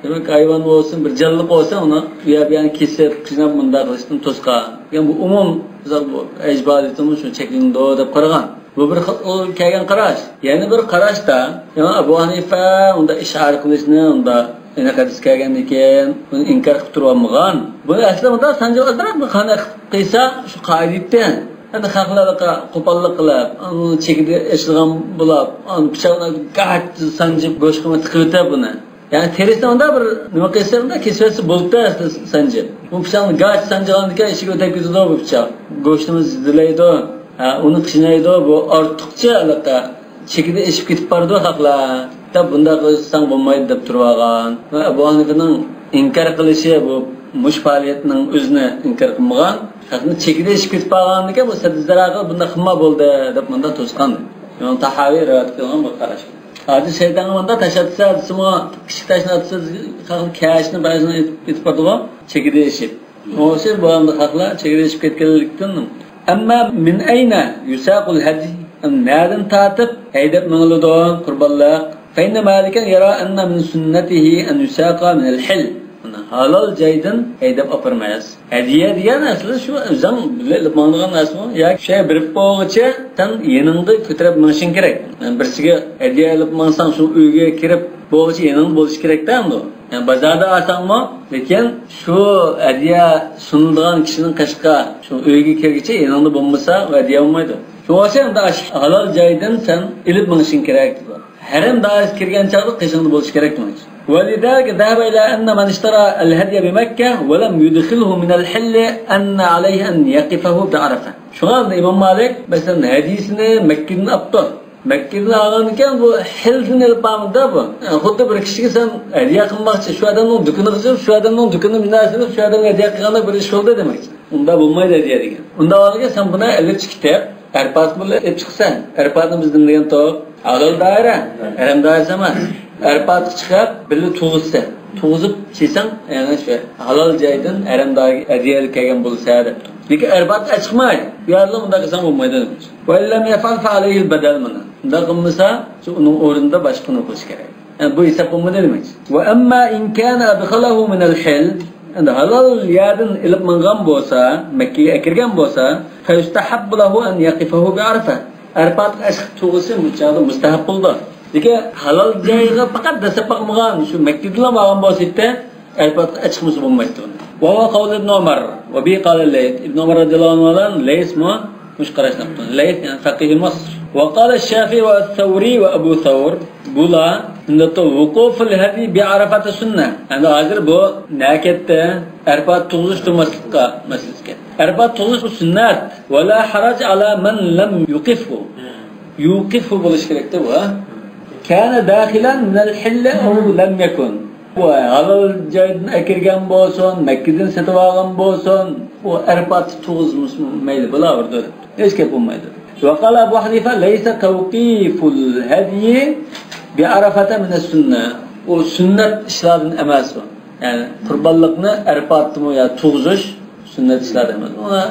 دېمەك، ھايۋان بولسۇن، بىر جانلىق بولسا، ئۇنى ئۇ يەر بۇ يەرنى كېسىپ، قىيناپ، مۇنداق قىلىشتىن توسقان. يەنى بۇ ئومۇم، مىسال، بۇ ھەج ئىبادىتىمۇ شۇ چەكلىنىدۇ دەپ قارىغان. بۇ بىر خىل ئۇ كەلگەن قاراش. يەنە بىر قاراشتا، يەنى ئەبۇ ھەنىفە ئۇندا ئىشارە قىلىشنى، ئۇندا ئېنىق ھەدىس كەلگەندىن كېيىن ئۇنى ئىنكار قىلىپ تۇرۇۋالمىغان. بۇنى ئەسلى ئۇندا سانجىپ ئازراق بىر قان ئېقىتىپ قىلسا، شۇ قائىدە ئىدى. ئەمدى خەقلەرگە قوپاللىق قىلىپ، ئۇنى چېكىدە ئېچىلغان بولۇپ، ئۇنى پىچاقنى گاچ سانجىپ گۆشكىمۇ تىقىۋېتىپ بۇنى. يەنى تېرىسىنى ئۇنداق بىر نېمە قىلسا، ئۇنداق كېسىۋەتسە بولدى، سانجىپ. بۇ پىچاقنى گاچ سانجىغاندىكىن ئىچىگە ئۆتۈپ كېتىدۇ بۇ پىچاق. گۆشنىمۇ زىدىلەيدۇ، ھە، ئۇنى قىينايدۇ، بۇ ئارتۇقچە ھېلىقى چېكىدە ئېشىپ كېتىپ بارىدۇ خەقلەر. دەپ بۇنداق قىلساڭ بولمايدۇ دەپ تۇرۇۋالغان. ۋە ئەبۇ ھەنىفىنىڭ ئىنكار قىلىشى بۇ مۇشۇ پائالىيەتنىڭ ئۆزىنى ئىنكار قىلمىغان. خەقنى چېكىدە ئېشىپ كېتىپ قالغاندىكىن بۇ سەددىزەرەغە بۇنداق قىلما بولدى دەپ مۇنداق توسقان. ئىمام تاھاۋى رىۋايەت قىلغان بۇ قاراش. ھازىر شەيتانغا مۇنداق تاش ئاتسا، دېسىمۇ، كىچىك تاشنى ئاتسا، خەقنى كەشنى بەزىنى ئېتىپ، ئېتىپ بارىدىغۇ، چېكىدە ئېشىپ. شۇڭا ئوخشاش بۇ ئەمدى خەقلەر چېكىدە ئېشىپ كەتكەنلىكتىن، أما من أين يساق الهدي؟ نەدىن تارتىپ ھەيدەپ مېڭىلىدۇ قۇربانلىق؟ فإن مالكا يرى أن من سنته أن يساق من الحل. ھالال جايدىن ھەيدەپ ئاپارمايسىز. ھەدىيە دېگەن ئەسلى شۇ ئۆزۈڭ بىللە ئېلىپ ماڭىدىغان نەرسىمۇ؟ ياكى شۇ بېرىپ بولغۇچە سەن يېنىڭدا كۆتۈرۈپ مېڭىشىڭ كېرەك. يەنى بىرسىگە ھەدىيە ئېلىپ ماڭساڭ، شۇ ئۆيگە كىرىپ بولغۇچە يېنىڭدا بولۇشى كېرەكتە ئەمدى. يەنى بازاردا ئالساڭمۇ، لېكىن شۇ ھەدىيە سۇنۇلىدىغان كىشىنىڭ قېشىغا، شۇ ئۆيگە كىرگۈچە يېنىڭدا بولمىسا، ئۇ ھەدىيە بولمايدۇ. شۇڭا سەن ئاشۇ ھالال جايدىن سەن ئېلىپ مېڭىشىڭ كېرەك دېدى. ھەرەم دائىرىسىگە كىرگەن چاغدا قېشىڭدا بولۇشى كېرەك دېمەكچى. ولذلك ذهب إلى أن من اشترى الهدي بمكة ولم يدخله من الحل أن عليه أن يقفه بعرفة. شۇڭا ئىمام مالىك، مەسىلەن، ھەدىيىسىنى مەككىدىن ئاپتۇ. مەككىدىن ئالغاندىكىن بۇ ھىلدىن ئېلىپ بارمىدى بۇ. خۇددى بىر كىشىگە سەن ھەدىيە قىلماقچى، شۇ ئادەمنىڭ دۇكىنىغا چىقىپ، شۇ ئادەمنىڭ دۇكىنىنى مۇناسىۋەتلىك شۇ ئادەمگە ھەدىيە قىلغاندەك بىر ئىش بولدى دېمەكچى. ئۇنداق بولمايدۇ ھەدىيە دېگەن. ئۇنداق بولغاندا سەن بۇنى ئېلىپ چىقىپ، ئەرپاتقا بىللە ئېلىپ چىقىسەن. ئەرپاتنى بىز نېمە دېگەن توپ؟ ھالال دائىرە، ھەرەم دائىرىسى ئەمەس. ئەرپاتقا چىقىپ، بىللە تۇغۇزىسەن. تۇغۇزۇپ چىقساڭ، يەنى شۇ ھالال جايدىن ھەرەم دائىرىگە ھەدىيە ئېلىپ كەلگەن بولىسەن دەپتۇ. لېكىن ئەرپاتقا چىقماي، بۇ يەردە ئۇنداق قىلساڭ بولمايدۇ دېمەكچى. وإن لم يفعل فعليه البدل مانا. ئۇنداق قىلمىسا، شۇ ئۇنىڭ ئورنىدا باشقىنى قىلىش كېرەك. يەنى بۇ ھېساب بولمىدى دېمەكچى. وأما إن كان أدخله من الحل، ئەمدى ھالال يەردىن ئېلىپ ماڭغان بولسا، مەككىگە ئەكىرگەن بولسا، فيستحب له أن يقفه بعرفة. ئەرپاتقا ئەشىقىپ تۇرغۇسى بۇ چاغدا مۇستەھەب بولىدۇ. لېكىن ھالال جايغا پەقەت دەسسەپ باقمىغان، شۇ مەككىدىنلا ماڭغان بولسا ئىدى، ئەرپاتقا ئەچىقمىسا بولمايتتى ئۇنى. وهو قول ابن عمر وبه قال الليث. ئىبن ئۇمەر رەزىياللاھۇ ئەنھۇ بىلەن لەيسمۇ مۇشۇ قاراشنى قىپتۇ. لەيس، يەنى فەقىھى مىسر. وقال الشافعي والثوري وأبو ثور. بۇلار شۇنداقتا وقوف الهدي بعرفة سنة. ئەمدى ھازىر بۇ نەكەتتە ئەرپات تۇغۇزۇش تۇرماسلىققا مەسىلىسى ئىكەن. ئەرپات تۇغۇزۇش بۇ سۈننەت. ولا حرج على من لم يقفه. يوقفه بولۇش كېرەكتە بۇ، ھە؟ كان داخلا من الحل أو لم يكن. بۇ ھالال جايدىن ئەكىرگەن بولسۇن، مەككىدىن سېتىۋالغان بولسۇن، ئۇ ئەرپاتتا تۇرغۇزمىسۇن، مەيلى، بولاۋېرىدۇ. ھېچ گەپ بولمايدۇ. وقال أبو حنيفة: ليس توقيف الهدي بعرفة من السنة. ئۇ سۈننەت ئىشلاردىن ئەمەس ئۇ. يەنى قۇربانلىقنى ئەرپاتتىمۇ يا تۇغۇزۇش سۈننەت ئىشلاردىن ئەمەس. ئۇنى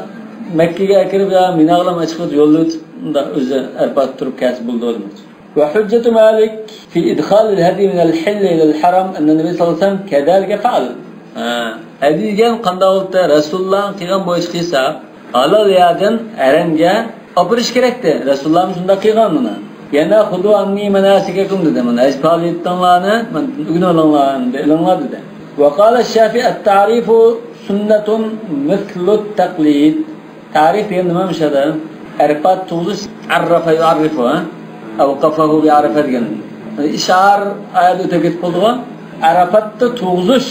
مەككىگە ئەكىرىپ يا مىناغىلا ئەچىقىپ يوللىۋېتىپ، ئۇنداق ئۆزى ئەرپاتتا تۇرۇپ كەلسە بولىدۇ دېمەكچى. وحجة مالك في إدخال الهدي من الحل إلى الحرم أن النبي صلى الله عليه وسلم كذلك فعل. ھە، ھەدىي دېگەن قانداق بولۇپتۇ؟ رەسۇلۇللانىڭ قىلغان بويىچە قىلسا، ھالال يەردىن ھەرەمگە ئاپىرىش كېرەكتى. رەسۇلۇللامۇ شۇنداق قىلغان مانا. يەنە خذوا عني مناسككم دېدى. مانا ھەج پائالىيىتىڭلارنى مەندىن ئۆگىنىۋېلىڭلار، ئېلىڭلار دېدى. وقال الشافعي: التعريف سنة مثل التقليد. تەرىپ دېگەن نېمە مۇشۇ يەردە؟ ئەرپات تۇغۇزۇش، عرف يعرف، ھە؟ أوقفه بعرفة دېگەن. ئىشئار ئايەت ئۆتۈپ كېتىپ قالدىغۇ. ئەرپاتتا تۇغۇزۇش.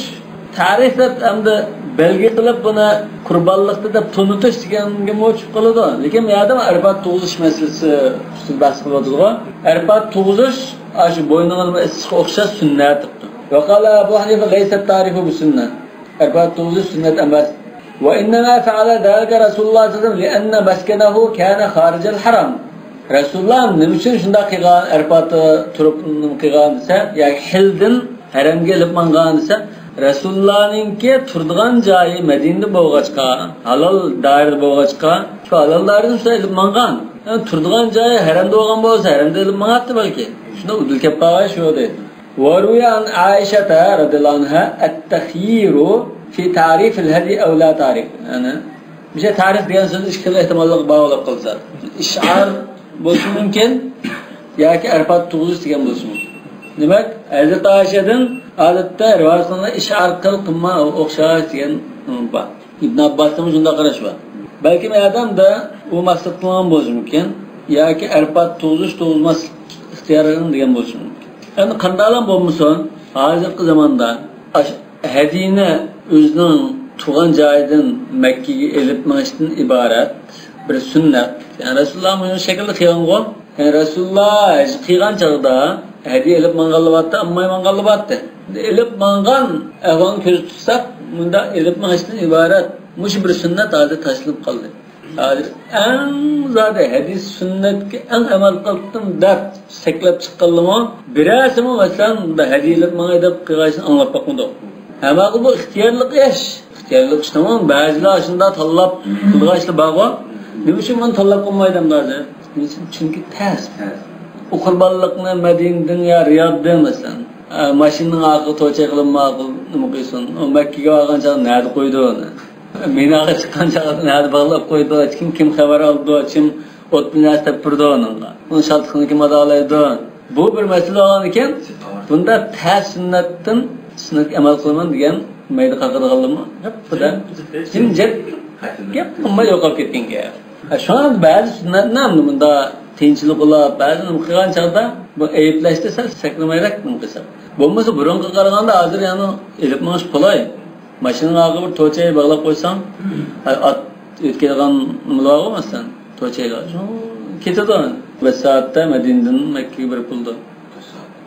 تەرىپ دەپ ئەمدى بەلگە قىلىپ بۇنى قۇربانلىقتا دەپ تونۇتۇش دېگەنگە چۈشۈپ قالىدۇ. لېكىن بۇ يەردە ئەرپات تۇغۇزۇش مەسىلىسى ئۈستىدە بەھس قىلىۋاتىدىغۇ. ئەرپات تۇغۇزۇش، ئاشۇ بوينىغا ئېسىشقا ئوخشاش سۈننەت دەپتۇ. وقال أبو حنيفة: ليس التعريف بسنة. ئەرپات تۇغۇزۇش سۈننەت ئەمەس. وإنما فعل ذلك رسول الله صلى الله عليه وسلم لأن مسكنه كان خارج الحرم. رەسۇلۇللا نېمە ئۈچۈن شۇنداق قىلغان، ئەرپاتتا تۇرۇپ نېمە قىلغان دېسە، ياكى ھىلدىن ھەرەمگە ئېلىپ ماڭغان دېسە، رەسۇلۇللانىڭكى تۇرىدىغان جايى مەدىنىدە بولغاچقا، ھالال دائىرىدە بولغاچقا، شۇ ھالال دائىرىدىن شۇنداق ئېلىپ ماڭغان. يەنى تۇرىدىغان جايى ھەرەمدە بولغان بولسا، ھەرەمدە ئېلىپ ماڭاتتى بەلكى. شۇنداق ئۇدۇل كەپ قالغان شۇ دەيدۇ. وروي عن عائشة رضي الله عنها التخيير في تعريف الهدي أو لا تعريف. يەنى مۇشۇ تەرىپ دېگەن سۆز ئىككى خىل ئېھتىماللىققا باغلىق قىلسا، ئىشئار بولۇشى مۇمكىن ياكى ئەرپات تۇغۇزۇش دېگەن بولۇشى مۇمكىن. دېمەك، ھەزرىتى ئائىشەدىن ئادەتتە رىۋايەت قىلىنغان ئىشئار قىل، قىلما، ئوخشاش دېگەن بار. ئىبن ئابباستىمۇ شۇنداق قاراش بار. بەلكىم ئادەمدە ئۇ مەقسەت قىلغان بولۇشى مۇمكىن. ياكى ئەرپات تۇغۇزۇش تۇغۇزماسلىق ئىختىيارىنى دېگەن بولۇشى مۇمكىن. ئەمدى قانداقلا بولمىسۇن، ھازىرقى زاماندا ئاش-، ھەدىيىنى ئۆزىنىڭ تۇغان جايىدىن مەككىگە ئېلىپ مېڭىشتىن ئىبارەت بىر سۈننەت. يەنى رەسۇلۇللا مۇشۇ شەكىلدە قىلغانغۇ. يەنى رەسۇلۇللا ھەج قىلغان چاغدا ھەدىيە ئېلىپ ماڭغانلا بارتتى، ئالماي ماڭغانلا بارتتى. ئېلىپ ماڭغان ئەھۋالنى كۆزدە تۇتساق، مۇنداق ئېلىپ مېڭىشتىن ئىبارەت مۇشۇ بىر سۈننەت ھازىر تاشلىنىپ قالدى. ھازىر ئەڭ زادى ھەدىس سۈننەتكە ئەڭ ئەمەل قىلدىم دەپ سەكلەپ چىققانلىمۇ بىرەرسىمۇ، مەسىلەن، بۇنداق ھەدىيە ئېلىپ ماڭاي دەپ قىلغايسىنى ئاڭلاپ باقمىدۇق. ھەممە بۇ ئىختىيارلىق ئىش. ئىختىيارلىق ئىشنىمۇ بەزىلەر شۇنداق تاللاپ قىلىدىغان ئىشلار بارغۇ. نېمە ئۈچۈن بۇنى تاللاپ قىلمايدۇ ئەمدى ھازىر؟ نېمە ئۈچۈن؟ چۈنكى تەس. ئۇ قۇربانلىقنى مەدىنىدىن يا رىيادتىن، مەسىلەن، ئە، ماشىنىنىڭ ئارقىغا توچەي قىلىپ ماقۇل نېمە قىلسۇن؟ ئۇ مەككىگە بارغان چاغدا نەدە قويىدۇ ئۇنى؟ مىناغا چىققان چاغدا نەدە باغلاپ قويىدۇ؟ كىم، كىم خەۋەر ئالىدۇ؟ كىم ئوت بىلەن نەرسە تېپىپ بېرىدۇ ئۇنىڭغا؟ ئۇنىڭ شادلىقىنى كىم ئادالايدۇ؟ بۇ بىر مەسىلە بولغاندىكىن، بۇنداق تەس سۈننەتتىن سۈننەتكە ئەمەل قىلىمەن دېگەن مەيدە قاقىدىغانلىرىمۇ ھەپپىدە جىمجىت گەپ قىلماي يوقاپ كەتكەن گەپ. ھە، شۇڭا بەزى سۈننەتنى ئەمدى مۇنداق تىنچلىق ئۇلاپ، بەزى نېمە قىلغان چاغدا بۇ ئەيىبلەشتە سەل سەكرىمەيرەك نېمە قىلساق. بولمىسا بۇرۇنقىغا قارىغاندا ھازىر يەنە ئېلىپ مېڭىش قولاي. ماشىنىنىڭ ئارقىغا بىر توچەي باغلاپ قويساڭ، ھە، ئات ئۆتكەيدىغان نېمىلەر بارغۇ، مەسىلەن، توچەيلەر. شۇ كېتىدۇ. بەش سائەتتە مەدىنىدىن مەككىگە بېرىپ بولىدۇ.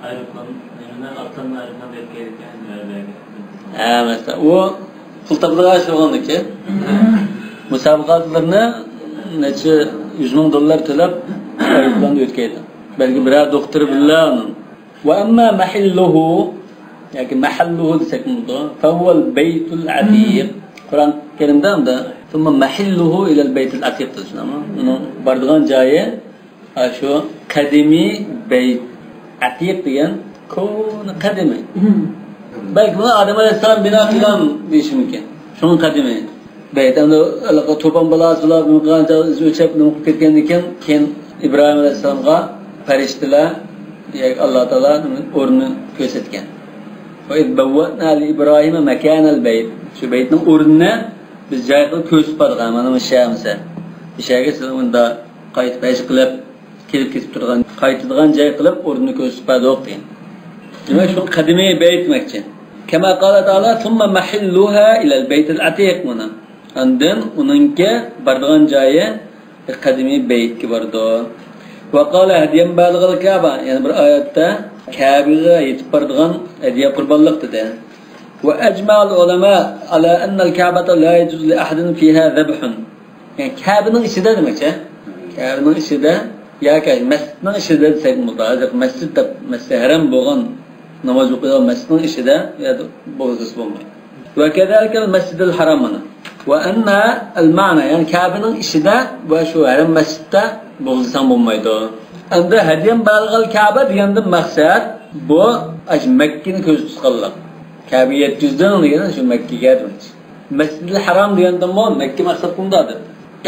ئايروپىلان، نېمىنى، ئاتلارنى ئايروپىلاندا يۆتكەيدىكەن، نۆۋەتلەرگە. ھە، مەسىلەن، ئۇ پۇل تاپىدىغان ئىش بولغاندىكىن، مۇسابىقە ئاتلىرىنى نەچچە يۈز مىڭ دوللار تۆلەپ، ئايروپىلاندا يۆتكەيدۇ. بەلكى بىرەر دوختۇر بىللە ئۇنىڭ. وأما محله، ياكى مەھەللۇھۇ دېسەكمۇ بولىدۇ. فهو البيت العتيق. قۇرئان كەرىمدە ئۇندا ثم محله إلى البيت العتيق دېسىلەرمۇ. ئۇنىڭ بارىدىغان جايى، ھە، شۇ قەدىمىي بەيت. ئەتىق دېگەن كونا، قەدىمىي. بەلكى بۇنى ئادەم ئەلەيھىسسالام بىنا قىلغان دېيىشى مۇمكىن. شۇنىڭ قەدىمىي. بەيت، ئەمدى ھېلىقى توپان بالاسى بىلەن نېمە قىلغان چاغدا ئىزى ئۆچۈپ نېمە قىلىپ كەتكەندىن كېيىن، كېيىن ئىبراھىم ئەلەيھىسسالامغا پەرىشتىلەر، ياكى ئاللا تائالا ئورنىنى كۆرسەتكەن. وإذ بوأنا لإبراهيم مكان البيت. شۇ بەيتنىڭ ئورنىنى بىز جاي قىلىپ كۆرسىتىپ بەردۇق، مانا مۇشۇ يەر مىسال. مۇشۇ يەرگە سىلەر مۇنداق قايتىپ ھەج قىلىپ، كېلىپ كېتىپ تۇرغان، قايتىدىغان جاي قىلىپ ئورنىنى كۆرسىتىپ بەردۇق دېگەن. دېمەك، شۇ قەدىمىي بەيت دېمەكچى. كما قال تعالى ثم محلها إلى البيت العتيق مانا. ئاندىن ئۇنىڭكى بارىدىغان جايى قەدىمىي بەيتكە بارىدۇ. وقال هديا بالغ الكعبة، يەنە بىر ئايەتتە كەبىگە يېتىپ بارىدىغان ھەدىيە قۇربانلىق دېدى. وأجمع العلماء على أن الكعبة لا يجوز لأحد فيها ذبح. يەنى كەبىنىڭ ئىچىدە دېمەكچى. كەبىنىڭ ئىچىدە ياكى مەسچىتنىڭ ئىچىدە دېسەك بولىدۇ. ھازىر مەسچىت دەپ، مەسچىت ھەرەم بولغان، ناماز ئوقۇيدىغان مەسچىتنىڭ ئىچىدە يا بولغۇزۇسى بولمايدۇ. وكذلك المسجد الحرام مانا. وأن المعنى، يەنى كەبىنىڭ ئىچىدە ۋە شۇ ھەرەم مەسچىتتە بولغۇزساڭ بولمايدۇ. ئەمدى هديا بالغ الكعبة دېگەندىن مەقسەت بۇ ئاشۇ مەككىنى كۆزدە تۇتقانلىق. كەبىگە يەتكۈزدۈڭ دېگەن شۇ مەككىگە دېمەكچى. مەسجىدىل ھەرام دېگەندىنمۇ مەككە مەقسەت قىلىنىدۇ.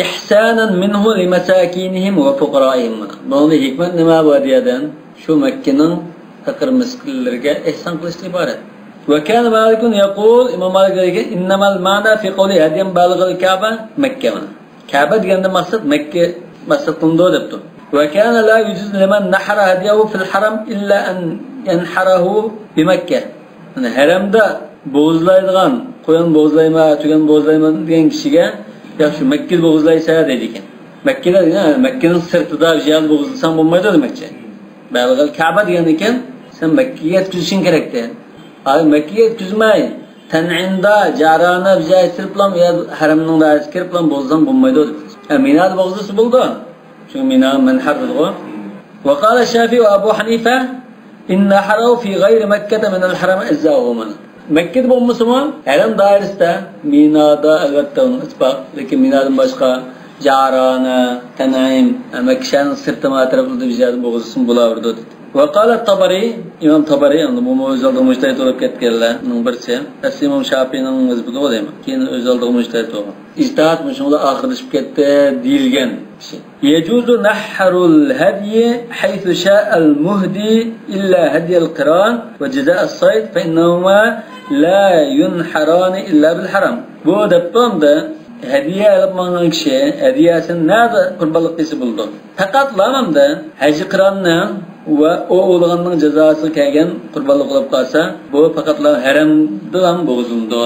إحسانا منه لمساكينهم وفقرائهم. بۇنىڭدا ھېكمەت نېمە بۇ ھەدىيەدىن؟ شۇ مەككىنىڭ پەقىر مىسكىنلىرىگە ئېھسان قىلىشتىن ئىبارەت. وكان مالك يقول، ئىمام مالىك دەيدىكەن، إنما المعنى في قوله هديا بالغ الكعبة مكة. كەبە دېگەندىن مەقسەت مەككە مەقسەت قىلىنىدۇ دەپتۇ. وكان لا يجوز لمن نحر هديه في الحرم إلا أن ينحره بمكة. يەنى ھەرەمدە بوغۇزلايدىغان، قويۇن بوغۇزلايمەن، تۆگە بوغۇزلايمەن دېگەن كىشىگە، ياخشى، مەككىدە بوغۇزلايسەن دەيدىكەن. مەككىدە، يەنى مەككىنىڭ سىرتىدا بىر يەردە بوغۇزلىساڭ بولمايدۇ دېمەكچى. بالغ الكعبة دېگەن ئىكەن، سەن مەككىگە يەتكۈزۈشۈڭ كېرەكتى. ھازىر مەككىگە يەتكۈزمەي، تەنئىمدا، جەئرانە بىر يەرگە كىرىپلا، يا ھەرەمنىڭ دائىرىسىگە كىرىپلا بوغۇزلىساڭ بولمايدۇ دېدى. ئە، مىنادا بوغۇزلىسا بولىدۇ. چۈنكى مىنا مەنھەر دېدىغۇ. وقال الشافعي وأبو حنيفة إن نحره في غير مكة من الحرم أجزأه مانا. مەككىدە بولمىسىمۇ، ھەرەم دائىرىسىدە، مىنادا ئەلۋەتتە ئۇنىڭ ئىتتىپاق، لېكىن مىنادىن باشقا جەئرانە، تەنئىم، مەككە شەھىرىنىڭ سىرتى ئەتراپىدا بىر يەردە بوغۇزلىسىمۇ بولاۋېرىدۇ دېدى. وقال الطبري، ئىمام تەبەرى، ئەمدى بۇمۇ ئۆز ئالدىغا مۇجتەھىد بولۇپ كەتكەنلەرنىڭ بىرسى. ئەسلى ئىمام شافىئىنىڭ مەزھىپىدە ئۇ دەيمەن. كېيىن ئۆز ئالدىغا مۇجتەھىد بولغان. ئىجتىھاد مۇشۇنىڭ بىلەن ئاخىرلىشىپ كەتتى دېيىلگەن كىشى. يجوز نحر الهدي حيث شاء المهدي إلا هدي القران وجزاء الصيد فإنهما لا ينحران إلا بالحرم. بۇ دەپتۇ ئەمدى ھەدىيە ئېلىپ ماڭغان كىشى ھەدىيەسىنى نەدە قۇربانلىق قىلسا بولىدۇ. پەقەتلا ئەمدى ھەجى قىراننىڭ ۋە ئۇ ئوۋلىغاننىڭ جازاسىغا كەلگەن قۇربانلىق بولۇپ قالسا، بۇ پەقەتلا ھەرەمدىلا بوغۇزلىنىدۇ.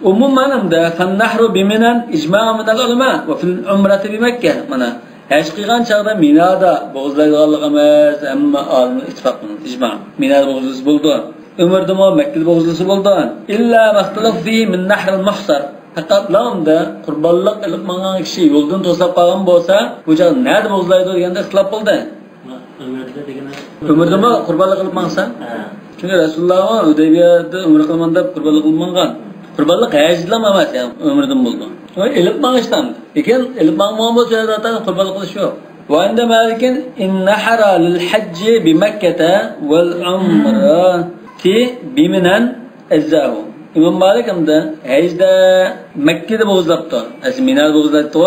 ئومۇمەن ئەمدى فالنحر بمنى إجماع من العلماء وفي العمرة بمكة. مانا، ھەج قىلغان چاغدا مىنادا بوغۇزلايدىغانلىقى ئەمەس، ھەممە ئالىملار ئىتتىپاق بۇنىڭ، ئىجما. مىنادا بوغۇزلىسا بولىدۇ. ئۆمرىدىمۇ مەككىدە بوغۇزلىسا بولىدۇ. إلا ما اختلف فيه من نحر المحصر. پەقەتلا ئەمدى قۇربانلىق ئېلىپ ماڭغان كىشى يولدىن توسۇلۇپ قالغان بولسا، بۇ چاغدا نەدە بوغۇزلايدۇ دېگەندە ئىختىلاپ بولدى. ئۆمرىدىمۇ قۇربانلىق قىلىپ ماڭسا؟ ھە. چۈنكى رەسۇلۇللاھمۇ ھۇدەيبىيەدە ئۆمرە قىلىمەن دەپ قۇربانلىق قىلىپ مانغان. قۇربانلىق ھەجدىلا ئەمەس، يەنى ئۆمرىدىن بولىدۇ. ئۇ ئېلىپ ماڭىشتىن. لېكىن ئېلىپ ماڭمىغان بولسا، ئۇ يەردە قۇربانلىق قىلىش يوق. وعند مالك إن نحر للحج بمكة والعمرة بمنى أجزأه. ئىمام مالىك ئەمدى ھەجدە مەككىدە بوغۇزلاپتۇ. ئەسلى مىنادا بوغۇزلاپتۇ.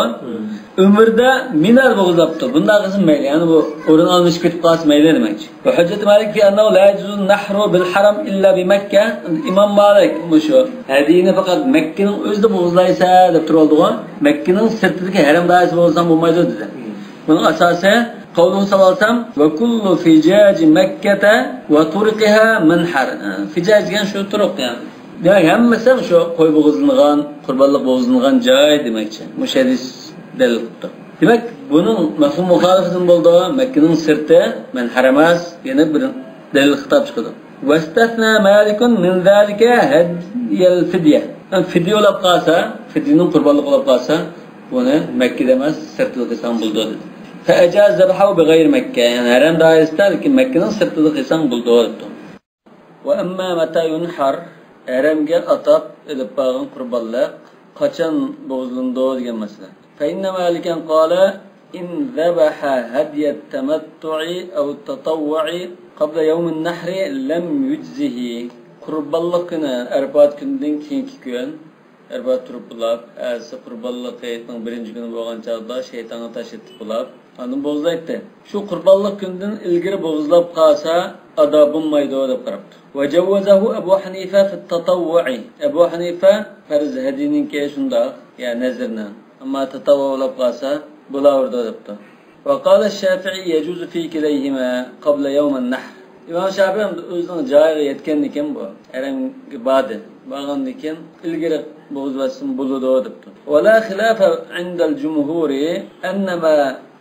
ئۆمرىدە مىنادا بوغۇزلاپتۇ. بۇنداق قىلسا مەيلى. يەنى بۇ ئورۇن ئالمىشىپ كېتىپ قالسا مەيلى دېمەكچى. وحجة مالك في أنه لا يجوز النحر بالحرم إلا بمكة. ئىمام مالىك مۇشۇ ھەدىيىنى پەقەت مەككىنىڭ ئۆزىدە بوغۇزلايسەن دەپ تۇرۇۋالدىغۇ. مەككىنىڭ سىرتىدىكى ھەرەم دائىرىسىدە بوغۇزلىساڭ بولمايدۇ دېدى. بۇنىڭ ئاساسى قوله صلى الله عليه وسلم وكل فجاج مكة وطرقها منحر. فجاج دېگەن شۇ تۇرۇق يەنى. دېمەك، ھەممىسى شۇ قوي بوغۇزلىنىدىغان، قۇربانلىق بوغۇزلىنىدىغان جاي دېمەكچى. مۇشۇ ھەدىس دەلىل قىلىپتۇ. دېمەك، بۇنىڭ مەفھۇم مۇخالىفىدىن بولىدۇ. مەككىنىڭ سىرتى مەنھەر ئەمەس، يەنە بىر دەلىل خىتاب چىقىدۇ. واستثنى مالك من ذلك هدي الفدية. فىدىيە بولۇپ قالسا، فىدىيىنىڭ قۇربانلىقى بولۇپ قالسا، بۇنى مەككىدە ئەمەس، سىرتىدا قىلساڭ بولىدۇ دېدى. فأجاز ذبحه بغير مكة. يەنى ھەرەم دائىرىسىدە، لېكىن مەككىنىڭ سىرتىدا قىلساڭ بولىدۇ دەپتۇ. وأما متى ينحر، ھەرەمگە ئاتاپ ئېلىپ بارغان قۇربانلىق قاچان بوغۇزلىنىدۇ دېگەن مەسىلە. فإن مالكا قال إن ذبح هدي التمتع أو التطوع قبل يوم النحر لم يجزه. قۇربانلىق كۈنى، ئەرپات كۈنىدىن كېيىنكى كۈن، ئەرپات تۇرۇپ بولاپ، ئەتىسى قۇربانلىق ھېيتنىڭ بىرىنچى كۈنى بولغان چاغدا شەيتانغا تاش ئېتىپ بولاپ، ئاندىن بوغۇزلايتتى. شۇ قۇربانلىق كۈنىدىن ئىلگىرى بوغۇزلاپ قالسا، ئادا بولمايدۇ دەپ قاراپتۇ. وجوزه أبو حنيفة في التطوع. ئەبۇ ھەنىفە پەرز ھەدىيىنىڭكى شۇنداق، يا نەزرنىڭ. ئەمما تەتەۋۋۇ بولاپ قالسا، بولاۋېرىدۇ دەپتۇ. وقال الشافعي يجوز في كليهما قبل يوم النحر. ئىمام شافىئى ئۆزىنىڭ جايىغا يەتكەندىن كېيىن بۇ ھەرەمگە باردى. بارغاندىن كېيىن ئىلگىرى بوغۇزلاتسىمۇ بولىدۇ دەپتۇ. ولا خلاف عند الجمهور أن ما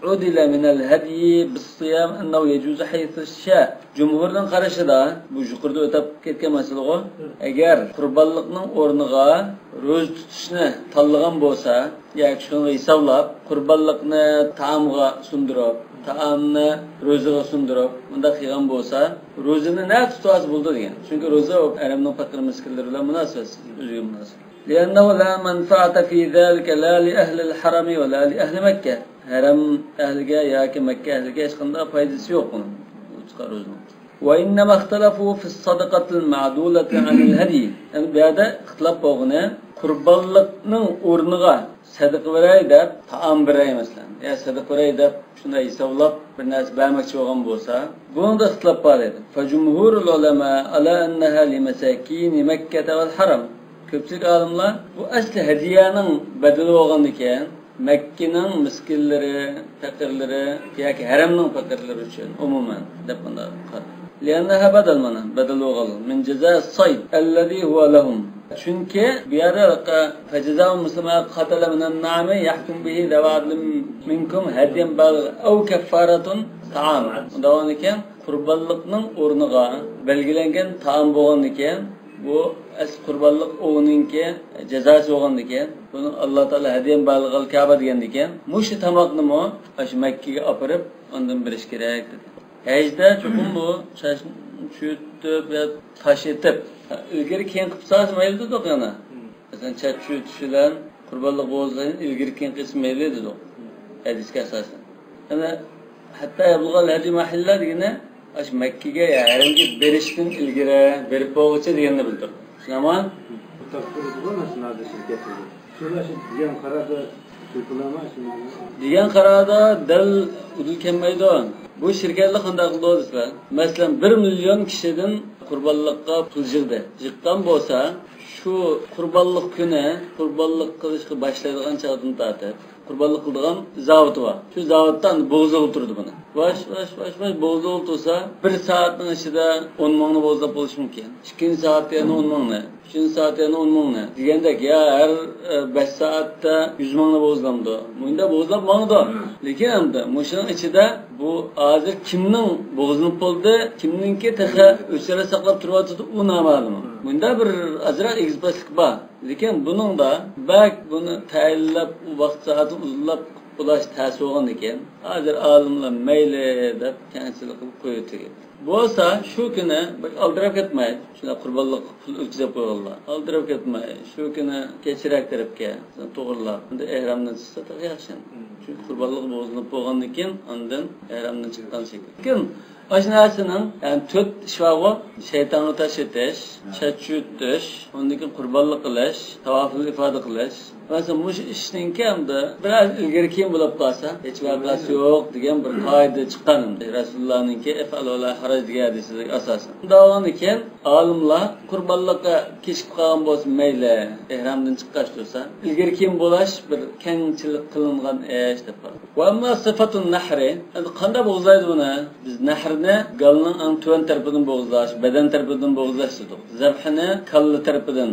عدل من الهدي بالصيام أنه يجوز حيث شاء. جۇمھۇرنىڭ قارىشىدا، بۇ يۇقىرىدا ئۆتۈپ كەتكەن مەسىلىغۇ، ئەگەر قۇربانلىقنىڭ ئورنىغا روزا تۇتۇشنى تاللىغان بولسا، ياكى شۇنى ھېسابلاپ، قۇربانلىقنى تائامغا سۇندۇرۇپ، تائامنى روزىغا سۇندۇرۇپ، مۇنداق قىلغان بولسا، روزىنى نە تۇتۇۋالسا بولىدۇ دېگەن. چۈنكى روزا ئۇ ھەرەمنىڭ پەقىر مىسكىنلىرى بىلەن مۇناسىۋەتسىز، ئۆزىگە مۇناسىۋەت. لأنه لا منفعة في ذلك لا لأهل الحرم ولا لأهل مكة. ھەرەم ئەھلىگە ياكى مەككە ئەھلىگە ھېچقانداق پايدىسى يوق بۇنىڭ، بۇ تۇتقان روزىنىڭ. وإنما اختلفوا في الصدقة المعدولة عن الهدي. يەنى بۇ يەردە ئىختىلاپ بولغىنى، قۇربانلىقنىڭ ئورنىغا سەدىقە بېرەي دەپ، تائام بېرەي مەسىلەن، يا سەدىقە بېرەي دەپ شۇنداق ھېسابلاپ بىر نەرسە بەرمەكچى بولغان بولسا، بۇنىڭدا ئىختىلاپ بار ئىدى. فجمهور العلماء على أنها لمساكين مكة والحرم. كۆپچىلىك ئالىملار بۇ ئەسلى ھەدىيەنىڭ بەدىلى بولغاندىكىن، مەككىنىڭ مىسكىنلىرى، پەقىرلىرى ياكى ھەرەمنىڭ پەقىرلىرى ئۈچۈن ئومۇمەن دەپ مۇنداق قارىدى. لأنها بدل، مانا بەدەل بولغانلىق، من جزاء الصيد الذي هو لهم. چۈنكى بۇ يەردە فجزاء مثل ما قتل من النعم يحكم به ذوى عدل منكم هديا بالغا أو كفارة طعام. داۋامىكەن، قۇربانلىقنىڭ ئورنىغا بەلگىلەنگەن تائام بولغاندىكىن، بۇ ئەسلى قۇربانلىق ئوۋىنىڭكى جازاسى بولغاندىكىن، بۇنى ئاللا تائالا ھەدىيەن بالىغال كەبە دېگەندىكىن، مۇشۇ تاماقنىمۇ ئاشۇ مەككىگە ئاپىرىپ، ئاندىن بېرىش كېرەك دېدى. ھەجدە چوقۇم بۇ چاچنى چۈشۈرتۈپ يا تاش ئېتىپ، ئىلگىرى كېيىن قىلىپ سالسا مەيلى دېدۇق يەنە. مەسىلەن، چاچ چۈشۈرتۈش بىلەن قۇربانلىق بوغۇزلاشنى ئىلگىرى كېيىن قىلسا مەيلى دېدۇق ھەدىسكە ئاساسەن. يەنە ھەتتا يەبلۇغەل ھەديۇ مەھىللە دېگىنى ئاشۇ مەككىگە يا ھەرەمگە بېرىشتىن ئىلگىرى، بېرىپ بولغۇچە دېگەننى بىلدۇق. شۇنداقمۇ؟ دېگەن قاراردا دەل ئۇدۇل كەلمەيدۇ. بۇ شىركەتلەر قانداق قىلىدۇ دېسىلە، مەسىلەن، بىر مىليون كىشىدىن قۇربانلىققا پۇل يىغدى. يىغقان بولسا، شۇ قۇربانلىق كۈنى، قۇربانلىق قىلىشقا باشلايدىغان چاغدىن تارتىپ، قۇربانلىق قىلىدىغان زاۋۇتى بار. شۇ زاۋۇتتا ئەمدى بوغۇزلىغىلى تۇرىدۇ بۇنى. ۋاش، ۋاش، ۋاش، ۋاش، بوغۇزلىغىلى تۇرسا، بىر سائەتنىڭ ئىچىدە ئون مىڭنى بوغۇزلاپ بولۇشى مۇمكىن. ئىككىنچى سائەتتە يەنە ئون مىڭنى، ئۈچىنچى سائەتتە يەنە ئون مىڭنى دېگەندەك، يا ھەر، ئە، بەش سائەتتە يۈز مىڭنى بوغۇزلامدۇ؟ مۇنداق بوغۇزلاپ ماڭىدۇ. لېكىن ئەمدى مۇشۇنىڭ ئىچىدە بۇ ھازىر كىمنىڭ بوغۇزلىنىپ بولدى، كىمنىڭكى تېخى ئۆچرەت ساقلاپ تۇرۇۋاتىدۇ، ئۇ نامەلۇم. مۇندا بىر ئازراق ئېگىزپەسلىك بار. لېكىن بۇنىڭدا بەك بۇنى تەيىنلەپ، ئۇ ۋاقىت سائەتنى ئۇزۇنلاپ قىلىپ بولاش تەس بولغاندىكىن، ھازىر ئالىملار مەيلى دەپ كەڭچىلىك قىلىپ قويۇۋېتىگەن. بولسا شۇ كۈنى بەك ئالدىراپ كەتمەي، شۇنداق قۇربانلىق پۇل ئۆتكۈزۈپ قويغانلار. ئالدىراپ كەتمەي، شۇ كۈنى كەچرەك تەرەپكە توغرىلاپ، ئەمدى ئېھرامدىن چىقسا تېخى ياخشى. چۈنكى قۇربانلىق بوغۇزلىنىپ بولغاندىن كېيىن، ئاندىن ئېھرامدىن چىققان شەكىل. لېكىن ئاشۇ نەرسىنىڭ، يەنى تۆت ئىش بارغۇ، شەيتانغا تاش ئېتىش، چاچ چۈشۈرتۈش، ئۇندىن كېيىن قۇربانلىق قىلىش، تاۋاپۇل ئىفادە قىلىش. مەسىلەن، مۇشۇ ئىشنىڭكى ئەمدى بىرئاز ئىلگىرى كېيىن بولۇپ قالسا، ھېچ ۋەقەسى يوق دېگەن بىر قائىدە چىققان. رەسۇلۇللانىڭكى ئىفئال ۋە لا ھەرەج دېگەن ھەدىسىگە ئاساسەن. شۇنداق بولغاندىكىن، ئالىملار قۇربانلىققا كېچىكىپ قالغان بولسا مەيلى، ئېھرامدىن چىققاچ تۇرسا، ئىلگىرى كېيىن بولاش بىر كەڭچىلىك قىلىنغان ئىش دەپ قارىدى. وأما صفة النحر، ئەمدى قانداق بوغۇزلايدۇ بۇنى؟ بىز نەھرنى گالنىڭ ئەڭ تۆۋەن تەرىپىدىن بوغۇزلاش، بەدەن تەرىپىدىن بوغۇزلاش دېدۇق. زەبھنى كاللا تەرىپىدىن،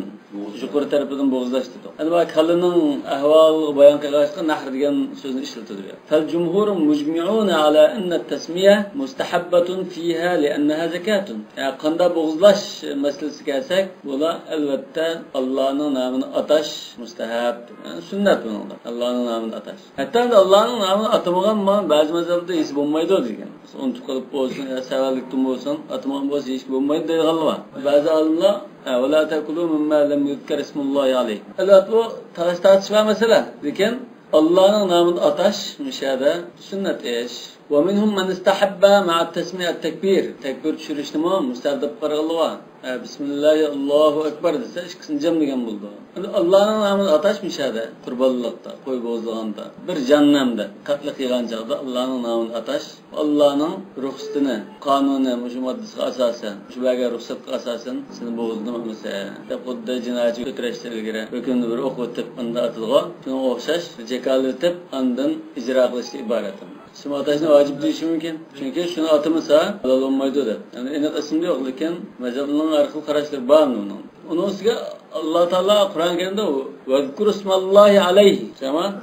يۇقىرى تەرىپىدىن بوغۇزلاش دېدۇق. ئەمدى بۇ كاللىنىڭ ئەھۋالىغا بايان قىلغاچقا نەھر دېگەن سۆزنى ئىشلىتىدۇ. فالجمهور مجمعون على أن التسمية مستحبة فيها لأنها زكاة. يا قانداق بوغۇزلاش مەسىلىسىگە كەلسەك، بۇلار ئەلۋەتتە ئاللانىڭ نامىنى ئاتاش مۇستەھەب، يەنى سۈننەت بۇنىڭدا. ئاللانىڭ نامىنى ئاتاش. ھەتتا ئاللانىڭ نامىنى ئاتىمىغان بەزى مەزھەپلەردە ھېچ بولمايدۇ دېگەن. ئۇنتۇپ قېلىپ بولسۇن يا سەۋەنلىكتىن بولسۇن، ئاتىمىغان بولسا ھېچ بولمايدۇ دەيدىغانلار بار. بەزى ئالىملار، ھە، ولا تأكلوا مما لم يذكر اسم الله عليه. ئەلۋەتتە بۇ تالاش تارتىش بار مەسىلە. لېكىن ئاللانىڭ نامىنى ئاتاش مۇشۇ يەردە سۈننەت ئىش. ومنهم من استحب مع التسمية التكبير. تەكبىر چۈشۈرۈشنىمۇ مۇستەھەب دەپ قارىغانلار بار. ھە، بىسمىللاھى ئاللاھۇ ئەكبەر دېسە، ئىككىسىنى جەملىگەن بولىدۇ. ئەمدى ئاللانىڭ نامىنى ئاتاش مۇشۇ يەردە، قۇربانلىقتا، قوي بوغۇزلىغاندا، بىر جاننى ئەمدى قەتل قىلغان چاغدا ئاللانىڭ نامىنى ئاتاش، ئاللانىڭ رۇخسىتىنى، قانۇنى، مۇشۇ ماددىسىغا ئاساسەن، مۇشۇ بەرگەن رۇخسەتكە ئاساسەن سېنى بوغۇزلىدىم ئەمىسە دەپ، خۇددى جىنايەتچى ئۆتۈرەشتىن ئىلگىرى ھۆكۈمنى بىر ئوقۇۋېتىپ ئاندىن ئاتىدىغۇ، شۇنىڭغا ئوخشاش بىر جاكارلىتىپ ئاندىن ئىجرا قىلىشتىن ئىبارەت. شۇنى ئاتاشنى ۋاجىپ دېيىشى مۇمكىن. چۈنكى شۇنى ئاتىمىسا ھالال بولمايدۇ دەپ. يەنى ئېنىق ئېسىمدە يوق، لېكىن مەزھەپلەرنىڭ ھەر خىل قاراشلىرى بار ئۇنىڭ. ئۇنىڭ ئۈستىگە ئاللا تائالا قۇرئان كەرىمدە ئۇ ۋەزكۇر ئىسماللاھى ئەلەيھى.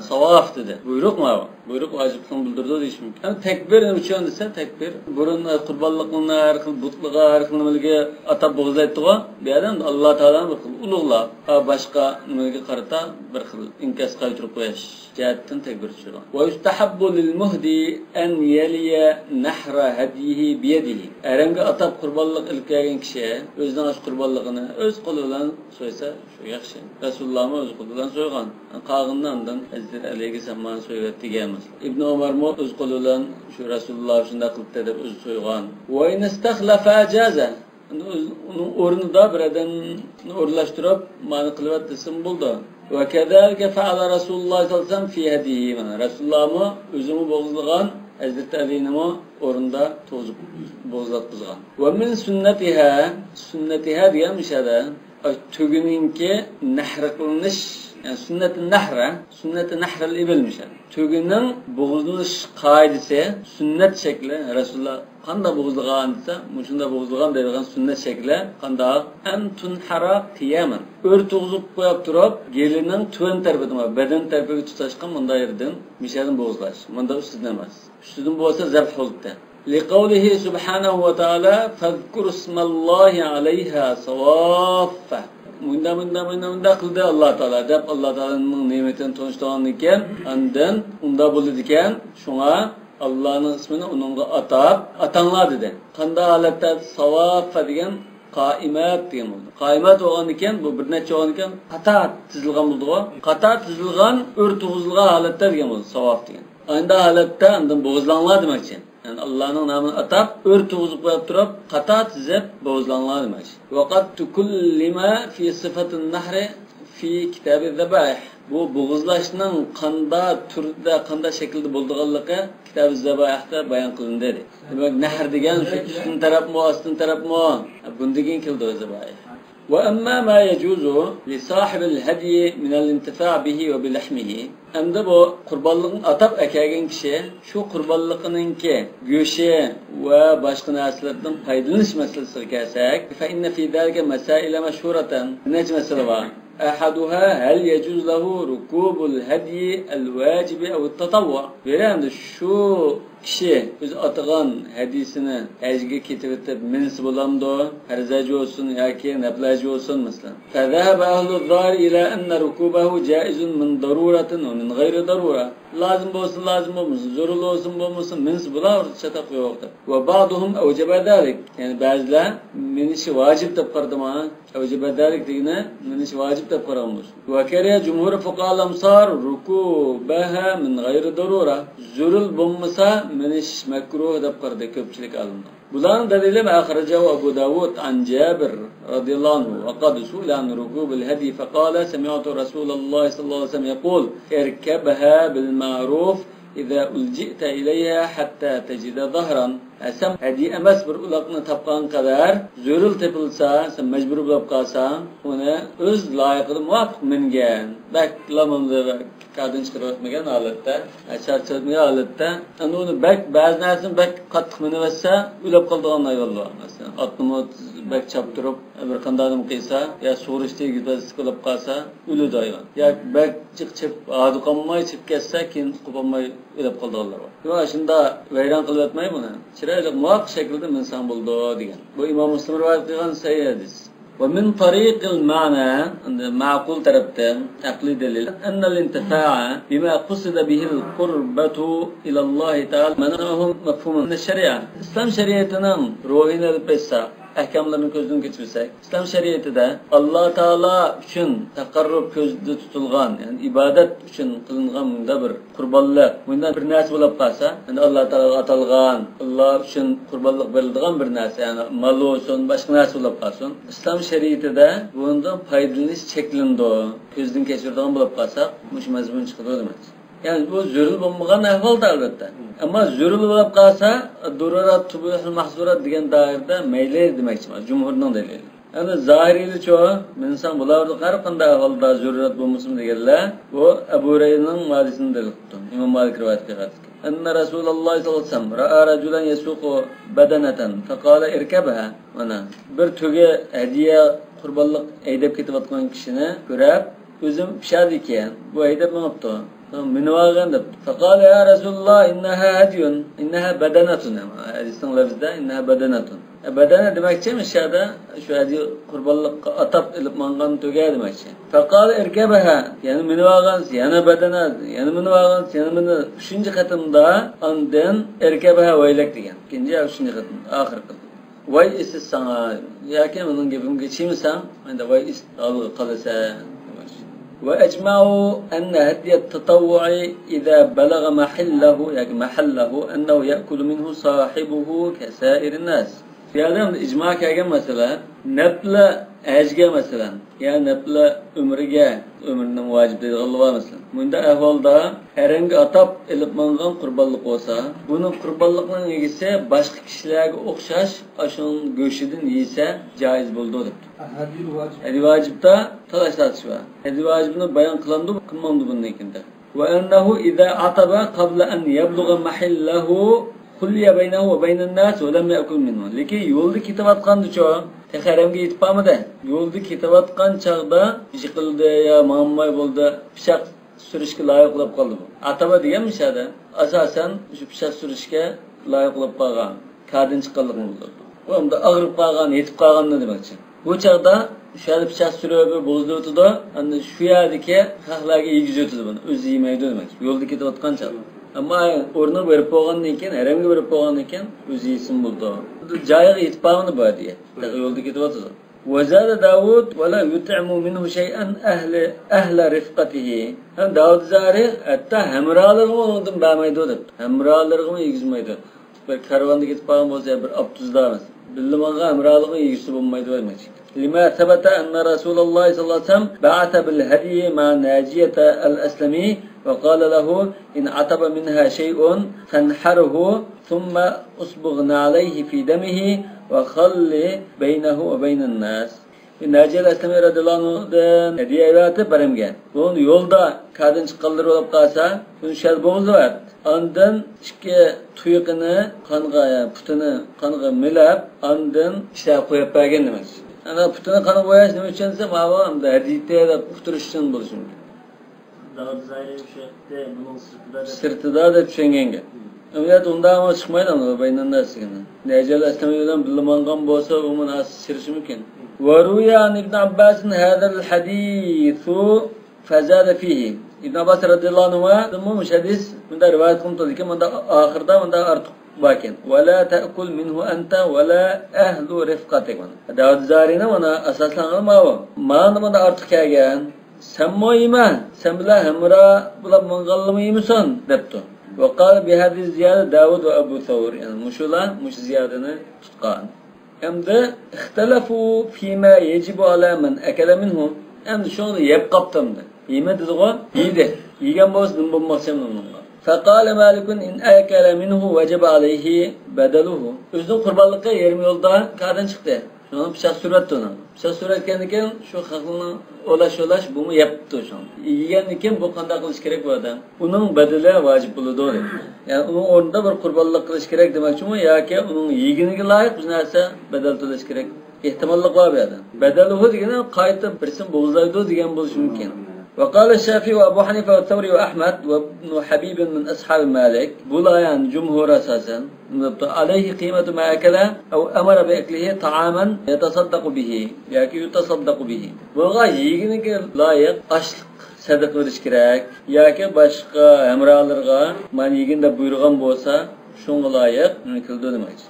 سەۋاف دېدى. بۇيرۇق ماۋۇ. بۇيرۇق ۋاجىپلىقنى بىلدۈرىدۇ دېيىش مۇمكىن. ئەمما تەكبىر نېمە ئۈچۈن دېسە، تەكبىر بۇرۇن قۇربانلىقنى ھەر خىل بۇتلىغا، ھەر خىل نېمىلىرىگە ئاتاپ بوغۇزلايتتىغۇ. بۇ يەردە ئاللا تائالانى بىر خىل ئۇلۇغلاپ، ھا، باشقا نېمىلىرگە قارىتا بىر خىل ئىنكاس قايتۇرۇپ قويۇش جەھەتتىن تەكبىر چۈشۈرگەن. ويستحب للمهدي أن يلي نحر هديه بيده. ھەرەمگە ئاتاپ قۇربانلىق ئېلىپ كەلگەن كىشى ئۆزىنىڭ ئاشۇ قۇربانلىقىنى ئۆز قولى بىلەن سويسا، شۇ ياخشى. رەسۇلۇللاھمۇ ئۆز قولى بىلەن سويغان. قالغىنىنى ئاندىن ھەزرىتى ئەلىگە سەن مانا سويۇۋەت دېگەن. ئىبنى ئۆمەرمۇ ئۆز قولى بىلەن شۇ رەسۇلۇللاھ شۇنداق قىلىپتۇ دەپ ئۆزى سويغان. وإن استخلف جاز. ئەمدى ئۆز-، ئۇنىڭ ئورنىدا بىر ئادەمنى ئورۇنلاشتۇرۇپ، مانا قىلىۋەت دېسىمۇ بولىدۇ. وكذلك فعل رسول الله صلى الله عليه وسلم في هديه. مانا، رەسۇلۇللاھمۇ ئۆزىمۇ بوغۇزلىغان، ھەزرىتى ئەلىنىمۇ ئورنىدا تۇغۇزۇپ، بوغۇزلاتقۇزغان. ومن سنتها، سنتها دېگەن مۇشۇ يەردە، تۆگىنىڭكى نەھر قىلىنىش، يەنى سۈننەت نەھر، سۈننەت نەھرىل ئىبىل مۇشۇ يەردە. تۆگىنىڭ بوغۇزلىنىش قائىدىسى، سۈننەت شەكلى، رەسۇلۇللاھ قانداق بوغۇزلىغان دېسە، مۇشۇنداق بوغۇزلىغان دەيدىغان سۈننەت شەكلى قانداق؟ أن تنحر قياما. ئۆر تۇغۇزۇپ قويۇپ تۇرۇپ، گېلىنىڭ تۆۋەن تەرىپىدىن، بەدەن تەرىپىگە تۇتاشقان مۇنداق يېرىدىن، مۇشۇ يەردىن بوغۇزلاش. مۇنداق ئۈستىدىن ئەمەس. ئۈستىدىن بولسا زەبھ بولىدۇ. لقوله سبحانه وتعالى، فاذكروا اسم الله عليها صواف. مۇنداق، مۇنداق، مۇنداق، مۇنداق قىلدى ئاللا تائالا دەپ، ئاللا تائالانىڭ نېمىتىنى تونۇشتۇرغاندىن كېيىن، ئاندىن ئۇنداق بولىدىكەن، شۇڭا ئاللانىڭ ئىسمىنى ئۇنىڭغا ئاتاپ، ئاتاڭلار دېدى. قانداق ھالەتتە؟ ساۋافا دېگەن قائىمات دېگەن بولىدۇ. قائىمات بولغاندىن كېيىن، بۇ بىر نەچچە بولغاندىن كېيىن، قاتار تىزىلغان بولىدىغۇ. قاتار تىزىلغان، ئۆر تۇغۇزۇلغان ھالەتتە دېگەن بولىدۇ، ساۋاف دېگەن. ئانداق ھالەتتە ئاندىن بوغۇزلاڭلار دېمەكچى. يەنى ئاللانىڭ نامىنى ئاتاپ، ئۆر تۇغۇزۇپ قويۇپ تۇرۇپ، قاتار تىزىپ بوغۇزلاڭلار دېمەكچى. وقد تكلم في صفة النحر في كتاب الذبائح. بۇ بوغۇزلاشنىڭ قاندا تۈردە، قاندا شەكىلدە بولىدىغانلىقى كىتاب زەبائىھدا بايان قىلىندى. دېمەك، نەھر دېگەن شۇ ئۈستۈن تەرەپمۇ، ئاستىن تەرەپمۇ؟ بۇندىن كېيىن كېلىدۇ زەبائىھ. وأما ما يجوز لصاحب الهدي من الانتفاع به وبلحمه. ئەمدى بۇ قۇربانلىقنى ئاتاپ ئەكەلگەن كىشى شۇ قۇربانلىقىنىڭكى گۆشى ۋە باشقا نەرسىلەردىن پايدىلىنىش مەسىلىسىگە كەلسەك، فإن في ذلك مسائل مشهورة. بىر نەچچە مەسىلە بار. أحدها، هل يجوز له ركوب الهدي الواجب أو التطوع؟ بىرى ئەمدى شۇ كىشى ئۆزى ئاتىغان ھەدىسىنى ھەجگە كېتىۋېتىپ مىنسە بولامدۇ؟ پەرز ھەج بولسۇن ياكى نەپلى ھەج بولسۇن، مەسىلەن. فذهب أهل الظاهر إلى أن ركوبه جائز من ضرورة ومن غير ضرورة. لازىم بولسۇن، لازىم بولمىسۇن، زۆرۈر بولسۇن، بولمىسۇن، مىنسە بولا، چاتاق يوق دەپ. وبعضهم أوجب ذلك. يەنى بەزىلەر مىنىشى ۋاجىپ دەپ قارىدىما؟ أوجب ذلك دېگىنى مىنىش ۋاجىپ دەپ قارىغان بولسۇن. وكره جمهور فقهاء الأمصار ركوبها من غير ضرورة. زۆرۈر بولمىسا مىنىش مەكرۇھ دەپ قارىدى كۆپچىلىك ئالىملار. بۇلارنىڭ دەلىلى ما أخرجه أبو داود عن جابر رضي الله عنه، وقد سئل عن ركوب الهدي فقال: سمعت رسول الله صلى الله عليه وسلم يقول: اركبها بالمعروف إذا ألجئت إليها حتى تجد ظهرا. ھە، سەن ھەدىيە ئەمەس بىر ئۇلاقنى تاپقان قەدەر زۆرۈر تېپىلسا، سەن مەجبۇر بولۇپ قالساڭ، ئۇنى ئۆز لايىقىدا مۇۋاپىق مىنگەن. بەكلا مۇنداق كاردىن چىقىرىۋەتمىگەن ھالەتتە، ھە، چارچاتمىغان ھالەتتە. ئەمدى ئۇنى بەك، بەزى نەرسىنى بەك قاتتىق مىنىۋەتسە، ئۆلۈپ قالىدىغان ھايۋانلار بار. مەسىلەن، ئاتنىمۇ بەك چاپتۇرۇپ، بىر قانداقنىمۇ قىلسا، يا سۇغۇرۇشتا يۈزۈپ ئۆلۈپ قالسا، ئۆلىدۇ ھايۋان. يا بەك جىق چېپ، ھادۇقالماي چېپىپ كەتسە، كېيىن قوپالماي ئۆلۈپ قالىدىغانلار بار. شۇڭا شۇنداق ۋەيران قىلىۋەتمەي بۇنى. چىرايلىق، مۇۋاپىق شەكىلدە مىنسەڭ بولىدۇ دېگەن. بۇ ئىمام مۇسلىم رىۋايەت قىلغان سەھىھ ھەدىس. ومن طريق المعنى، ئەمدى مەقۇل تەرەپتىن، ئەقلىي دەلىل، أن الانتفاع بما قصد به القربة إلى الله تعالى منعه مفهوم من الشريعة. ئىسلام شەرىئىتىنىڭ روھىنى ئېلىپ ئېيتساق، ئەھكاملىرىنى كۆزدىن كەچۈرسەك، ئىسلام شەرىئىتىدە ئاللا تائالا ئۈچۈن تەقەررۇپ كۆزدە تۇتۇلغان، يەنى ئىبادەت ئۈچۈن قىلىنغان مۇنداق بىر قۇربانلىق، مۇنداق بىر نەرسە بولۇپ قالسا، يەنى ئاللا تائالاغا ئاتالغان، ئاللا ئۈچۈن قۇربانلىق بېرىلىدىغان بىر نەرسە، يەنى مال بولسۇن، باشقا نەرسە بولۇپ قالسۇن، ئىسلام شەرىئىتىدە بۇنىڭدىن پايدىلىنىش چەكلىنىدۇ، كۆزدىن كەچۈرىدىغان بولۇپ قالساق، مۇشۇ مەزمۇن چىقىدۇ دېمەكچى. يەنى بۇ زۆرۈر بولمىغان ئەھۋالدا، ئەلۋەتتە. ئەمما زۆرۈر بولۇپ قالسا، الضرورات تبيح المحظورات دېگەن دائىرىدە مەيلى دېمەكچىمەن، جۇمھۇرنىڭ دەلىلى. ئەمدى زاھىرىيلىچۇ، مىنساڭ بۇلاردا ھەر قانداق ئەھۋالدا زۆرۈرەت بولمىسۇن دېگەنلەر، بۇ ئەبۇ ھۇرەيرىنىڭ ھەدىسىنى دەلىل قىپتۇ. ئىمام مالىك رىۋايەت قىلغان. أن رسول الله صلى الله عليه وسلم رأى رجلا يسوق بدنة فقال: اركبها. مانا، بىر تۆگە ھەدىيە قۇربانلىق ھەيدەپ كېتىۋاتقان كىشىنى كۆرۈپ، ئۆزۈم پىشادىكەن، بۇ ھەيدەپ مېڭىپتۇ. مېڭىۋالغىن دەپ. فقال يا رسول الله إنها هدي، إنها بدنة. ھەدىسنىڭ لەپزىدە إنها بدنة. بەدەنە دېمەكچى مۇشۇ يەردە شۇ ھەدىيە قۇربانلىققا ئاتاپ ئېلىپ ماڭغان تۆگە دېمەكچى. فقال اركبها، يەنە مىنىۋالغانسىز، يەنە بەدەنە، يەنە مىنىۋالغانسىز، يەنە مىنى. ئۈچىنچى قېتىمدا ئاندىن اركبها ويلك دېگەن. ئىككىنچى يا ئۈچىنچى قېتىم، ئاخىرقى. ۋاي ئېسىت ساڭا، ياكى مېنىڭ گېپىمگە چىمىساڭ، ئەندى ۋاي ئېسىت ھالغا قالىسەن دېمەكچى. وأجمعوا أن هدي التطوع إذا بلغ محله ياكى محله أنه يأكل منه صاحبه كسائر الناس. بۇ يەردە ئىجما كەلگەن مەسىلە، نەپلە ھەجگە مەسىلەن، يا نەپلە ئۆمرىگە، ئۆمرىنىڭ ۋاجىپ دەيدىغانلار بار مەسىلەن. مۇنداق ئەھۋالدا ھەرەمگە ئاتاپ ئېلىپ ماڭغان قۇربانلىق بولسا، بۇنىڭ قۇربانلىقنىڭ ئىگىسى باشقا كىشىلەرگە ئوخشاش ئاشۇنىڭ گۆشىدىن يېسە جائىز بولىدۇ دەپتۇ. ھەدىيۇل ۋاجىپ. ھەدىيۇل ۋاجىپتا تالاش تارتىش بار. ھەدىيۇل ۋاجىپنى بايان قىلامدۇ، قىلمامدۇ بۇندىن كېيىن؟ وأنه إذا عطب قبل أن يبلغ محله خلي بينه وبين الناس ولم يأكل منه. لېكىن يولدا كېتىۋاتقاندىچۇ، تېخى ھەرەمگە يېتىپ بارمىدى. يولدا كېتىۋاتقان چاغدا يىقىلدى يا ماڭالماي بولدى، پىچاق سۈرۈشكە لايىق بولۇپ قالدى بۇ. ئاتابا دېگەن مۇشۇ يەردە ئاساسەن شۇ پىچاق سۈرۈشكە لايىق بولۇپ قالغان، كاردىن چىققانلىقىنى بىلدۈرىدۇ. بۇ ئەمدى ئاغرىپ قالغان، يېتىپ قالغاننى دېمەكچى. بۇ چاغدا شۇ يەردە پىچاق سۈرۈپ بوغۇزلىۋېتىدۇ، ئەمدى شۇ يەردىكى خەقلەرگە يېگۈزۈۋېتىدۇ بۇنى، ئۆزى يېمەيدۇ دېمەكچى، يولدا كېتىۋاتقان چاغدا. ئەمما ئورنىغا بېرىپ بولغاندىن كېيىن، ھەرەمگە بېرىپ بولغاندىن كېيىن ئۆزى يېسىمۇ بولىدۇ. جايىغا يېتىپ بارمىدى بۇ ھەدىيە، تېخى يولدا كېتىۋاتىدۇ. وزاد داود ولا يطعم منه شيئا أهل، أهل رفقته. ھەم داۋۇد زارى ھەتتا ھەمراھلىرىغا ئۇنىڭدىن بەرمەيدۇ دەپتۇ. ھەمراھلىرىغىمۇ يېگۈزمەيدۇ. بىر كارۋاندا كېتىپ قالغان بولسا، بىر ئاپتوبۇسدا بىللە ماڭغان ھەمراھلىرىغا يېگۈزسە بولمايدۇ دېمەكچى. لما ثبت أن رسول الله صلى الله عليه وسلم بعث بالهدي مع ناجية الأسلمي وقال له إن عطب منها شيء فانحره ثم أصبغ نعليه في دمه وخل بينه وبين الناس. ناجىيە ئەسلىمى رەزىياللاھۇ ئەنھۇدىن ھەدىيە ئەۋەتىپ ھەرەمگە. بۇنى يولدا كاردىن چىققانلىرى بولۇپ قالسا، شۇنى شۇ يەردە بوغۇزلىۋەت. ئاندىن ئىككى تۇيىقىنى قانغا، يا پۇتىنى قانغا مىلەپ، ئاندىن ئىشلەپ قويۇپ بەرگىن دېمەكچى. ئەنە پۇتىنى قانغا بوياش نېمە ئۈچۈن دېسە، ماۋۇ ئەمدى ھەدىيە دەپ ئۇقتۇرۇش ئۈچۈن بولۇشى مۇمكىن. داۋۇد زاھىرى شۇ يەردە بۇنىڭ سىرتىدا دەپ. سىرتىدا دەپ چۈشەنگەنگە. ئۇ يەردە ئۇنداق ئەمەس، چىقمايدۇ، بەينەنناس دېگەن. نەجەل ئەسلىمە بىلەن بىللە ماڭغان بولسا، ئۇ مۇناسىپ سىرىشى مۇمكىن. وروي عن ابن عباس هذا الحديث فزاد فيه. ئىبن ئابباس رەزىياللاھۇ ئەنھۇدىنمۇ مۇشۇ ھەدىس مۇنداق رىۋايەت قىلىنىپتۇ، لېكىن مۇنداق ئاخىرىدا مۇنداق ئارتۇق باركەن. ولا تأكل منه أنت ولا أهل رفقتك. داۋۇد زاھىرىنىڭ مانا ئاساسلانغىنى ماۋۇ. مانا مۇنداق ئارتۇق كەلگەن. سەنمۇ يېمە، سەن بىلەن ھەمراھ بولۇپ ماڭغانلىرىمۇ يېمىسۇن دەپتۇ. وقال بهذه الزيادة داود وأبو ثور، يەنى مۇشۇلار مۇشۇ زىيادىنى تۇتقان. ئەمدى اختلفوا فيما يجب على من أكل منه. ئەمدى شۇنى يەپ قاپتۇ ئەمدى. يېمە دېدىغۇ، يېدى. يېگەن بولسا نېمە بولماقچى ئەمدى ئۇنىڭغا؟ فقال مالك إن أكل منه وجب عليه بدله. ئۆزىنىڭ قۇربانلىقى يېرىم يولدا كاردىن چىقتى. شۇڭا پىچاق سۈرۈۋەتتى ئۇنىڭ. پىچاق سۈرۈۋەتكەندىن كېيىن شۇ خەقنىڭ ئولاش-ئولاش بۇمۇ يەپتۇ شۇڭا. يېگەندىن كېيىن بۇ قانداق قىلىش كېرەك بۇ ئادەم؟ ئۇنىڭ بەدىلى ۋاجىپ بولىدۇ دەيدۇ. يەنى ئۇنىڭ ئورنىدا بىر قۇربانلىق قىلىش كېرەك دېمەكچىمۇ ياكى ئۇنىڭ يېگىنىگە لايىق بىر نەرسە بەدەل تۆلەش كېرەك؟ ئېھتىماللىق بار بۇ يەردە. بەدەلۇھۇ دېگىنى قايتا بىرسىنى بوغۇزلايدۇ دېگەن بولۇشى مۇمكىن. وقال الشافعي وأبو حنيفة والثوري وأحمد وابن حبيب من أصحاب مالك. بۇلار يەنى جۇمھۇر ئاساسەن. عليه قيمة ما أكل أو أمر بأكله طعاما يتصدق به ياكى يتصدق به. بۇغا يېگىنىگە لايىق ئاشلىق سەدىقە بېرىش كېرەك ياكى باشقا ھەمراھلىرىغا مانا يېگىن دەپ بۇيرۇغان بولسا، شۇڭا لايىق كېلىدۇ دېمەكچى.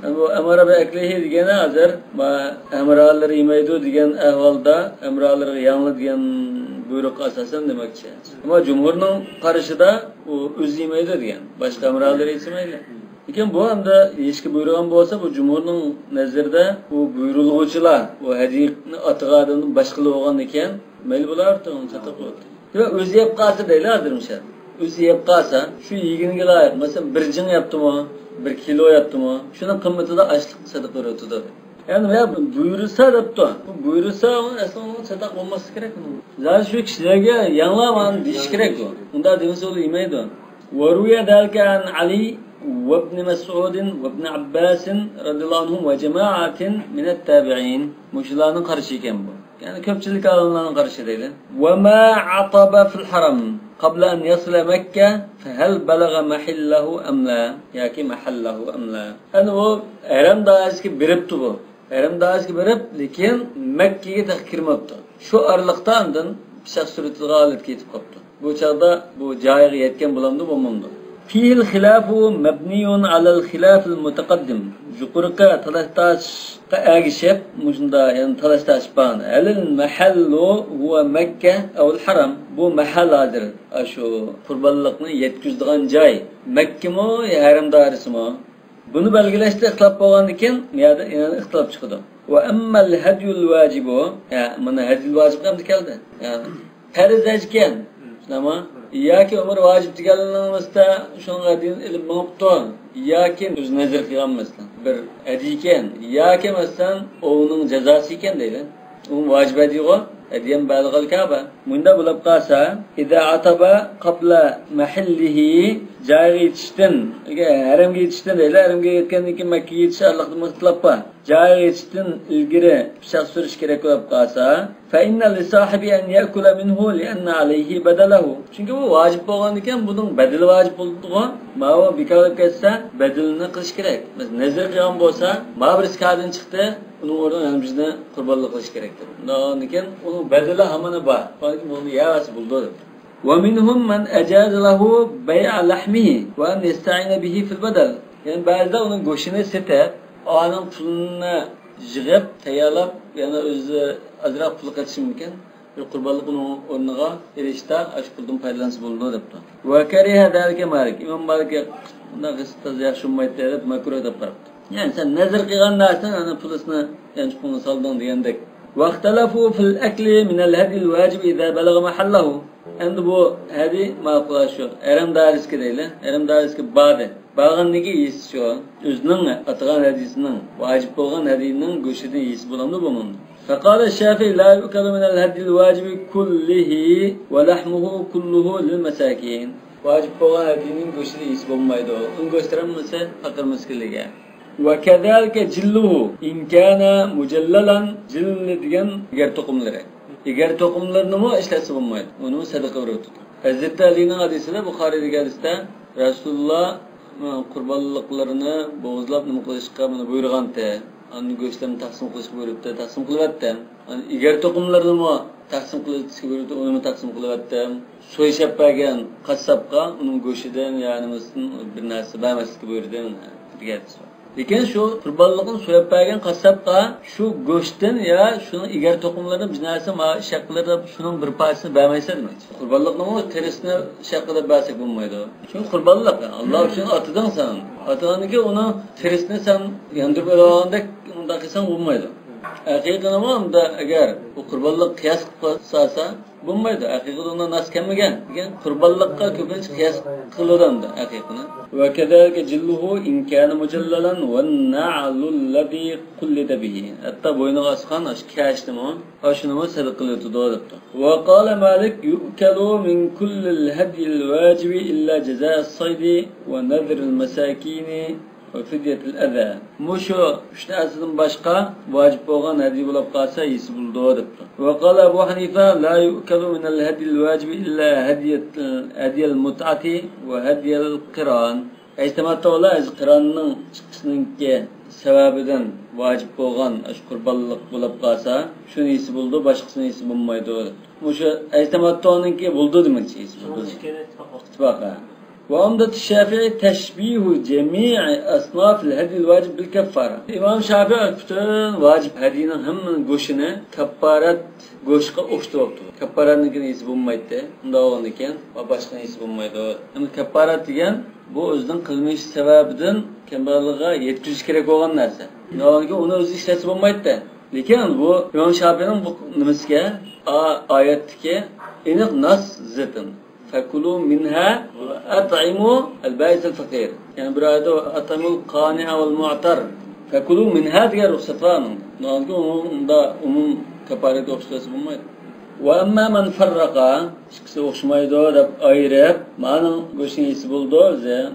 يەنى بۇ أمر بأكله دېگەنى ھازىر ما-، ھەمراھلىرى يېمەيدۇ دېگەن ئەھۋالدا ھەمراھلىرىغا يەڭلە دېگەن بۇيرۇققا ئاساسەن دېمەكچى. ئەمما جۇمھۇرنىڭ قارىشىدا ئۇ ئۆزى يېمەيدۇ دېگەن، باشقا ھەمراھلىرى يېسە مەيلى. لېكىن بۇ ئەمدى يېيىشكە بۇيرۇغان بولسا، بۇ جۇمھۇرنىڭ نەزىرىدە بۇ بۇيرۇلغۇچىلار، بۇ ھەدىيىنى ئاتىغان ئادەمدىن باشقىلار بولغاندىكىن، مەيلى بولۇۋېرىپتۇ، ئۇنى سەدىقە قىلىۋېتىڭ. يا ئۆزى يەپ قالسا دەيلى ھازىر مىسال. ئۆزى يەپ قالسا، شۇ يېگىنىگە لايىق، مەسىلەن، بىر جىڭ يەپتىمۇ، بىر كىلو يەپتىمۇ، شۇنىڭ قىممىتىدا ئاشلىق سەدىقە بېرىۋېتىدۇ. يەنى يا بۇيرۇسا دەپتۇ. بۇ بۇيرۇسا ئەسلى ئۇنىڭ سەدىقە بولماسلىقى كېرەك. زادى شۇ كىشىلەرگە يەڭلا مانا دېيىش كېرەك ئۇ. ئۇنداق دېمىسە ئۇلار يېمەيدۇ. وروي ذلك عن علي وابن مسعود وابن عباس رضي الله عنهم وجماعة من التابعين. مۇشۇلارنىڭ قارىشى ئىكەن بۇ. يەنى كۆپچىلىك ئالىملارنىڭ قارىشى دەيلى. وما عطب في الحرم قبل أن يصل مكة فهل بلغ محله أم لا؟ ياكى محله أم لا؟ يەنى ئۇ ھەرەم دائىرىسىگە بېرىپتۇ بۇ. ھەرەم دائىرىسىگە بېرىپ، لېكىن مەككىگە تېخى كىرمەپتۇ. شۇ ئارىلىقتا ئاندىن پىچاق سۈرتىدىغان ھالەتكە يېتىپ قاپتۇ. بۇ چاغدا بۇ جايىغا يەتكەن بولامدۇ، بولمامدۇ؟ فيه الخلاف مبني على الخلاف المتقدم. يۇقىرىقى تالاش-تارتىشقا ئەگىشىپ، مۇشۇنداق، يەنى تالاش-تارتىش بار. هل المحل هو مكة أو الحرم؟ بۇ مەھەل ھازىر، ئاشۇ قۇربانلىقنى يەتكۈزىدىغان جاي مەككىمۇ يا ھەرەم دائىرىسىمۇ؟ بۇنى بەلگىلەشتە ئىختىلاپ بولغاندىن كېيىن، بۇ يەردە يەنە ئىختىلاپ چىقىدۇ. وأما الهدي الواجب، ھە، مانا ھەديۇل ۋاجىب ئەمدى كەلدى. يەنى پەرز ھەج ئىكەن، شۇنداقمۇ؟ ياكى ئۆمرە ۋاجىپ دېگەنلىرىنىڭ ئۈستىدە شۇنىڭ ھەديىنى ئېلىپ مېڭىپتۇ. ياكى ئۆزى نەزىر قىلغان، مەسىلەن، بىر ھەديە ئىكەن، ياكى، مەسىلەن، ئوۋنىڭ جازاسى ئىكەن دەيلى. ئۇ ۋاجىپ ھەديىغۇ، ھەديەم بالىغىل كەبە. مۇنداق بولۇپ قالسا، إذا عطب قبل محله، جايىغا يېتىشتىن، ھەرەمگە يېتىشتىن دەيلى، ھەرەمگە يەتكەندىن كېيىن مەككىگە يېتىش ئارىلىقتا ئىختىلاپ بار. جايىغا يېتىشتىن ئىلگىرى پىچاق سۈرۈش كېرەك بولۇپ قالسا، فإن لصاحبه أن يأكل منه لأن عليه بدله. چۈنكى بۇ ۋاجىپ بولغاندىكىن بۇنىڭ بەدىلى ۋاجىپ بولىدىغۇ. ماۋۇ بىكار بولۇپ كەتسە بەدىلىنى قىلىش كېرەك. مەسىلەن، نەزىر قىلغان بولسا، ماۋۇ بىرسى كادىن چىقتى، ئۇنىڭ ئورنىغا يەنە بىرسىنى قۇربانلىق قىلىش كېرەكتۇر. ئۇنداقتىن كېيىن ئۇنىڭ بەدىلى ھامان بار. بۇنى يەۋەرسە بولىدۇ دەپ. ومنهم من أجاز له بيع لحمه وأن يستعين به في البدل. يەنى بەزىلەر ئۇنىڭ گۆشىنى سېتىپ، ئانىڭ پۇلىنى يىغىپ، تەييارلاپ، يەنە ئۆزى ئازراق پۇل قېتىشى مۇمكىن. بىر قۇربانلىق ئۇنىڭ ئورنىغا ئېلىشتا ئاشۇ پۇلدىن پايدىلانسا بولىدۇ دەپتۇ. وكره ذلك مالك. ئىمام مالىك، بۇنداق قىلسا تازا ياخشى بولمايتتى دەپ، مەكرۇھ دەپ قاراپتۇ. يەنى سەن نەزىر قىلغان نەرسىنى، ئەنە پۇلىسىنى يانچۇقۇڭغا سالدىڭ دېگەندەك. واختلفوا في الأكل من الهدي الواجب إذا بلغ محله. ئەمدى بۇ ھەدي ماقۇل شۇ. ھەرەم دائىرىسىگە دەيلى. ھەرەم دائىرىسىگە باردى. بارغاندىن كېيىن يېسە شۇ. ئۆزىنىڭ ئاتىغان ھەدىسىنىڭ، ۋاجىپ بولغان ھەدىنىڭ گۆشىدىن يېسە بولامدۇ، بولمامدۇ؟ فقال الشافعي لا يؤكل من الهدي الواجب كله ولحمه كله للمساكين. ۋاجىپ بولغان ھەدىنىڭ گۆشىدىن يېسە بولمايدۇ. ئۇنىڭ گۆشى ھەممىسى پەقىر مىسكىنلەرگە. وكذلك جلده إن كان مجللا. جىللى دېگەن ئېگەر توقۇملىرى. ئېگەر توقۇملىرىنىمۇ ئىشلەتسە بولمايدۇ. ئۇنىمۇ سەدىقە بېرىۋېتىدۇ. ھەزرىتى ئەلىنىڭ ھەدىسىدە، بۇخارىدىكى ھەدىستە، رەسۇلۇللا، ئە، قۇربانلىقلىرىنى بوغۇزلاپ نېمە قىلىشقا مانا بۇيرۇغانتى. ئاندىن گۆشلىرىنى تەقسىم قىلىشقا بۇيرۇپتۇ، تەقسىم قىلىۋەتتى. ئەگەر توقۇملىرىنىمۇ تەقسىم قىلىۋېتىشكە بۇيرۇپتۇ، ئۇنىمۇ تەقسىم قىلىۋەتتى. سويۇشاپ بەرگەن قاسساپقا ئۇنىڭ گۆشىدىن يا نېمىسىدىن بىر نەرسە بەرمەسلىككە بۇيرۇدى دېگەن ھەدىس بار. لېكىن شۇ قۇربانلىقنى سويۇپ بەرگەن قاسساپقا شۇ گۆشتىن يا شۇنىڭ ئېگەر توقۇملىرىدىن بىر نەرسە، مانا ئىش ھەققىلىرىدا شۇنىڭ بىر پارچىسىنى بەرمەيسەن دېمەكچى. قۇربانلىقنىڭمۇ تېرىسىنى ئىش ھەققىدە بەرسەك بولمايدۇ. چۈنكى قۇربانلىق، ئاللا ئۈچۈن ئاتىدىڭ سەن. ئاتىغاندىن كېيىن ئۇنىڭ تېرىسىنى سەن ياندۇرۇپ ئېلىۋالغاندەك ئۇنداق قىلساڭ بولمايدۇ. ھەقىقىنىمۇ ئەمدى ئەگەر بۇ قۇربانلىق قىياس قىلىپ قالسا، بولمايدۇ. ھەقىقىدە ئۇنىڭ ناس كەلمىگەن. لېكىن قۇربانلىققا كۆپىنچە قىياس قىلىدۇ ئەمدى ھەقىقىنى. وكذلك جلده إن كان مجللا والنعل الذي قلد به. ھەتتا بوينىغا ئاسقان ئاشۇ كەشنىمۇ، ئاشۇنىمۇ سەدىقە قىلىۋېتىدۇ دەپتۇ. وقال مالك يؤكل من كل الهدي الواجب إلا جزاء الصيد ونذر المساكين وفدية الأذى. مۇشۇ ئۈچ نەرسىدىن باشقا ۋاجىپ بولغان ھەدىيە بولۇپ قالسا يېسە بولىدۇ دەپتۇ. وقال أبو حنيفة لا يؤكل من الهدي الواجب إلا هدية، هدي المتعة وهدي القران. ئەيسەمەتتە ئۇلار ھەج قىراننىڭ چىقىشىنىڭكى سەۋەبىدىن ۋاجىپ بولغان ئاشۇ قۇربانلىق بولۇپ قالسا، شۇنى يېسە بولىدۇ، باشقىسىنى يېسە بولمايدۇ. مۇشۇ ئەيسەمەتتونىڭكى بولىدۇ دېمەكچى، يېسە بولىدۇ. ئىتتىپاق. وعمدة الشافعي تشبيه جميع أصناف الهدي الواجب بالكفارة. ئىمام شافىئى پۈتۈن ۋاجىپ ھەدىيىنىڭ ھەممە گۆشىنى كەففارەت گۆشىگە ئوخشىتىۋاپتۇ. كەففارەتنىڭكىنى يېسە بولمايتتى. ئۇنداق بولغاندىكىن باشقىنى يېسە بولمايدۇ. ئەمدى كەففارەت دېگەن بۇ ئۆزىنىڭ قىلمىش سەۋەبىدىن كەمبەغەللىككە يەتكۈزۈش كېرەك بولغان نەرسە. ئۇنداق بولغاندىكىن ئۇنى ئۆزى ئىشلەتسە بولمايتتى. لېكىن بۇ ئىمام شافىئىنىڭ بۇ نېمىسىگە، ئا-، ئايەتتىكى ئېنىق ناس زېتىن. فكلوا منها وأطعموا البائس الفقير. يەنى بىر ئايەتتە أطعموا القانع والمعتر. فكلوا منها دېگەن رۇخسەت بار ئۇنىڭدا. ئۇنىڭدىن كېيىن ئۇندا ئومۇم كەففارەتكە ئوخشىتىۋەتسە بولمايدۇ. وأما من فرق، ئىككىسى ئوخشىمايدۇ دەپ ئايرىپ، مانىڭ گۆشىنىڭ يېسى بولىدۇ،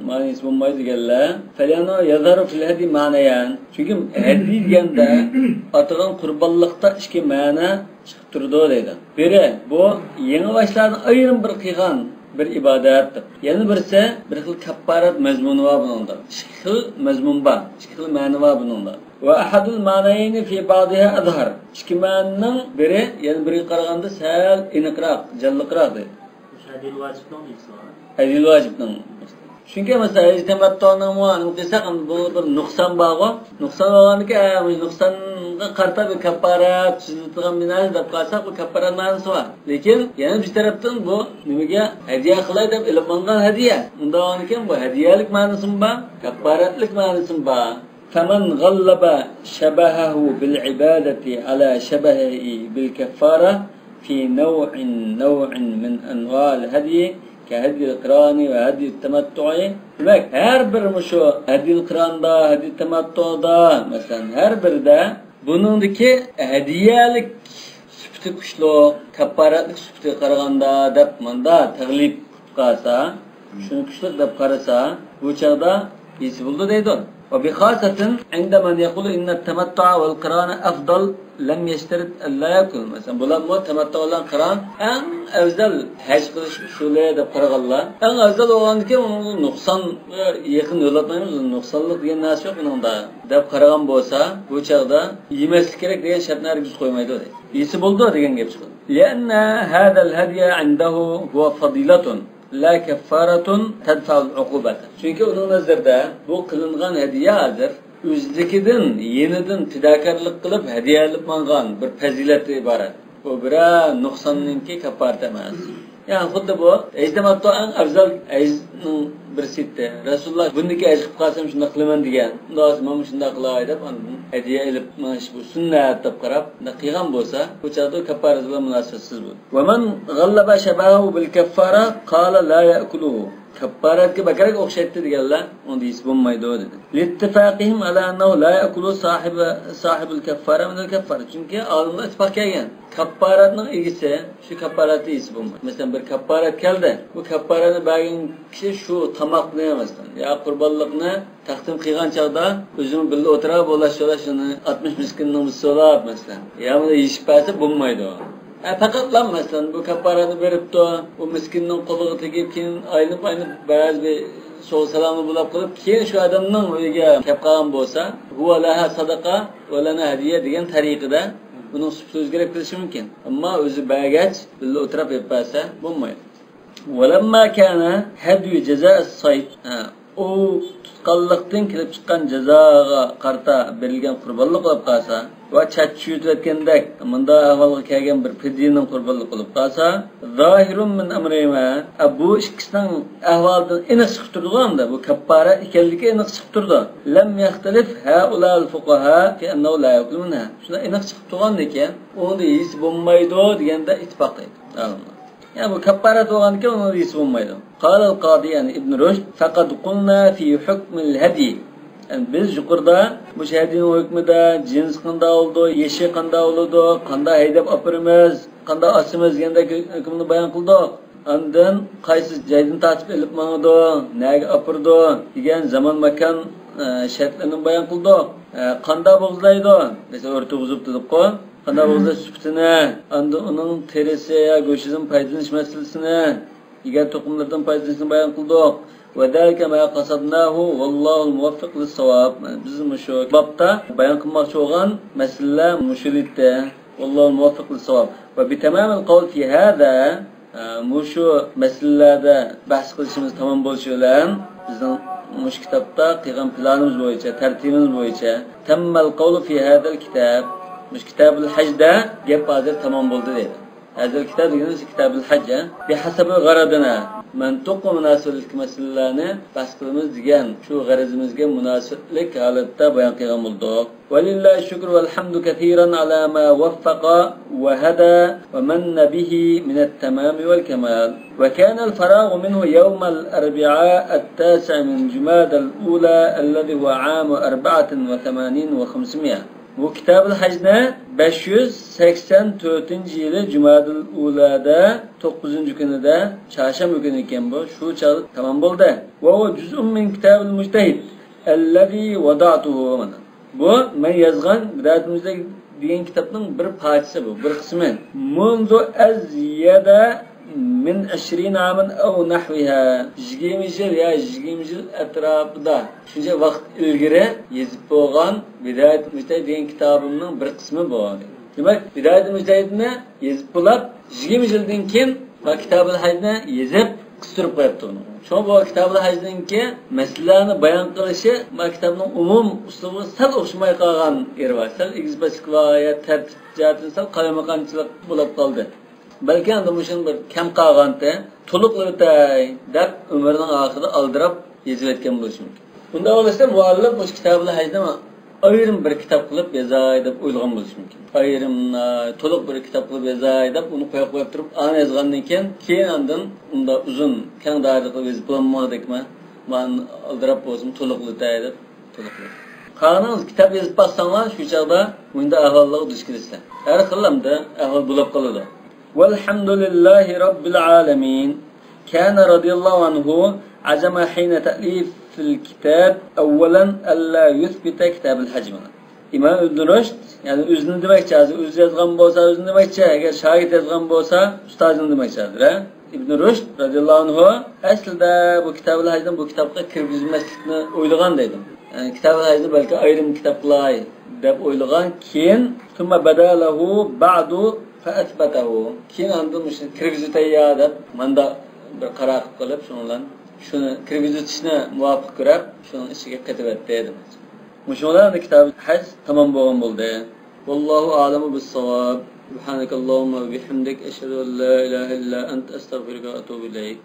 مانىڭ يېسى بولمايدۇ دېگەنلەر، فلأنه يظهر في الهدي معنيان. چۈنكى ھەدىي دېگەندە ئاتىغان قۇربانلىقتا ئىككى مەنە چىقىپ تۇرىدۇ دەيدۇ. بىرى، بۇ يېڭىباشلاردىن ئايرىم بىر قىلغان بىر ئىبادەت دەپ. يەنە بىرسى، بىر خىل كاپپارەت مەزمۇنى بار بۇنىڭدا. ئىككى خىل مەزمۇن بار، ئىككى خىل مەنە بار بۇنىڭدا. وأحد المعنيين في بعضها أظهر. ئىككى مەنىنىڭ بىرى يەنە بىرىگە قارىغاندا سەل ئېنىقراق، جانلىقراق دەيدۇ. ھەدىل ۋاجىبنىڭ دېيسىڭىز. ھەدىل ۋاجىبنىڭ. چۈنكى مەسىلەن، ھەج تەمەتتۇنىڭمۇ نېمە دېسەك، ئەمدى بۇنىڭدا بىر نۇقسان بارغۇ. نۇقسان بولغاندىكىن، ھە، مۇشۇ نۇقسانغا قارىتا بىر كاپپارەت تۈزۈلىدىغان بىر نەرسە دەپ قالساق، بۇ كاپپارەت مەنىسى بار. لېكىن يەنە بىر تەرەپتىن بۇ نېمىگە ھەدىيە قىلاي دەپ ئېلىپ ماڭغان ھەدىيە. ئۇنداق بولغاندىكىن بۇ ھەدىيەلىك مەنىسىمۇ بار، كاپپارەتلىك مەنىسىمۇ بار. فمن غلب شبهه بالعبادة على شبهه بالكفارة في نوع، نوع من أنواع الهدي كهدي القران وهدي التمتع. دېمەك، ھەر بىر مۇشۇ ھەدىيە قىراندا، ھەدىيە تەمەتتۇدا، مەسىلەن، ھەر بىرىدە بۇنىڭدىكى ھەدىيەلىك سۈپىتى كۈچلۈك، كاپپارەتلىك سۈپىتىگە قارىغاندا دەپ ماندا تەغلىب قىلىپ قالسا، شۇنى كۈچلۈك دەپ قارىسا، بۇ چاغدا يېسە بولىدۇ دەيدۇ. وبخاصة عند من يقول إن التمتع والقران أفضل لم يشترط ألا يأكل. مەسىلەن، بۇلارمۇ تەمەتتۇ بىلەن قىران ئەڭ ئەۋزەل ھەج قىلىش ئۇسۇلى دەپ قارىغانلار. ئەڭ ئەۋزەل بولغاندىكىن ئۇنىڭدا نۇقسان يېقىن يولاتمايمىز، نۇقسانلىق دېگەن نەرسە يوق ئۇنىڭدا دەپ قارىغان بولسا، بۇ چاغدا يېمەسلىك كېرەك دېگەن شەرتنى ھەرگىز قويمايدۇ. يېسە بولىدۇ دېگەن گەپ چىقىدۇ. لأن هذا الهدي عنده هو فضيلة لا كفارة تدفع العقوبة. چۈنكى ئۇنىڭ نەزىرىدە بۇ قىلىنغان ھەدىيە ھازىر ئۆزلۈكىدىن، يېنىدىن پىداكارلىق قىلىپ ھەدىيە ئېلىپ ماڭغان بىر پەزىلەتتىن ئىبارەت. ئۇ بىرەر نۇقساننىڭكى كاپپارىتى ئەمەس. يەنى خۇددى بۇ ھەج تەمەتتۇ ئەڭ ئەۋزەل ھەجنىڭ بىرسى ئىدى. رەسۇلۇللا بۇندىكى ھەج قىلىپ قالسام شۇنداق قىلىمەن دېگەن. ئۇنداق بولسا مەنمۇ شۇنداق قىلاي دەپ ئاندىن ھەدىيە ئېلىپ مېڭىش بۇ سۈننەت دەپ قاراپ، شۇنداق قىلغان بولسا، بۇ چاغدا كاپپارەت بىلەن مۇناسىۋەتسىز بۇ. ومن غلب شبهه بالكفارة قال لا يأكله. كاپپارەتكە بەكرەك ئوخشايتتى دېگەنلەر ئۇندا يېسە بولمايدۇ دېدى. لاتفاقهم على أنه لا يأكل صاحب، صاحب الكفارة من الكفارة. چۈنكى ئالىملار ئىتتىپاق كەلگەن. كاپپارەتنىڭ ئىگىسى شۇ كاپپارەتنى يېسە بولمايدۇ. مەسىلەن، بىر كاپپارەت كەلدى. بۇ كاپپارەتنى بەرگەن كىشى شۇ تاماقنى، مەسىلەن، يا قۇربانلىقنى تەقدىم قىلغان چاغدا ئۆزىمۇ بىللە ئولتۇرا، بۇ لاش شۇنى ئاتمىش مىسكىننىڭ بىرسى بولاپ، مەسىلەن، يا بۇنى يېيىشىپ بەرسە بولمايدۇ. ھە، پەقەتلا، مەسىلەن، بۇ كاپپارەتنى بېرىپتۇ، ئۇ مىسكىننىڭ قولىغا تېگىپ، كېيىن ئايلىنىپ، ئايلىنىپ بەزى بىر سوغا سالامى بولاپ قېلىپ، كېيىن شۇ ئادەمنىڭ ئۆيىگە كەپ قالغان بولسا، هو لها صدقة ولنا هدية دېگەن تەرىقىدە بۇنىڭ سۈپىتى ئۆزگىرىپ كېتىشى مۇمكىن. ئەمما ئۆزى بەرگەچ، بىللە ئولتۇرۇپ يەپ بەرسە بولمايدۇ. ولما كان هدي جزاء الصيد، ھە، ئوۋ تۇتقانلىقتىن كېلىپ چىققان جازاغا قارىتا بېرىلگەن قۇربانلىق بولۇپ قالسا ۋە چاچ چۈشۈۋېتىۋەتكەندەك مۇنداق ئەھۋالغا كەلگەن بىر پىدىيىنىڭ قۇربانلىقى بولۇپ قالسا، ظاهر من أمرهما، ئە، بۇ ئىككىسىنىڭ ئەھۋالىدىن ئېنىق چىقىپ تۇرىدىغۇ ئەمدى، بۇ كاپپارە ئىكەنلىكى ئېنىق چىقىپ تۇرىدۇ. لم يختلف هؤلاء الفقهاء في أنه لا يأكل منها. شۇنداق ئېنىق چىقىپ تۇرغاندىكىن ئۇنىڭدا يېسە بولمايدۇ دېگەندە ئىتتىپاق دەيدۇ ئالىملار. يەنى بۇ كاپپارەت بولغاندىكىن ئۇنىڭ يېسە بولمايدۇ. قال القاضي، يەنى ئىبن رۇشد، فقد قلنا في حكم الهدي. يەنى بىز يۇقىرىدا مۇشۇ ھەدىنىڭ ھۆكمىدە جىنسى قانداق بولىدۇ، يېشى قانداق بولىدۇ، قانداق ھەيدەپ ئاپىرىمىز، قانداق ئاسىمىز دېگەندەك ھۆكۈمنى بايان قىلدۇق. ئاندىن قايسى جايدىن تارتىپ ئېلىپ ماڭىدۇ، نەگە ئاپىرىدۇ دېگەن زامان ماكان، ئە، شەرتلىرىنى بايان قىلدۇق. ئە، قانداق بوغۇزلايدۇ دېسە، ئۆرتە ئوغۇزۇپ دېدۇققۇ. قانداق بوغۇزلاش سۈپىتىنى، ئاندىن ئۇنىڭ تېرىسى يا گۆشىدىن پايدىلىنىش مەسىلىسىنى، يېگەن توقۇملىرىدىن پايدىلىنىشنى بايان قىلدۇق. وذلك ما قصدناه والله الموفق للصواب. بىز مۇشۇ بابتا بايان قىلماقچى بولغان مەسىلىلەر مۇشۇ ئىدى. والله الموفق للصواب. وبتمام القول في هذا، ئە، مۇشۇ مەسىلىلەردە بەھس قىلىشىمىز تامام بولۇشى بىلەن، بىزنىڭ مۇشۇ كىتابتا قىلغان پىلانىمىز بويىچە، تەرتىبىمىز بويىچە، تم القول في هذا الكتاب، مۇشۇ كىتابۇل ھەجدە گەپ ھازىر تامام بولدى دەيدۇ. ھازىر كىتاب دېگىنىمىز كىتابۇل ھەج، ھە؟ بىھەسەبى غەرەزىنا، مەنتۇققا مۇناسىۋەتلىك مەسىلىلەرنى بەھس قىلىمىز دېگەن شۇ غەرىزىمىزگە مۇناسىۋەتلىك ھالەتتە بايان قىلغان بولدۇق. ولله الشكر والحمد كثيرا على ما وفق وهدى ومن به من التمام والكمال. وكان الفراغ منه يوم الأربعاء التاسع من جمادى الأولى الذي هو عام أربعة وثمانين وخمسمائة. بۇ كىتابۇل ھەجنى بەش يۈز سەكسەن تۆتىنچى يىلى جۇمادىل ئۇلادا توققۇزىنچى كۈنىدە، چارشەنبە كۈنى ئىكەن بۇ، شۇ چاغدا تامام بولدى. وهو جزء من كتاب المجتهد الذي وضعته، مانا. بۇ مەن يازغان بىدايەتۇل مۇجتەھىد دېگەن كىتابنىڭ بىر پارچىسى بۇ، بىر قىسمى. منذ أزيد من عشرين عاما أو نحوها. يىگىرمە يىل يا يىگىرمە يىل ئەتراپىدا، شۇنچە ۋاقىت ئىلگىرى يېزىپ بولغان بىدايەتۇل مۇجتەھىد دېگەن كىتابىمنىڭ بىر قىسمى بۇ. دېمەك، بىدايەتۇل مۇجتەھىدنى يېزىپ بولاپ، يىگىرمە يىلدىن كېيىن مانا كىتابۇل ھەجنى يېزىپ، قىستۇرۇپ قويۇپتۇ. شۇڭا بۇ كىتابۇل ھەجنىڭكى مەسىلىلەرنى بايان قىلىشى مانا كىتابنىڭ ئومۇم ئۇسلۇبىغا سەل ئوخشىماي قالغان يېرى بار. سەل ئېگىز-پەسلىك بار، يا تەرتىپ جەھەتتىن سەل قالايمىقانچىلىق بولۇپ قالدى. بەلكى ئاندىن مۇشۇنى بىر كەم قالغانتى، تولۇقلىۋېتەي دەپ ئۆمرىنىڭ ئاخىرىدا ئالدىراپ يېزىۋەتكەن بولۇشى مۇمكىن. بۇنداق بولسا مۇئەللىپ مۇشۇ كىتابۇل ھەجنى ئايرىم بىر كىتاب قىلىپ يازاي دەپ ئويلىغان بولۇشى مۇمكىن. ئايرىم، ئا، تولۇق بىر كىتاب قىلىپ يازاي دەپ ئۇنى قويۇپ قويۇپ تۇرۇپ، ئانى يازغاندىن كېيىن، كېيىن ئاندىن ئۇنداق ئۇزۇن، كەڭ دائىرىدە قىلىپ يېزىپ بولالمىغاندەكمەن. مانا ئالدىراپ بولسىمۇ تولۇقلىتاي دەپ تولۇقلىدى. قالغىنىڭىز كىتاب يېزىپ باقساڭلار، شۇ چاغدا مۇنداق ئەھۋاللارغا دۇچ كېلىسىلەر. ھەر خىل ئەمدى ئەھۋال بولۇپ قالىدۇ. والحمد لله رب العالمين. كان رضي الله عنه عزم حين تأليف الكتاب أولا ألا يثبت كتاب الحج. ئىمام ئىبن رۇشد، يەنى ئۆزىنى دېمەكچى ھازىر، ئۆزى يازغان بولسا ئۆزىنى دېمەكچى، ئەگەر شاگىرت يازغان بولسا ئۇستازىنى دېمەكچى ھازىر، ھە؟ ئىبن رۇشد رادىياللاھۇ ئەنھۇ ئەسلىدە بۇ كىتابۇل ھەجنى بۇ كىتابقا كىرگۈزمەسلىكنى ئويلىغان دەيدۇ. يەنى كىتابۇل ھەجنى بەلكى ئايرىم كىتاب قىلاي دەپ ئويلىغان، كېيىن ثم بدا له بعد فأثبته. كېيىن ئاندىن مۇشۇنى كىرگۈزۈۋېتەي يا دەپ ماندا بىر قارار قىلىپ قېلىپ، شۇنىڭ بىلەن شۇنى كىرگۈزۈۋېتىشنى مۇۋاپىق كۆرۈپ، شۇنىڭ ئىچىگە قېتىۋەتتى دېمەكچى. مۇشۇ بىلەن ئەمدى كىتابۇل ھەج تامام بولغان بولدى. والله أعلم بالصواب. سبحانك اللهم وبحمدك، أشهد أن لا إله إلا أنت، أستغفرك وأتوب إليك.